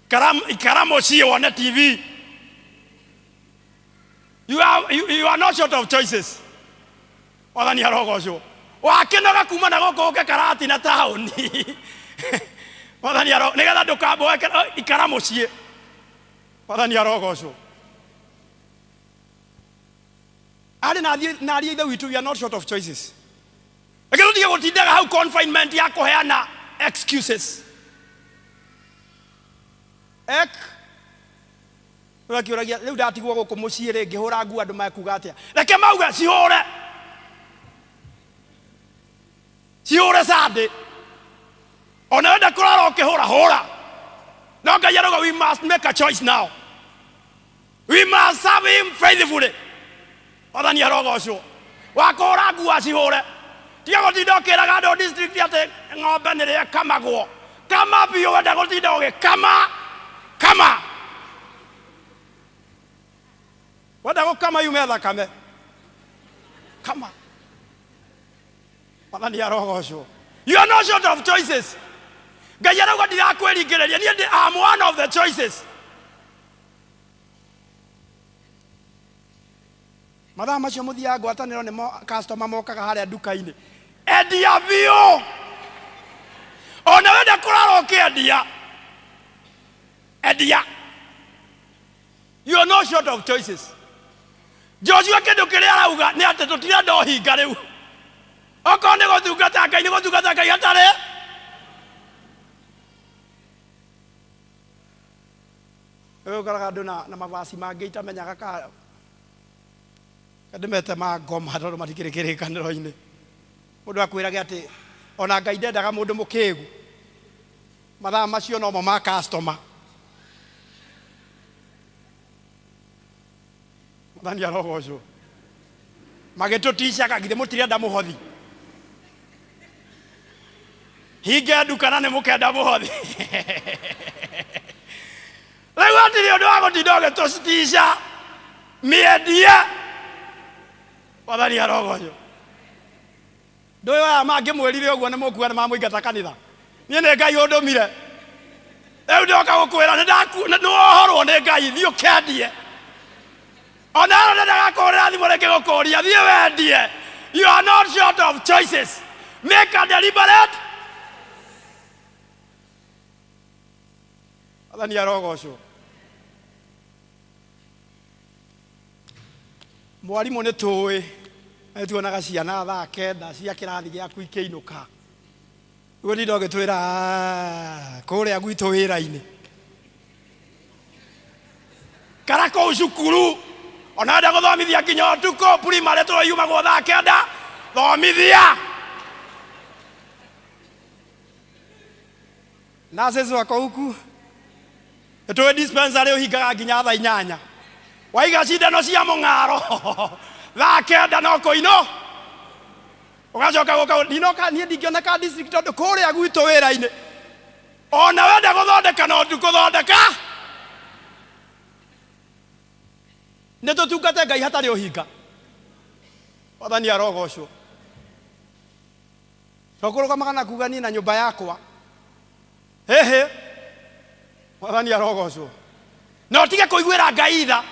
ikara ikara mũciĩ wone tv you are, you, you are not short of choices mwathani arogocwo wakĩnoga kuma na gũkũ ũke karati na taũni mwathani aro nĩgetha ndũkamboeke ikara mũciĩ mwathani arogocwo arĩ na athiĩ na ariũ a ithe witũ we are not short of choices reke tũtige gũtindaga hau confinement ya kũheana excuses ek ũrakiũragia rĩu ndatigwo gũkũ mũciĩ rĩ ngĩhũra nguo andũ mekuga atĩa reke mauge cihũre cihũre sande ona wenda kũrara ũkĩhũra hũra No Ngai arauga we must make a choice now. We must serve him faithfully. Mwathani arogocwo. Wakũhũra nguo acihũre. Tiga gũtinda ũkĩraga andũ district atĩ ng'ombe nĩrĩo ĩkamagwo. Kama biũ wenda gũtinda ũgĩkama. Kama. Wenda gũkama yume thakame. Kama. Mwathani arogocwo. You are not short of choices. Ngai arauga ndirakwĩringĩrĩria niĩ ndĩ am one of the choices. Mathaa macio mũthiaga ngwatanĩro nĩmo customer mokaga harĩa nduka-inĩ. Endia biũ. Ona wenda kũrara ũkĩendia. Endia. You are not short of choices. Joshua kĩndũ kĩrĩa arauga nĩ atĩ tũtirenda ũhinga rĩu. Okorwo nĩ gũtungata Ngai nĩ gũtungata Ngai hatarĩ Rĩu ũkoraga andũ na, na mavaci mangĩ itamenyaga ka ndĩmete ma ngoma tondũ matikĩrĩ kĩrĩkanĩro-inĩ. Mũndũ akwĩrage atĩ ona Ngai ndendaga mũndũ mũkĩgu. Mathaa macio nomo ma customer. Mwathani arogocwo. Magĩtũticaga githĩ mũtirenda mũhothi. Hinge nduka na nĩ mũkenda mũhothi. Rĩu hatirĩ ũndũ wa gũtinda ũgĩtũtica mĩendie. Mwathani arogocwo. Ndũĩ aya mangĩmwĩrire ũguo nĩ mũkuga nĩ mamũingata kanitha. Niĩ nĩ Ngai ũndũmire. Rĩu ndoka gũkwĩra nĩ wohorwo nĩ Ngai thiĩ ũkendie. Ona ĩyo ndendaga kũhũrĩra thimũ rĩngĩ gũkũria thiĩ wendie. You are not short of choices. Make a deliberate. Mwathani arogocwo. Mwarimũ nĩ tũĩ nĩ tuonaga ciana thaa kenda cia kĩrathi gĩaku ikĩinũka. Ũgũtinda ũgĩtwĩra "Ah, kũrĩa gwitũ wĩra-inĩ kana kũu cukuru ona wenda gũthomithia nginya ũtukũ primary tũyumagwo thaa kenda thomithia. Nurses wako huku nĩtũĩ dispensary ũhingaga nginya thaa inyanya waiga cindano cia mũng'aro thaa kenda no kũinũ ũgacoka gũka ndinoka niĩ ndingĩoneka district tondũ kũrĩa gwitũ wĩra-inĩ ona wenda gũthondeka no ndukũthondeka nĩ tũtungate Ngai hatarĩ ũhinga. Mwathani arogocwo. To kũrũgamaga na kuga niĩ na nyũmba yakwa. Hĩhĩ. Mwathani arogocwo. Na ũtige kũiguĩra Ngai tha.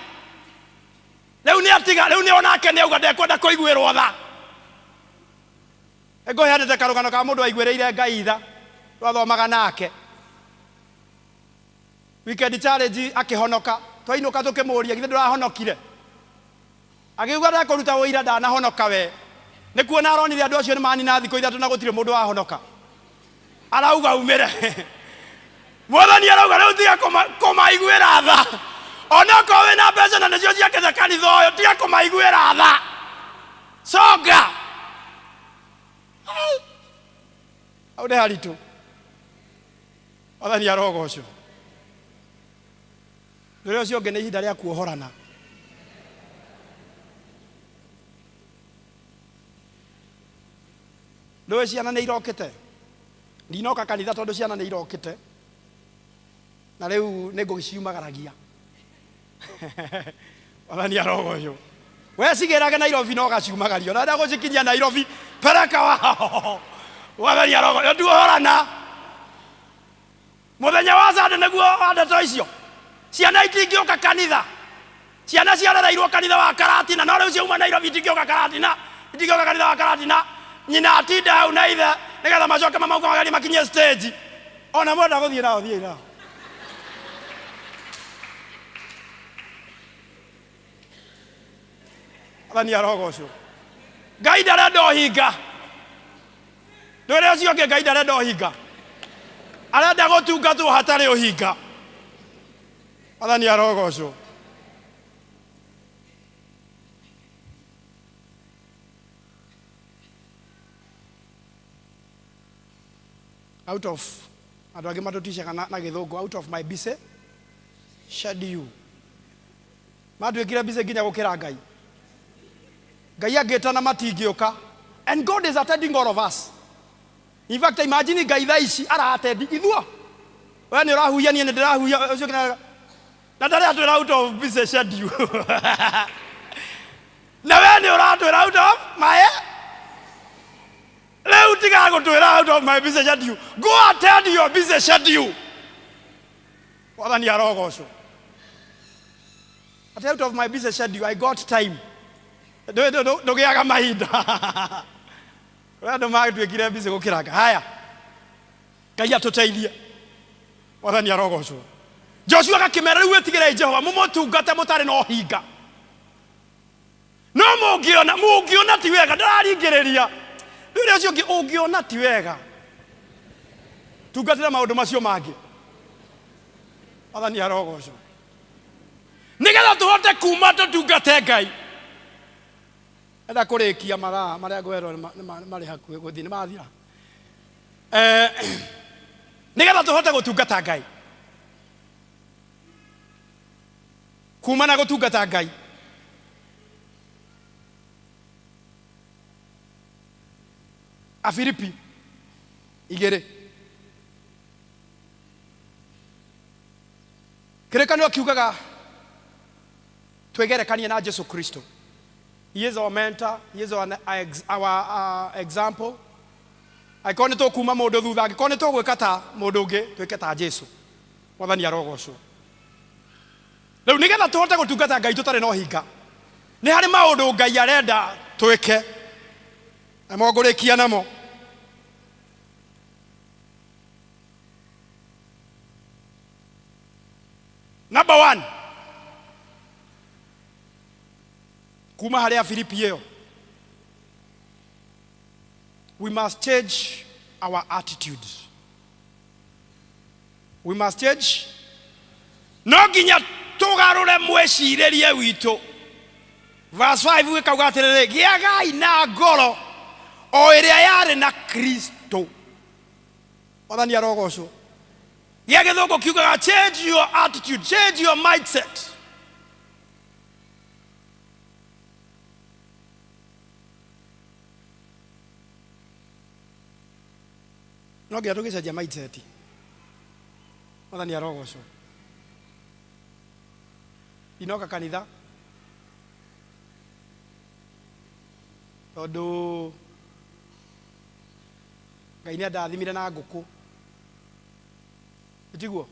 Rĩu nĩ atiga, rĩu nĩ onake nĩ auga ndekwenda kũiguĩrwo tha. Ngũheanĩte karũgano ka mũndũ waiguĩrĩire Ngai tha. Twathomaga nake. Weekend challenge akĩhonoka. Twainũka tũkĩmũria githĩ ndũrahonokire? Agĩuga ndekũruta ũira ndanahonoka we. Nĩ kuona aronire andũ acio nĩ manina thikũ ithatũ na gũtirĩ mũndũ wahonoka. Arauga umĩre. Mwathani arauga rĩu tiga kũmaiguĩra tha. Onokorwo wĩna mbeca na nĩcio ciakĩte kanitha ũyũ tiga kũmaiguĩra tha. Songa. Hau nĩ haritũ. Mwathani arogocwo. Rĩrĩa ũcio ũngĩ nĩ ihinda rĩa kuohorana. Ndũĩ ciana nĩ irokĩte? Ndinoka kanitha tondũ ciana nĩ irokĩte. Na rĩu nĩ ngũgĩciumagaragia. Mwathani arogocwo. We cigĩrage Nairobi no ũgaciumagaria. Ũrenda gũcikinyia Nairobi, pereka wao. Mwathani arogocwo. Tuohorana. Mũthenya wa Sunday nĩguo wa ndeto icio. Ciana itingĩũka kanitha. Ciana ciarereirwo kanitha wa Karatina, no rĩu ciauma Nairobi itingĩũka Karatina, itingĩũka kanitha wa Karatina. Nyina atinda hau na ithe nĩgetha macoke mamaumagarie makinyie stage. Ona mwenda gũthiĩ nao thiĩi nao. Mwathani arogocwo. Ngai ndarenda ũhinga. Ndwĩre ũcio ũngĩ Ngai ndarenda ũhinga. Arenda gũtungatwo hatarĩ ũhinga. Mwathani arogocwo. Out of Andũ angĩ matũticaga na, na gĩthũngũ out of my busy schedule. Matuĩkire busy nginya gũkĩra Ngai. Ngai angĩtana matingĩũka. And God is attending all of us. In fact, imagine Ngai thaa ici ara-attend ithuo. We nĩ ũrahuhia, niĩ nĩ ndĩrahuhia, ũcio ũngĩ na ndarĩ atwĩra out of busy schedule. Na we nĩ ũratwĩra out of my rĩu tiga gũtwĩra out of my busy schedule. Go attend your busy schedule. Mwathani arogocwo. At out of my busy schedule, I got time. Ndũgĩaga mahinda. Kũrĩ andũ matuĩkire busy gũkĩra Ngai. Haya, Ngai atũteithie. Mwathani arogocwo. Joshua agakĩmera rĩu ĩtigĩrei Jehova mũmũtungate mũtarĩ na ũhinga. No mũngĩona mũngĩona ti wega ndĩraringĩrĩria. Rĩu ũcio ũngĩ ũngĩona ti wega tungatĩra maũndũ macio mangĩ. Mwathani arogocwo. Nĩgetha tũhote kuma tũtungate Ngai. Enda kũrĩkia mathaa marĩa ngwerwo marĩ hakuhĩ gũthiĩ nĩ mathira. Eh, nĩgetha tũhote gũtungata Ngai. Kuma na gũtungata Ngai. Afilipi igĩrĩ. Kĩrĩkanĩro kiugaga twĩgerekanie na Jesu Kristo. He is our mentor, he is our, our example. Angĩkorwo nĩ tũkuma mũndũ thutha, angĩkorwo nĩ tũgwĩka ta mũndũ ũngĩ, twĩke ta Jesu. Mwathani arogocwo. Rĩu nĩgetha tũhote gũtungata Ngai tũtarĩ na ũhinga, nĩ harĩ maũndũ Ngai arenda twĩke, namo ngũrĩkia namo. Number one, kuma harĩ Afilipi ĩyo, we must change our attitudes. We must change. No nginya tũgarũre mwĩcirĩrie witũ. Verse 5 gĩkauga atĩrĩrĩ, gĩagai na ngoro o ĩrĩa yarĩ na Kristo. Mwathani arogocwo. Gĩa gĩthũngũ kiugaga change your attitude, change your mindset. No nginya tũgĩcenjia mindset. Mwathani arogocwo. Ndinoka kanitha tondũ Ngai nĩ andathimire na ngũkũ. Tiguo?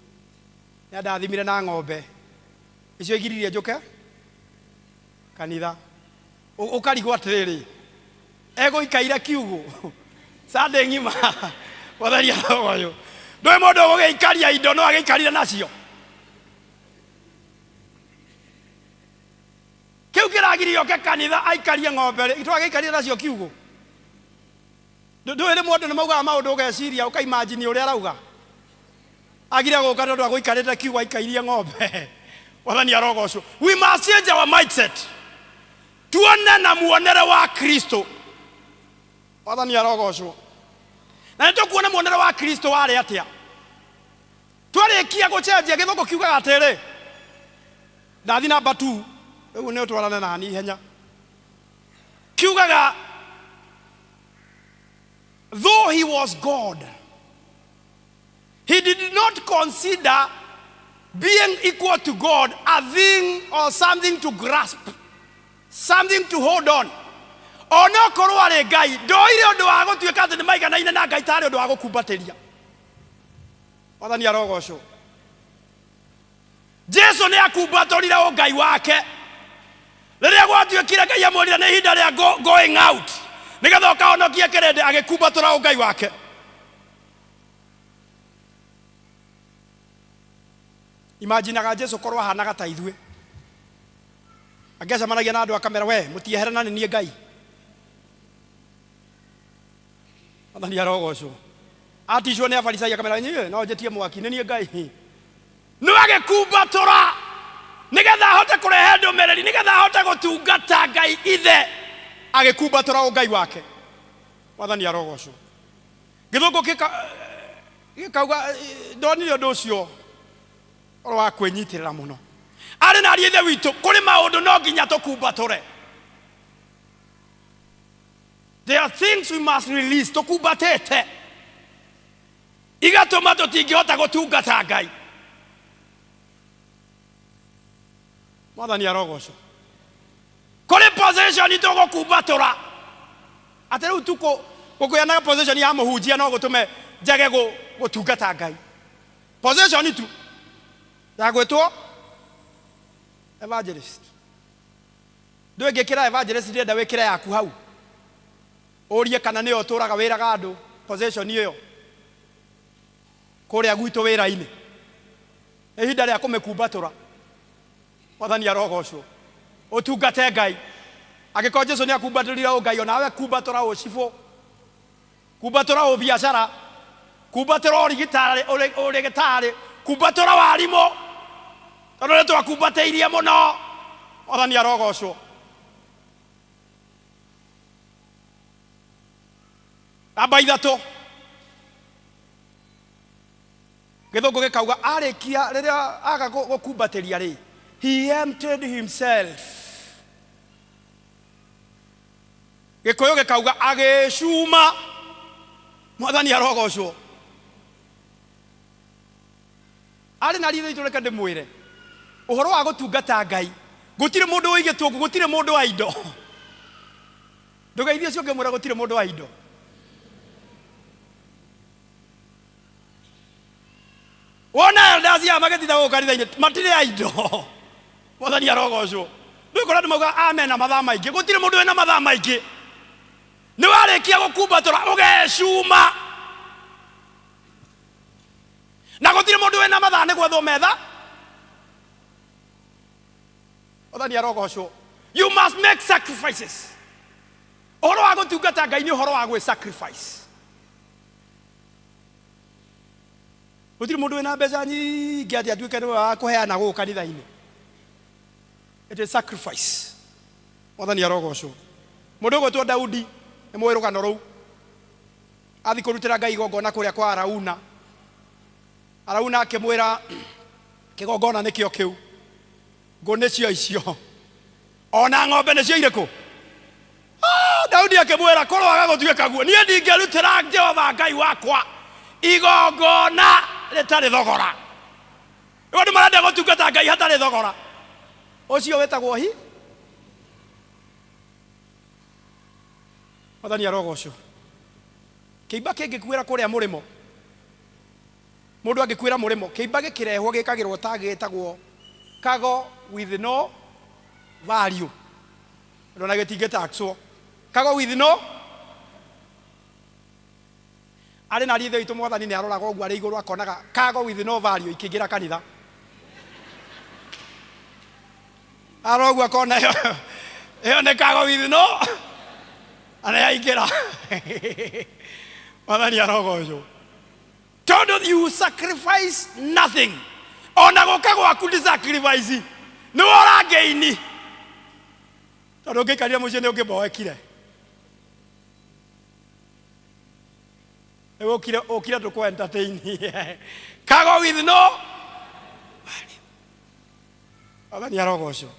Nĩ andathimire na ng'ombe. Icio igiririe njũke kanitha. Ũkarigwo atĩrĩrĩ, egũikaire kiugũ Sunday ng'ima. Mwathani arogocwo. Ndũĩ mũndũ ũgũgĩikaria indo no agĩikarire nacio. Kĩu kĩragiria oke kanitha aikarie ng'ombe rĩ, twagĩikarire nacio kiugũ. Ndũĩ rĩmwe andũ nĩ maugaga maũndũ ũgeciria ũkaimajini ũrĩa arauga. Agire gũka tondũ agũikarĩte kiugũ aikairie ng'ombe. Mwathani arogocwo. We must change our mindset. Tuone na muonere wa Kristo. Mwathani arogocwo. Na nĩ tũkuona muonere wa Kristo warĩ atĩa. Twarĩkia gũcenjia gĩthũngũ kiugaga atĩrĩ, ndathi namba 2 rĩu nĩ ũtwarane nani ihenya. Kiugaga though he was God, he did not consider being equal to God a thing or something to grasp, something to hold on. Ona okorwo arĩ Ngai, ndoire ũndũ wa gũtuĩka atĩ nĩ maiganaine na Ngai tarĩ ũndũ wa gũkumbatĩria. Mwathani arogocwo. Jesu nĩ akumbatũrire ũngai wake rĩrĩa gwatuĩkire Ngai amwĩrire nĩ ihinda rĩa going out nĩgetha ũkahonokie kĩrĩndĩ, agĩkumbatũra ũngai wake. Imaginaga Jesu korwo ahanaga ta ithuĩ, angĩacemanagia na andũ akamera, we mũtieherana nĩ niĩ Ngai. Mwathani arogocwo. Aticwo nĩ Afarisai akamera, inyuĩ no njĩtie mwaki, nĩ niĩ Ngai. No agĩkumbatũra nĩgetha ahote kũrehe ndũmĩrĩri, nĩgetha ahote gũtungata Ngai Ithe, agĩkumbatũra ũngai wake. Mwathani arogocwo. Gĩthũngũ Gĩkauga ndonire ũndũ ũcio ũhoro wa kwĩnyitĩrĩra mũno. Arĩ na ariũ a Ithe witũ, kũrĩ maũndũ no nginya tũkumbatũre. There are things we must release, tũkumbatĩte igatũma tũtingĩhota gũtungata Ngai. Mwathani arogocwo. Kũrĩ position tũgũkumbatũra atĩ rĩu tu gũkũgĩa na position ya mũhunjia no gũtũme njage gũtungata Ngai. Position tu ya gwĩtwo evangelist. Ndũngĩkĩra evangelist ndĩrenda wĩkĩre yaku hau. Ũrie kana nĩyo ũtũraga wĩraga andũ position ĩyo kũrĩa gwitũ wĩra-inĩ. Nĩ ihinda rĩa kũmĩkumbatũra. Mwathani arogocwo. Ũtungate Ngai. Angĩkorwo Jesu nĩ akumbatũrire ũngai, onawe kumbatũra ũcibũ, kumbatũra ũbiacara, kumbatũra ũrigitari, ũrĩgĩtarĩ, kumbatũra warimũ, tondũ nĩ twakumbatĩirie mũno. Mwathani arogocwo. Namba ithatũ, gĩthũngũ gĩkauga arĩkia rĩrĩa aga gũkumbatĩria rĩ, he emptied himself. Gĩkũyũ gĩkauga agĩcuma. Mwathani arogocwo. Arĩ na riitho itũ, reke ndĩmwĩre ũhoro wa gũtungata Ngai, gũtirĩ mũndũ ũigĩtwo ũguo, gũtirĩ mũndũ wa indo. Ndũgeithie ũcio ũngĩ ũmwĩre gũtirĩ mũndũ wa indo. Wona elders aya magĩtinda gũkũ kanitha-inĩ matirĩ a indo. Mwathani arogocwo. Ndũkora andũ mauga amen na mathaa maingĩ. Gũtirĩ mũndũ wĩna mathaa maingĩ. Nĩ warĩkia gũkumbatũra ũgecuma. Na gũtirĩ mũndũ wĩna mathaa nĩ gwethwo metha. Mwathani arogocwo. You must make sacrifices. Ũhoro wa gũtungata Ngai nĩ ũhoro wa gwĩ sacrifice. Gũtirĩ mũndũ wĩna mbeca nyingĩ atĩ atuĩke nĩwe wa kũheana gũkũ kanitha-inĩ. It is sacrifice. Mwathani arogocwo. Mũndũ ũgwĩtwo Daudi, nĩ mũĩ rũgano rũu. Athiĩ kũrutĩra Ngai igongona kũrĩa kwa Arauna. Arauna akĩmwĩra kĩgongona nĩkĩo kĩu, ngũ nĩcio icio, ona ng'ombe nĩcio irĩkũ? Ah, Daudi akĩmwĩra kũroaga gũtuĩka guo, niĩ ndingĩrutĩra Jehova Ngai wakwa igongona rĩtarĩ thogora. Rĩu andũ marenda gũtungata Ngai hatarĩ thogora. Ũcio wĩtagwo hi Mwathani arogocwo. Kĩimba kĩngĩkuĩra kũrĩa mũrĩmo, mũndũ angĩkuĩra mũrĩmo, kĩimba gĩkĩrehwo gĩkagĩrwo tag gĩtagwo cargo with no value. Ndona gĩtingĩ taxwo. Cargo with no arĩ na ithe witũ Mwathani nĩ aroraga ũguo arĩ igũrũ akonaga cargo with no value ikĩingĩra kanitha. Arora ũguo akona ĩyo ĩyo nĩ cargo with no na nĩ yaingĩra. Mwathani arogocwo. Tondũ you sacrifice nothing. Ona gũka gwaku ndi sacrifice. Nĩwe ũrangeini. Tondũ ũngĩikarire mũciĩ nĩ ũngĩmboekire. Rĩu ũkire ũkire tũkũ entertain. Cargo with no value. Mwathani arogocwo.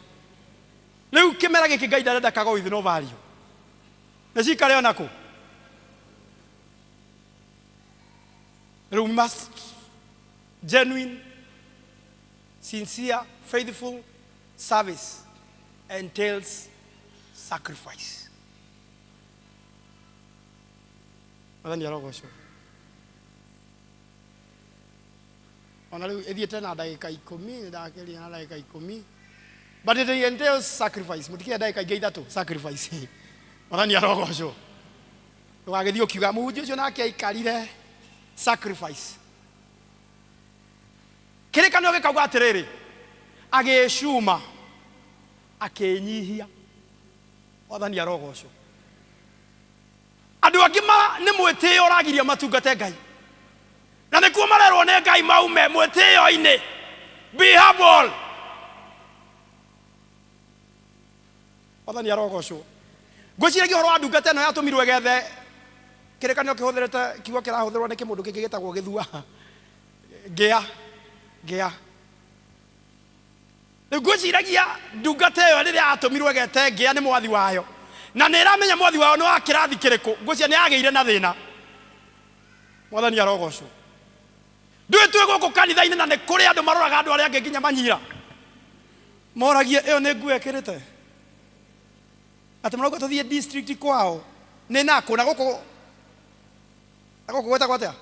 Rĩu kĩmera gĩkĩ Ngai ndarenda cargo with no value. Nĩ cikare ona kũ? Rĩu must genuine, sincere, faithful service entails sacrifice. Mwathani arogocwo. Ona rĩu ĩthiĩte na ndagĩka ikũmi, nĩ ndakĩria na ndagĩka ikũmi. But it entails sacrifice. Mũtikĩria ndagĩka ingĩ ithatũ, sacrifice. Mwathani arogocwo. Ndũgagĩthiĩ ũkiuga mũhunjia ũcio nake aikarire sacrifice. Kĩrĩkanĩro gĩkauga atĩrĩrĩ, agĩcuma akĩnyihia. Mwathani arogocwo. Andũ angĩ ma nĩ mwĩtĩo ũragiria matungate Ngai, na nĩkuo marerwo nĩ Ngai maume mwĩtĩo-inĩ. Be humble. Mwathani arogocwo. Ngwĩciragia ũhoro wa ndungata ĩno yatũmirwo ĩgethe Kĩrĩkanĩro kĩhũthĩrĩte kiugo kĩrahũthĩrwo nĩ kĩmũndũ kĩngĩ gĩtagwo gĩthua. Ngĩa, ngĩa. Rĩu ngwĩciragia ndungata ĩyo rĩrĩa yatũmirwo ĩgete ngĩa nĩ mwathi wayo, na nĩ ĩramenya mwathi wayo nĩ wa kĩrathi kĩrĩkũ, ngwĩciria nĩ yagĩire na thĩna. Mwathani arogocwo. Ndũĩ twĩ gũkũ kanitha-inĩ na nĩ kũrĩ andũ maroraga andũ arĩa angĩ nginya manyira. Moragie ĩyo nĩ nguo ĩkĩrĩte? Atĩ marauga tũthiĩ district kwao nĩ nakũ na gũkũ na gũkũ gwĩtagwo atĩa?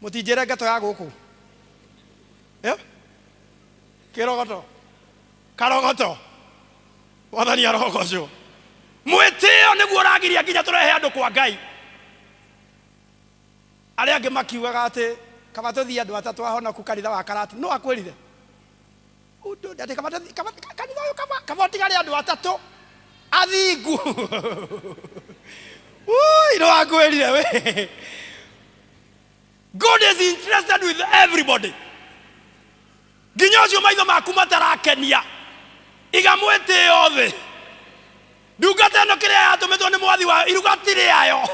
Mũtinjĩre ngeto ya gũkũ. Eh? Kĩrogoto. Karogoto. Mwathani arogocwo. Mwĩtĩo nĩguo ũragiria nginya tũrehe andũ kwa Ngai. Arĩa angĩ makiugaga atĩ kaba tũthiĩ andũ atatũ ahonoku kanitha wa Karatu. Nũ akwĩrire? Ũndũ atĩ kaba tũthiĩ kaba kanitha ũyũ kaba kaba ũtigare andũ atatũ athingu. Ui, nũ akwĩrire we? God is interested with everybody. Nginya ũcio maitho maku matarakenia. Iga mwĩtĩo thĩ. Ndungata ĩno kĩrĩa yatũmĩtwo nĩ mwathi wayo, iruga ti rĩayo.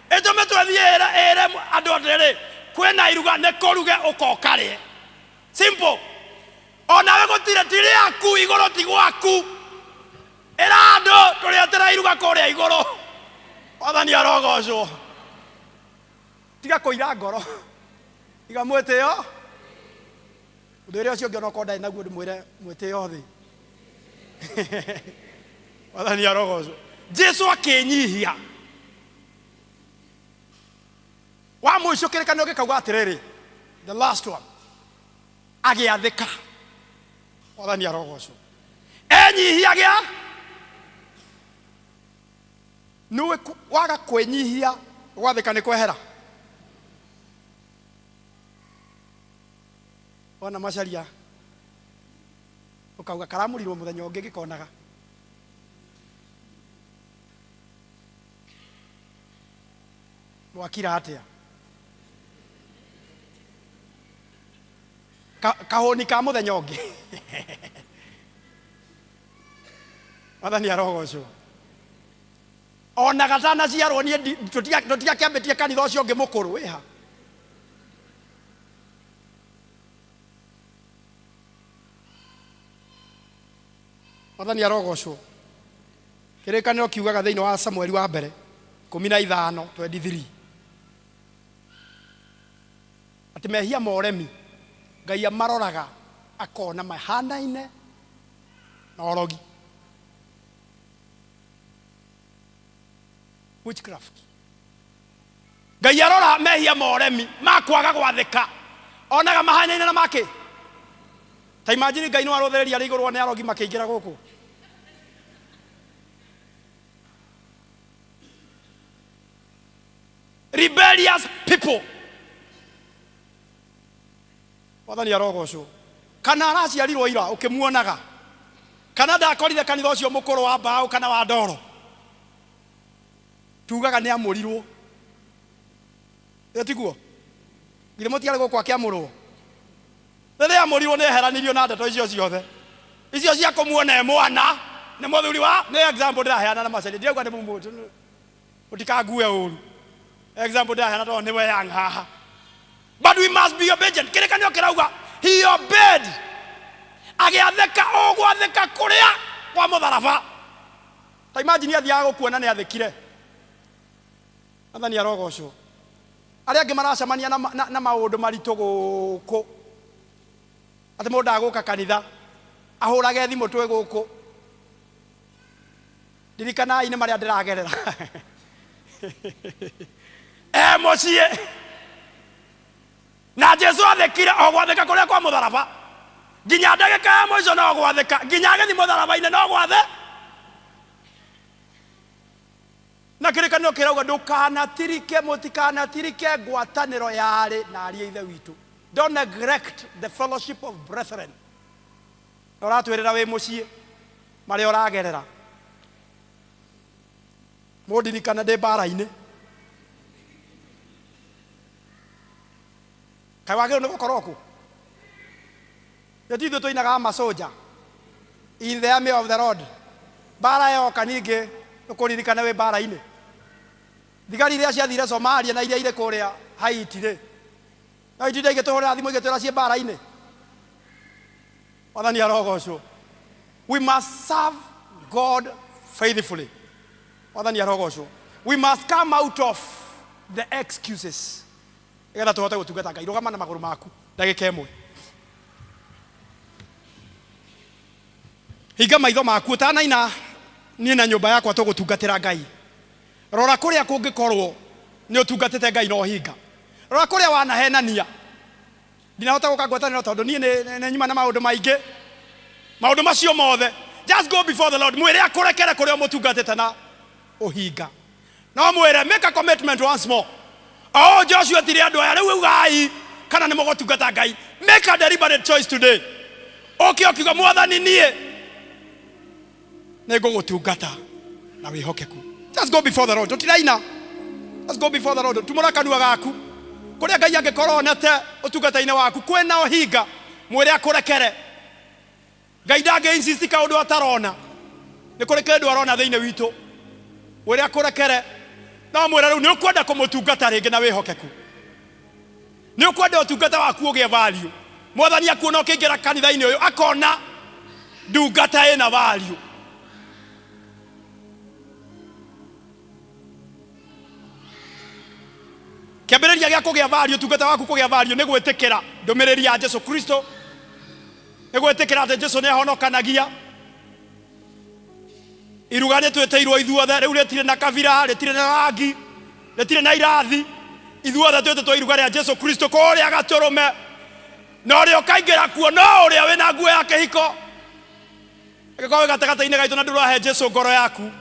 Ĩtũmĩtwo ĩthiĩ ĩre ĩre andũ atĩrĩrĩ, kwĩna iruga nĩ kũruge ũka ũkarĩe. Simple. Onawe gũtirĩ ti rĩaku, igũrũ ti gwaku. Ĩra andũ tũrĩetera iruga kũrĩa igũrũ. Mwathani arogocwo. Tiga kũira ngoro. Iga mwĩtĩo. Ũndũ ũrĩa ũcio ũngĩ onokorwo ndarĩ naguo ndĩmwĩre mwĩtĩo thĩ. Mwathani arogocwo. Jesu akĩnyihia. Wa mũico kĩrĩkanĩro gĩkauga atĩrĩrĩ, the last one, agĩathĩka. Mwathani arogocwo. Enyihia gĩa nĩũĩ waga kwĩnyihia gwathĩka nĩ kwehera. Wona macaria ũkauga karamũrirwo mũthenya ũngĩ gĩkonaga. Mwakira atĩa? Kahũni ka mũthenya ũngĩ. Mwathani arogocwo. Ona gatanaciarwo niĩ tũtiakĩambĩtie kanitha ũcio ũngĩ mũkũrũ wĩha. Mwathani arogocwo. Kĩrĩkanĩro kiugaga thĩinĩ wa Samueli wa mbere 15 23 atĩ mehia ma ũremi Ngai amaroraga akona mahanaine na ũrogi. Witchcraft. Ngai arora mehia ma ũremi ma kwaga gwathĩka onaga mahanaine na makĩ. Ta imagine Ngai no arũthĩrĩria arĩ igũrũ one arogi makĩingĩra gũkũ. Rebellious people. Mwathani arogocwo. Kana araciarirwo ira ũkĩmuonaga. Kana ndakorire kanitha ũcio mũkũrũ wa mbaũ kana wa ndoro. Tugaga nĩ amũrirwo. Ĩyo tiguo? Githĩ mũtiarĩ gũkũ akĩamũrwo? Rĩrĩa amũrirwo nĩ eheranirio na ndeto icio ciothe. Icio cia kũmuona e mwana nĩ mũthuri wa nĩ example ndĩraheana na macaria ndirauga nĩ mũmũ mũtikangue ũru. Example ndĩraheana tondũ nĩwe young haha. But we must be obedient. Kĩrĩkanĩro kĩrauga he obeyed. Agĩathĩka o gwathĩka kũrĩa kwa mũtharaba. Ta imagine athiaga gũkuona nĩ athĩkire. Mwathani arogocwo. Arĩa angĩ maracemania na, na, na maũndũ maritũ gũkũ. Atĩ mũndũ agũka kanitha ahũrage thimũ twĩ gũkũ. Ndirikanai nĩ marĩa ndĩragerera. E mũciĩ. Na Jesu athĩkire o gwathĩka kũrĩa kwa mũtharaba. Nginya ndagĩka ya mũico no gwathĩka. Nginya agĩthiĩ mũtharaba-inĩ no gwathe. Na kĩrĩkanĩro kĩrauga ndũkanatirike, mũtikanatirike ngwatanĩro ya arĩ na ariũ a Ithe witũ. Don't neglect the fellowship of brethren. Na ũratwĩrĩra wĩ mũciĩ marĩa ũragerera. Mũndirikane ndĩ mbara-inĩ. Kaĩ wagĩrĩirwo nĩ gũkorwo kũ? Nĩ ti ithuĩ tũinaga masoja in the army of the Lord. Mbara yoka ningĩ ũkũririkane wĩ mbara-inĩ. Thigari iria ciathire Somalia na iria irĩ kũrĩa Haiti rĩ, no itinda igĩtũhũrĩra thimũ igĩtwĩra ciĩ mbara-inĩ. Mwathani arogocwo. We must serve God faithfully. Mwathani arogocwo. We must come out of the excuses nĩgetha tũhote gũtungata Ngai. Rũgama na magũrũ maku ndagĩka ĩmwe. Hinga maitho maku ũtanaina niĩ na nyũmba yakwa tũgũtungatĩra Ngai. Rora kũrĩa kũngĩkorwo nĩ ũtungatĩte Ngai na ũhinga. Rora kũrĩa wanahenania. Ndinahota gũka ngwatanĩro tondũ niĩ nĩ nyuma na maũndũ maingĩ. Maũndũ macio mothe. Just go before the Lord. Mwĩre akũrekere kũrĩa ũmũtungatĩte na ũhinga. No mwĩre make a commitment once more. O Joshua etire andũ aya rĩu ugai kana nĩ mũgũtungata Ngai. Make a deliberate choice today. Ũke ũkiuga Mwathani niĩ nĩ ngũgũtungata na wĩhokeku. Just go before the Lord. Tũtiraina. Just go before the Lord. Tumũra kanua gaku. Kũrĩa Ngai angĩkorwo onete ũtungata-inĩ waku kwĩna ũhinga, mwĩre akũrekere. Ngai ndangĩ insist kaũndũ atarona. Nĩ kũrĩ kĩndũ arona thĩinĩ witũ. Mwĩre akũrekere. No mwĩre rĩu nĩ ũkwenda kũmũtungata rĩngĩ na wĩhokeku. Nĩ ũkwenda ũtungata waku ũgĩe value. Mwathani akuona ũkĩingĩra kanitha-inĩ ũyũ akona ndungata ĩna value. Kĩambĩrĩria gĩa kũgĩa value, ũtungata waku kũgĩa value nĩ gwĩtĩkĩra ndũmĩrĩri ya Jesu Kristo, nĩ gwĩtĩkĩra atĩ Jesu nĩ ahonokanagia. Iruga nĩ twĩtĩirwo ithuothe, rĩu rĩtirĩ na kabira, rĩtirĩ na rangi, rĩtirĩ na irathi. Ithuothe twĩtĩtwo iruga rĩa Jesu Kristo kũrĩa Gatũrũme, na ũrĩa ũkaingĩra kuo no ũrĩa wĩna nguo ya kĩhiko. Angĩkorwo wĩ gatagatĩ-inĩ gaitũ na ndũrahe Jesu ngoro yaku,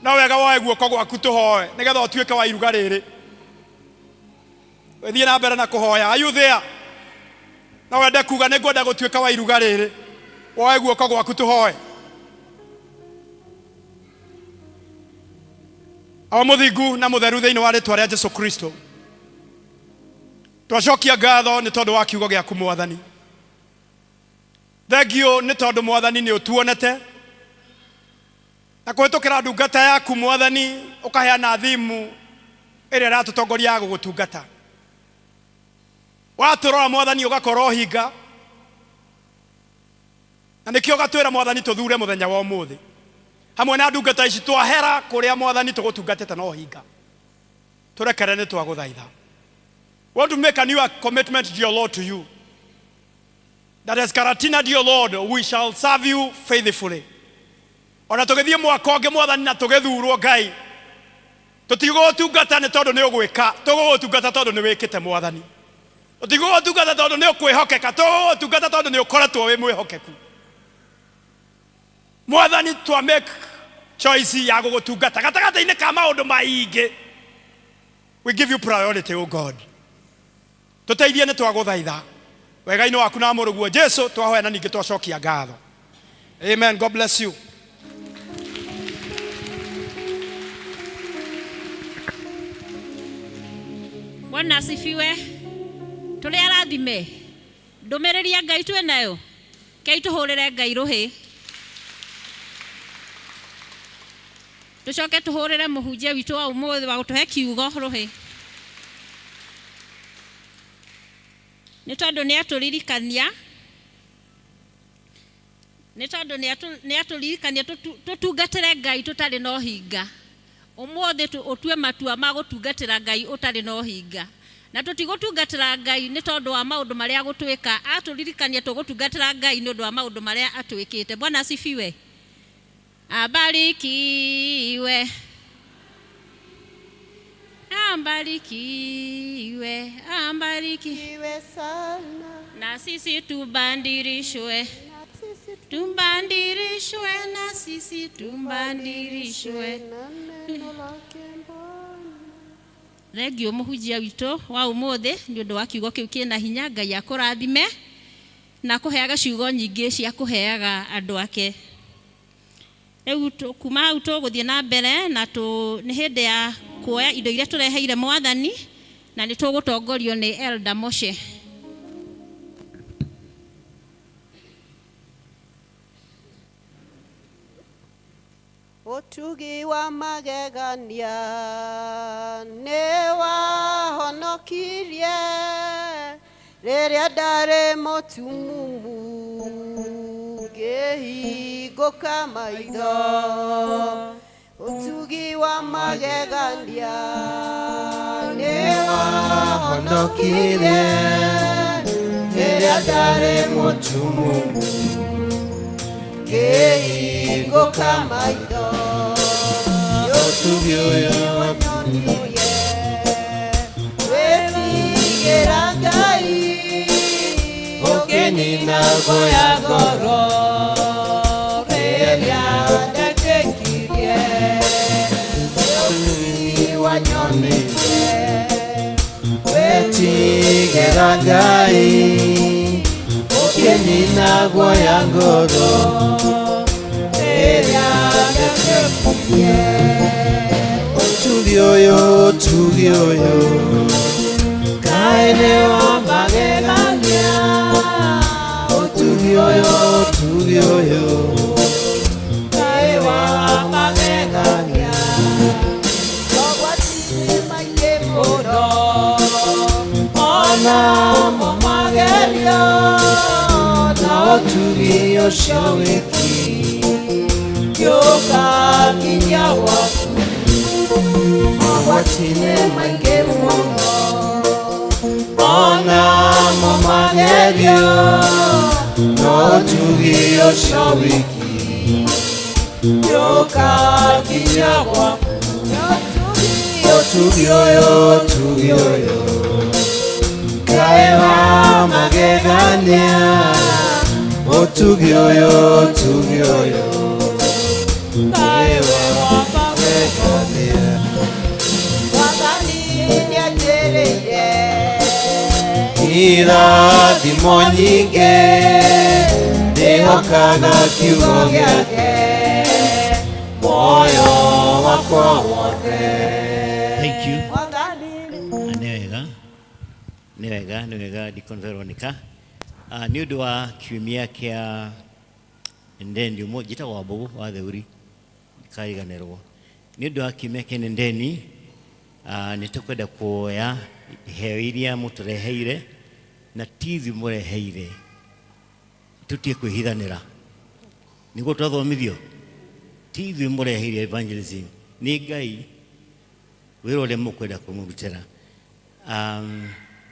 no wega woe guoko gwaku tũhoe nĩgetha ũtuĩke wa iruga rĩrĩ. Wĩthiĩ na mbere na kũhoya. Are you there? No wende kuga nĩ ngwenda gũtuĩka wa iruga rĩrĩ, woe guoko gwaku tũhoe. Awa mũthingu na mũtheru thĩinĩ wa rĩtwa rĩa Jesu Kristo, twacokia ngatho nĩ tondũ wa kiugo gĩaku Mwathani. Thengiũ nĩ tondũ Mwathani nĩ ũtuonete na kũhĩtũkĩra ndungata yaku Mwathani ũkaheana thimu ĩrĩa ĩratũtongoria ya gũgũtungata. Watũrora Mwathani ũgakora ũhinga, na nĩkĩo ũgatwĩra Mwathani tũthure mũthenya wa ũmũthĩ hamwe na ndungata ici twahera kũrĩa Mwathani tũgũtungatĩte na ũhinga. Tũrekere nĩ twagũthaitha. We want to make a new commitment, dear Lord, to you. That as Karatina, dear Lord, we shall serve you faithfully. Ona tũgĩthiĩ mwaka ũngĩ Mwathani na tũgĩthurwo Ngai, tũtigũgũtungata nĩ tondũ nĩ ũgwĩka, tũgũgũtungata tondũ nĩ wĩkĩte Mwathani. Tũtigũgũtungata tondũ nĩ ũkwĩhokeka, tũgũgũtungata tondũ nĩ ũkoretwo wĩ mwĩhokeku. Mwathani, twa make choice ya gũgũtungata gatagatĩ-inĩ ka maũndũ maingĩ. We give you priority, O God. Tũteithie nĩ twagũthaitha wega-inĩ waku na mũrũguo Jesu twahoya na ningĩ twacokia ngatho. Amen. God bless you. Bwana asifiwe. Tũrĩ arathime. Ndũmĩrĩri ya Ngai twĩ nayo. Kei tũhũrĩre Ngai rũhĩ. Tũcoke tũhũrĩre mũhunjia witũ wa ũmũthĩ wa gũtũhe kiugo rũhĩ. Nĩ tondũ nĩ atũririkania, nĩ tondũ nĩ atũririkania tũtungatĩre Ngai tũtarĩ na ũhinga. Ũmũthĩ ũtue matua ma gũtungatĩra Ngai ũtarĩ na ũhinga. Na tũtigũtungatĩra Ngai nĩ tondũ wa maũndũ marĩa agũtwĩka, atũririkania tũgũtungatĩra Ngai nĩ ũndũ wa maũndũ marĩa atwĩkĩte. Bwana asifiwe. Abarikiwe. Ambarikiwe, ambarikiwe sana. Na sisi tubandirishwe. Tumbandirishwe na sisi tumbandirishwe. Thengiũ mũhunjia witũ wa ũmũthĩ nĩ ũndũ wa kiugo kĩu kĩna hinya. Ngai akũrathime na akũheaga ciugo nyingĩ cia kũheaga andũ ake. Rĩu kuma hau tũgũthiĩ na mbere na nĩ hĩndĩ ya kuoya indo iria tũreheire Mwathani na nĩ tũgũtongorio nĩ Elder Moshe. Ũtugi wa magegania nĩ wahonokirie rĩrĩa ndarĩ mũtumumu ngĩhingũka maitho. Ũtugi wa magegania nĩ wahonokirie rĩrĩa ndarĩ mũtumumu ngĩhingũka maitho. Ũtugi ũyũ wanyonirie wĩtigĩra Ngai ũkĩnina guoya ngoro rĩrĩa ndetĩkirie. Ũtugi wanyonirie Wĩtigĩra Ngai ũkĩnina guoya ngoro rĩrĩa ndetĩkirie. Ũtugi ũyũ, ũtugi ũyũ kaĩ nĩ wa magegania. Ũtugi ũyũ, ũtugi ũyũ kaĩ wa magegania. Mogwati-inĩ maingĩ mũno Ona mo magerio na ũtugi ũcio wiki gĩũkakinya gwaku. Mogwati-inĩ maingĩ mũno Ona mo magerio na ũtugi ũcio wiki gĩũkakinya gwaku. Ũtugi ũyũ, ũtugi ũyũ kaĩ wa magegania. Ũtugi ũyũ, ũtugi ũyũ kaĩ wa magegania. Mwathani nĩanjĩrĩire Irathimo nyingĩ ndĩhokaga kiugo gĩake muoyo wakwa wothe. Thank you. Mwathani Nĩ wega, nĩ wega, nĩ wega, Deacon Veronica. Nĩ ũndũ wa kiumia kĩa Ndeni ũmwe njĩtagwo Wambũgũ wa Theuri kariganĩrwo. Nĩ ũndũ wa kiumia kĩa Ndeni, nĩ tũkwenda kuoya iheo iria mũtũreheire na ti ithuĩ mũreheire, tũtige kwĩhithanĩra nĩguo twathomithio. Ti ithuĩ mũreheire evangelism, nĩ Ngai wĩra ũrĩa mũkwenda kũmũrutĩra.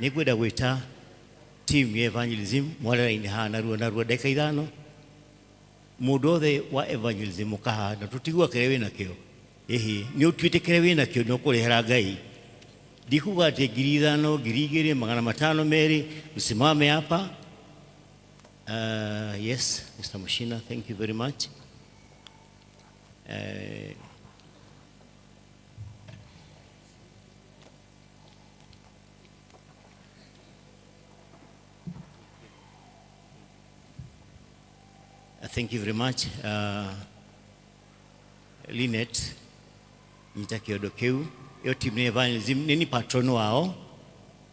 Nĩ ngwenda gwĩta team ya evangelism mwarĩra-inĩ haha narua narua ndagĩka 5. Mũndũ wothe wa evangelism ũkaha na tũtigua kĩrĩa wĩnakĩo, ĩhĩ nĩ ũtuĩte kĩrĩa wĩnakĩo nĩ ũkũrehera Ngai. Ndikuga atĩ 5,000, 2,000, 502, msimame hapa. Yes, Mr. Mushina, thank you very much. Thank you very much. Lynette, nyita kĩondo kĩu. Ĩyo team nĩ evangelism, nĩ ni patron wao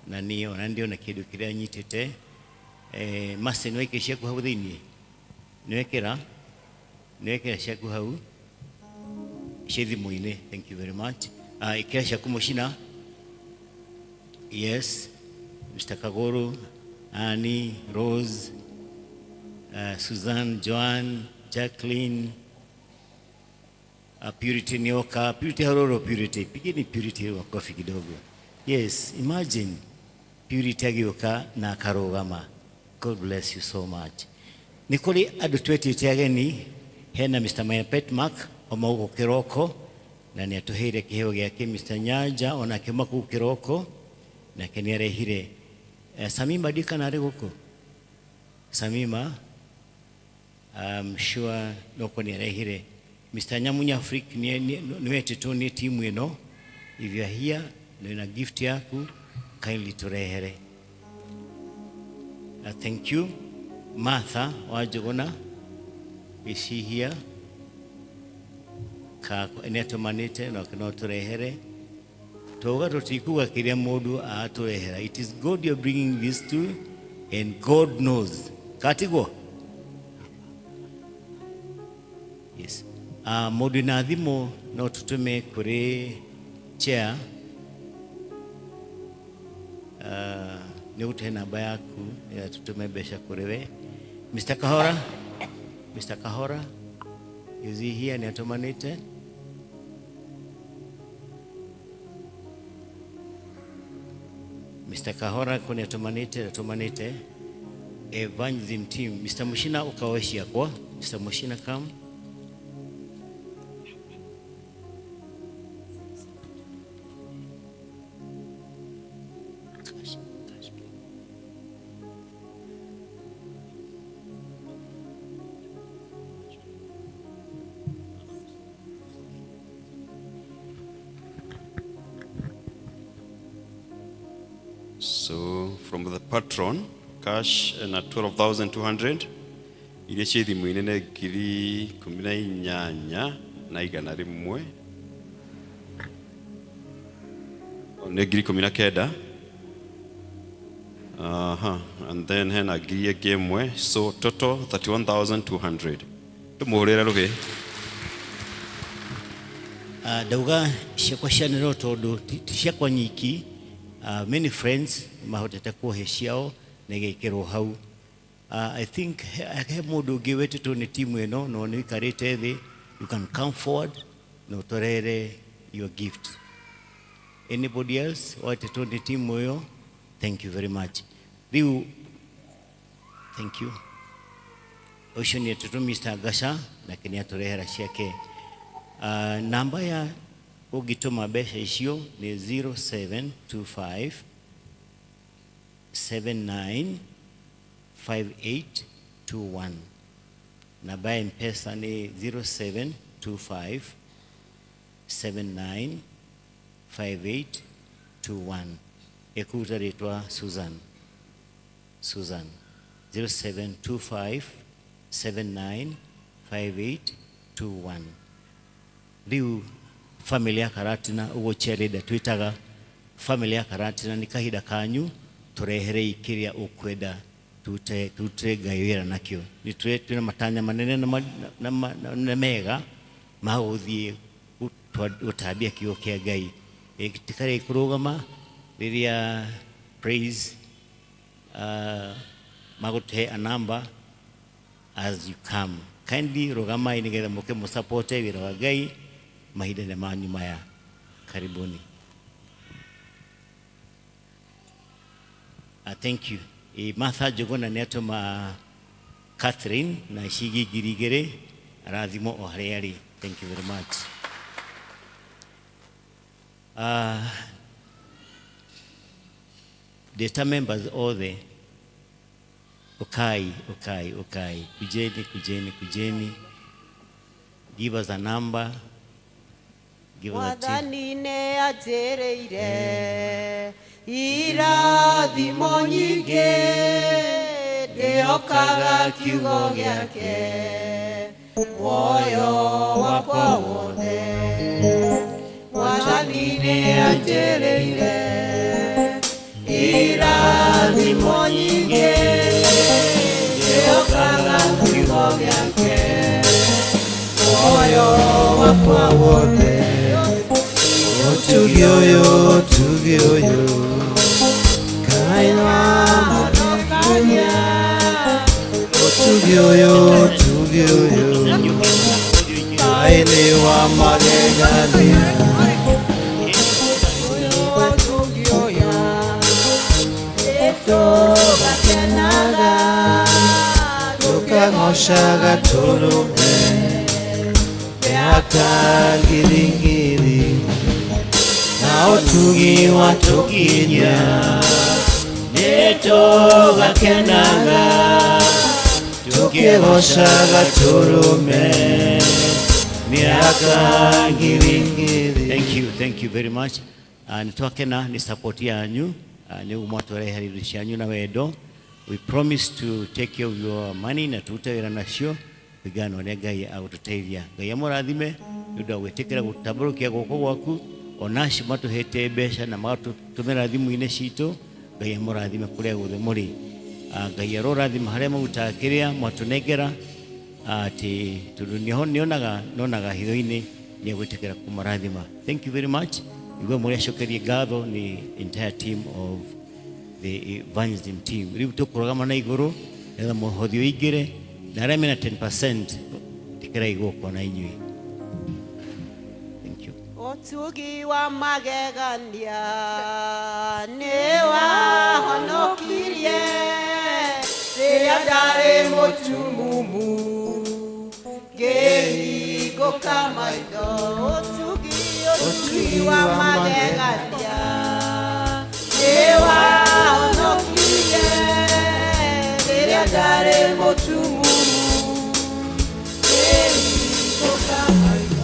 na niĩ ona ndĩona kĩndũ kĩrĩa nyitĩte. Mercy, nĩ waikĩria ciaku hau thĩiniĩ? Nĩ wekĩra? Nĩ wekĩra ciaku hau ciĩ thimũ-inĩ? Thank you very much. Ĩkĩra ciaku Mũcina. Yes, Mr. Kaguru, Annie, Rose, Suzanne, Joanne, Jacqueline, Purity Nioka, Purity Haroro, Purity. Pigeni Purity makofi kidogo. Yes, imagine Purity agĩũka na akarũgama. God bless you so much. Nĩ kũrĩ andũ twetĩte ageni, hena Mr. Maina Petmark oma gũkũ kĩroko na nĩ atũheire kĩheo gĩake. Mr. Nyanja onake oma kũu kĩroko nake nĩ arehire. Samima ndikana arĩ gũkũ. Samima, I'm sure noko nĩ arehire. Mr. Nyamunya Afric nĩ wetĩtwo nĩ timu ĩno. If you are here na wĩna gift yaku, kindly tũrehere. Thank you. Martha Wanjũgũna, is she here? Ka nĩ atũmanĩte nake no tũrehere. Twauga tũtikuga kĩrĩa mũndũ atũrehera. It is God you're bringing this to and God knows. Katiguo? Yes. Mũndũ na thimũ no tũtũme kũrĩ chair. Nĩ ũgũtũhe namba yaku nĩgetha tũtũme mbeca kũrĩ we. Mr. Kahora, Mr. Kahora, is he here? Nĩ atũmanĩte. Mr. Kahora ko nĩ atũmanĩte, atũmanĩte. Evangelism team, Mr. Mushina ũkaoe ciakwa. Mr. Mushina, come. So from the patron, cash na 12,200 iria ciĩ thimũ-inĩ nĩ 18,100, nĩ 19,000. Aha, and then hena 1,000, so total 31,200. Tũmũhũrĩre rũhĩ. Ndauga ciakwa cianĩrĩrwo tondũ ti ciakwa nyiki. Many friends mahotete kuohe ciao na igekĩrwo hau. I think he mũndũ ũngĩ wetĩtwo nĩ timu ĩno no nĩ ũikarĩte thĩ. You can come forward na ũtũrehere your gift. Anybody else wetĩtwo nĩ timu ĩyo? Thank you very much. Rĩu thank you. Ũcio nĩ etĩtwo Mr. Gasha nake nĩ atũrehera ciake. Namba ya ũngĩtũma mbeca icio nĩ 0725 795821. Namba ya M-Pesa nĩ 0725 795821. Ĩkũruta rĩtwa Susan. Susan 0725 795821. Rĩu family ya Karatina, ũguo chairlady twĩtaga family ya Karatina, nĩ kahinda kanyu tũreherei kĩrĩa ũkwenda tũrutĩre Ngai wĩra nakĩo. Nĩ twĩna matanya manene na mega ma gũthiĩ gũtambia kiugo kĩa Ngai. Gĩtikarĩ kũrũgama rĩrĩa praise magũtũhe a number as you come. Kindly rũgamai nĩgetha mũke mũsapote wĩra wa Ngai mahinda nĩ manyu maya. Karibuni. Thank you. Martha Njuguna nĩ atũma Catherine na ciringi 2,000, arathimwo o harĩa arĩ. Thank you very much. Data members othe, ukai, ukai, ukai, kujeni, kujeni, kujeni. Give us a number. Give us a team. Mwathani nĩ anjĩrĩire irathimo nyingĩ, ndĩhokaga kiugo gĩake muoyo wakwa wothe. Mwathani nĩ anjĩrĩire irathimo nyingĩ, ndĩhokaga kiugo gĩake muoyo wakwa wothe. Ũtugi ũyũ, ũtugi ũyũ, Ngai wahonokagia. Ũtugi ũyũ, ũtugi ũyũ, Ngai nĩ wa magegania. Ũtugi ũyũ nĩtũgakenaga, tũkagocaga tũrũme mĩaka ngiri ngiri, na ũtugi watũkinya nĩtũgakenaga, tũkĩgocaga tũrũme mĩaka ngiri ngiri. Thank you, thank you very much. Nĩ twakena nĩ support yanyu, nĩ ũguo mwatũrehera indo cianyu na wendo. We promise to take care of your money na tũrute wĩra nacio kũringana na ũrĩa Ngai agũtũteithia. Ngai amũrathime nĩ ũndũ wa gwĩtĩkĩra gũtambũrũkia guoko gwaku, ona acio matũhete mbeca na magatũtũmĩra thimũ-inĩ citũ. Ngai amũrathime kũrĩa guothe mũrĩ. Ngai arorathima harĩa marutaga kĩrĩa mwatũnengera. Atĩ tondũ nĩonaga nonaga hitho-inĩ nĩ egwĩtĩkĩra kũmarathima. Thank you very much. Igua mũrĩa acokerie ngatho nĩ entire team of the evangelism team. Rĩu tũkũrũgama na igũrũ nĩgetha mũhothi ũingĩre na arĩa mena 10% ĩtĩkĩrai gũkwo na inyuĩ. Thank you. Ũtugi wa magegania nĩ wahonokirie rĩrĩa ndarĩ mũtumumu ngĩhingũka maitho. Ũtugi, ũtugi wa magegania nĩ wahonokirie rĩrĩa ndarĩ mũtumumu ngĩhingũka maitho.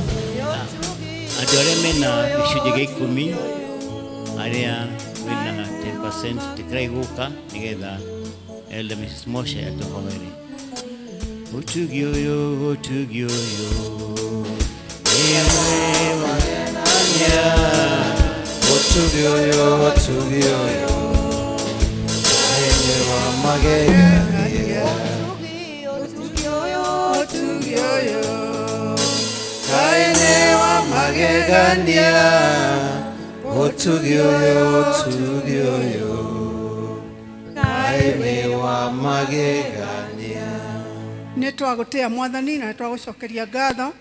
Andũ arĩa mena gĩcunjĩ gĩa ikũmi, arĩa wĩna 10%, tĩkĩrai gũka nĩgetha Elder Mrs. Moshe atũhoere. Ũtugi ũyũ, ũtugi ũyũ nĩwe wagegania. Ũtugi ũyũ, ũtugi ũyũ nĩ wa magegania. Ũtugi ũyũ, ũtugi ũyũ Kaĩ nĩ wa magegania. Ũtugi ũyũ, ũtugi ũyũ kaĩ nĩ wa magegania. Nĩ twagũtĩa Mwathani na nĩ twagũcokeria ngatho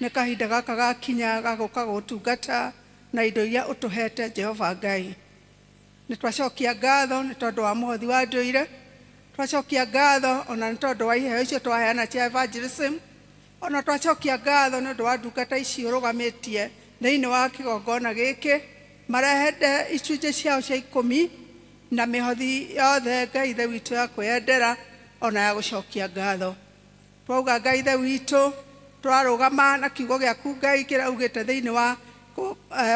nĩ kahinda gaka gakinya ga gũka gũtungata na indo iria ũtũhete Jehova Ngai. Nĩ twacokia ngatho nĩ tondũ wa mũhothi wa ndũire, twacokia ngatho ona nĩ tondũ wa iheo icio twaheana cia evangelism, ona twacokia ngatho nĩ ũndũ wa ndungata ici ũrũgamĩtie thĩinĩ wa kĩgongona gĩkĩ marehete icunjĩ ciao cia ikũmi na mĩhothi yothe Ngai Ithe witũ ya kwĩyendera ona ya gũcokia ngatho. Twauga Ngai Ithe witũ tũrarũgama na kiugo gĩaku Ngai kĩrĩa ugĩte thĩinĩ wa,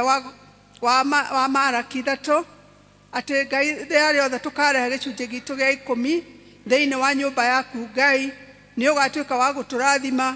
wa, wa, wa Maraki 3 atĩ Ngai rĩrĩa rĩothe tũkarehe gĩcunjĩ gitũ gĩa ikũmi thĩinĩ wa nyũmba yaku Ngai nĩ ũgatuĩka wa gũtũrathima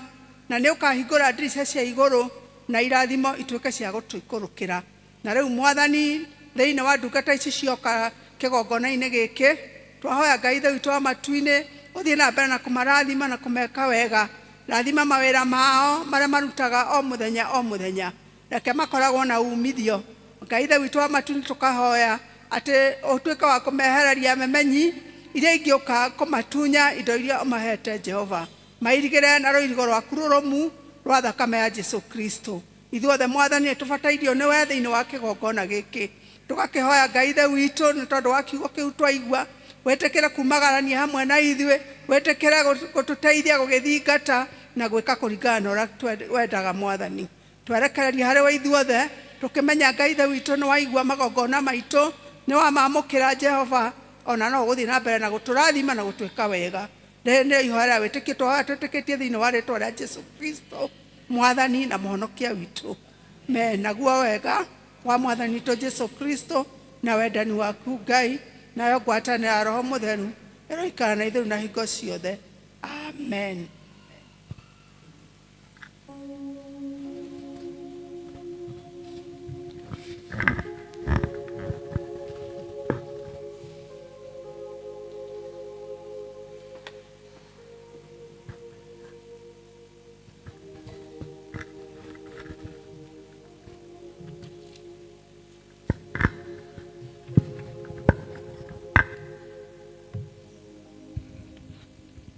na nĩ ũkahingũra ndirica cia igũrũ na irathimo ituĩke cia gũtũikũrũkĩra. Na rĩu Mwathani thĩinĩ wa ndungata ici cioka kĩgongona-inĩ gĩkĩ twahoya Ngai Ithe witũ wa matu-inĩ ũthiĩ na mbere na kũmarathima na kũmeka wega. Rathima mawĩra mao marĩa marutaga o mũthenya o mũthenya, reke makoragwo na umithio. Ngai Ithe witũ wa matu-inĩ tũkahoya atĩ ũtuĩke wa kũmehereria memenyi iria ingĩũka kũmatunya indo iria ũmahete Jehova. Mairigĩre na rũirigo rwaku rũrũmu rwa thakame ya Jesu Kristo. Ithuothe Mwathani nĩ tũbatairio nĩwe thĩinĩ wa kĩgongona gĩkĩ. Tũgakĩhoya Ngai Ithe witũ nĩ tondũ wa kiugo kĩu twaigua, wĩtĩkĩre kumagarania hamwe na ithuĩ, wĩtĩkĩre gũtũteithia gũgĩthingata na gwĩka kũringana na ũrĩa wendaga Mwathani. Twerekererie harĩ we ithuothe tũkĩmenya Ngai Ithe witũ nĩ waigua magongona maitũ, nĩ wamamũkĩra Jehova, ona no ũgũthiĩ na mbere na gũtũrathima na gũtwĩka wega. Rĩrĩ nĩrĩo ihoya rĩa wĩtĩkio twahoya twĩtĩkĩtie thĩinĩ wa rĩtwa rĩa Jesu Kristo Mwathani na Mũhonokia witũ. Me naguo wega wa Mwathani witũ Jesu Kristo na wendani waku Ngai nayo ngwatanĩro ya Roho Mũtheru ĩroikara na ithuĩ na hingo ciothe. Amen.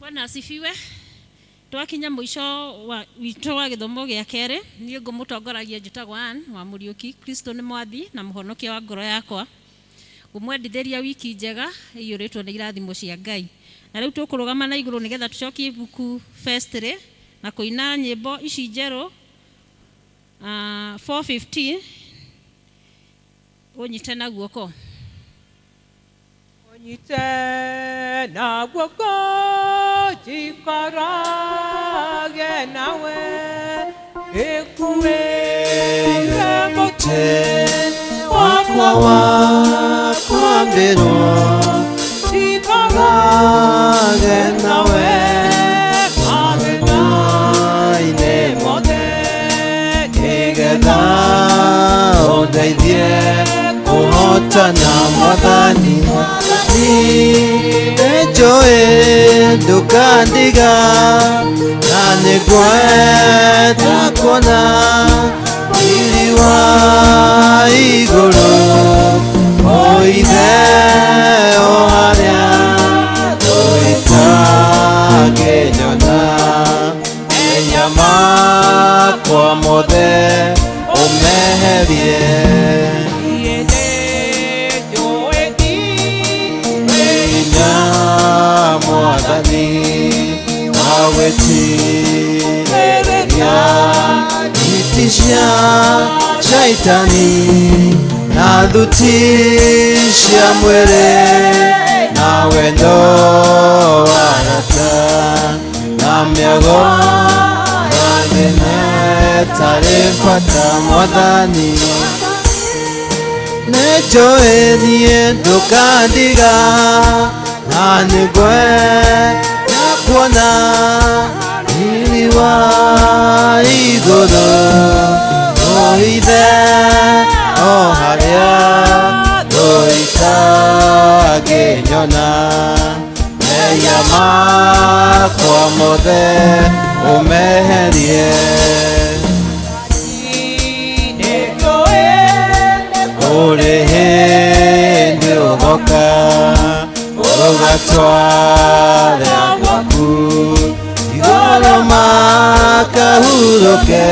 Bwana asifiwe. Twakinya mũico wa witũ wa gĩthomo gĩa kerĩ, niĩ ngũmũtongoragia njĩtagwo Ann wa Mũriũki. Kristo nĩ mwathi na mũhonokia wa ngoro yakwa. Ngũmwendithĩria wiki njega ĩiyũrĩtwo nĩ irathimo cia Ngai. Na rĩu tũkũrũgama na igũrũ nĩgetha tũcokie ibuku vestry na kũina nyĩmbo ici njerũ, 415. Ũnyite na guoko. Ũnyite na guoko njikarage nawe, ĩkuĩre mũtĩ wakwa wa kwambĩrwo, njikarage nawe mathĩna-inĩ mothe, nĩgetha ũndeithie kũhota. Bata mwathani nĩnjũĩ ndũkandiga na nĩngwenda kuona riri wa igũrũ o ithe o harĩa tũitangĩnyona menya makwa mothe ũmeherie. Mwathani wagwĩtirĩrĩria hiti cia shaitani na thuti cia mwĩrĩ na wendo wa rata na mĩago ya thĩna ĩtarĩ bata. Mwathani nĩnjũĩ niĩ ndũkandiga na nĩngwenda kuona riri wa igũrũ o ithe o harĩa tũitangĩnyona mehia makwa mothe ũmeherie. Kũrĩ hĩndĩ ũgoka ũgatware gwaku igũrũ makahurũke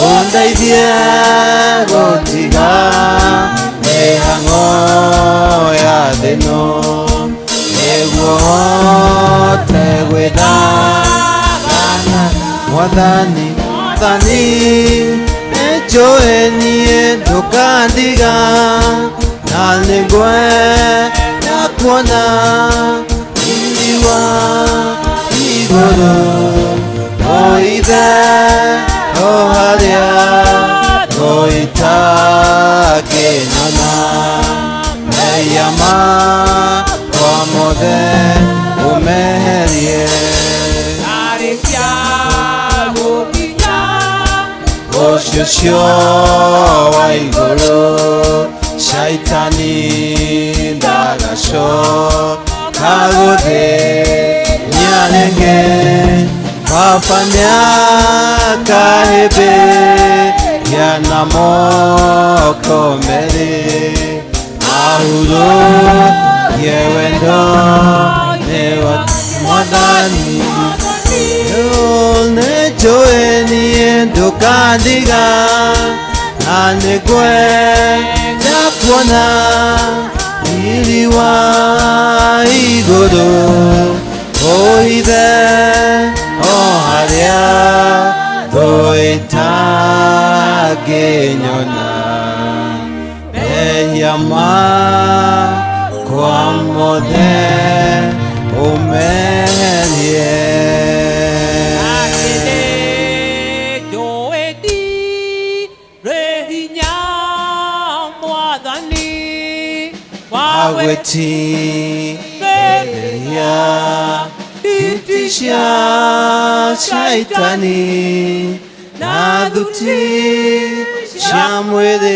ũndeithie gũtiga mĩhang'o ya thĩ ĩno nĩguo hote gwĩthana. Mwathani Mwathani nĩnjũĩ niĩ ndũkandiga na nĩngwenda kuona riri wa igũrũ o ithe o harĩa tũitangĩnyona mehia makwa mothe ũmeherie. Ũcio wa igũrũ shaitani ndagacoka gũthĩnia rĩngĩ baba nĩakahĩmbĩria na moko merĩ ahurũkie wendo nĩ wa Mwathani. Nĩnjũĩ niĩ ndũkandiga na nĩngwenda kuona riri wa igũrũ o ithe o harĩa tũitangĩnyona mehia makwa mothe ũmeherie. Agwĩtirĩrĩria hiti cia shaitani na thuti cia mwĩrĩ.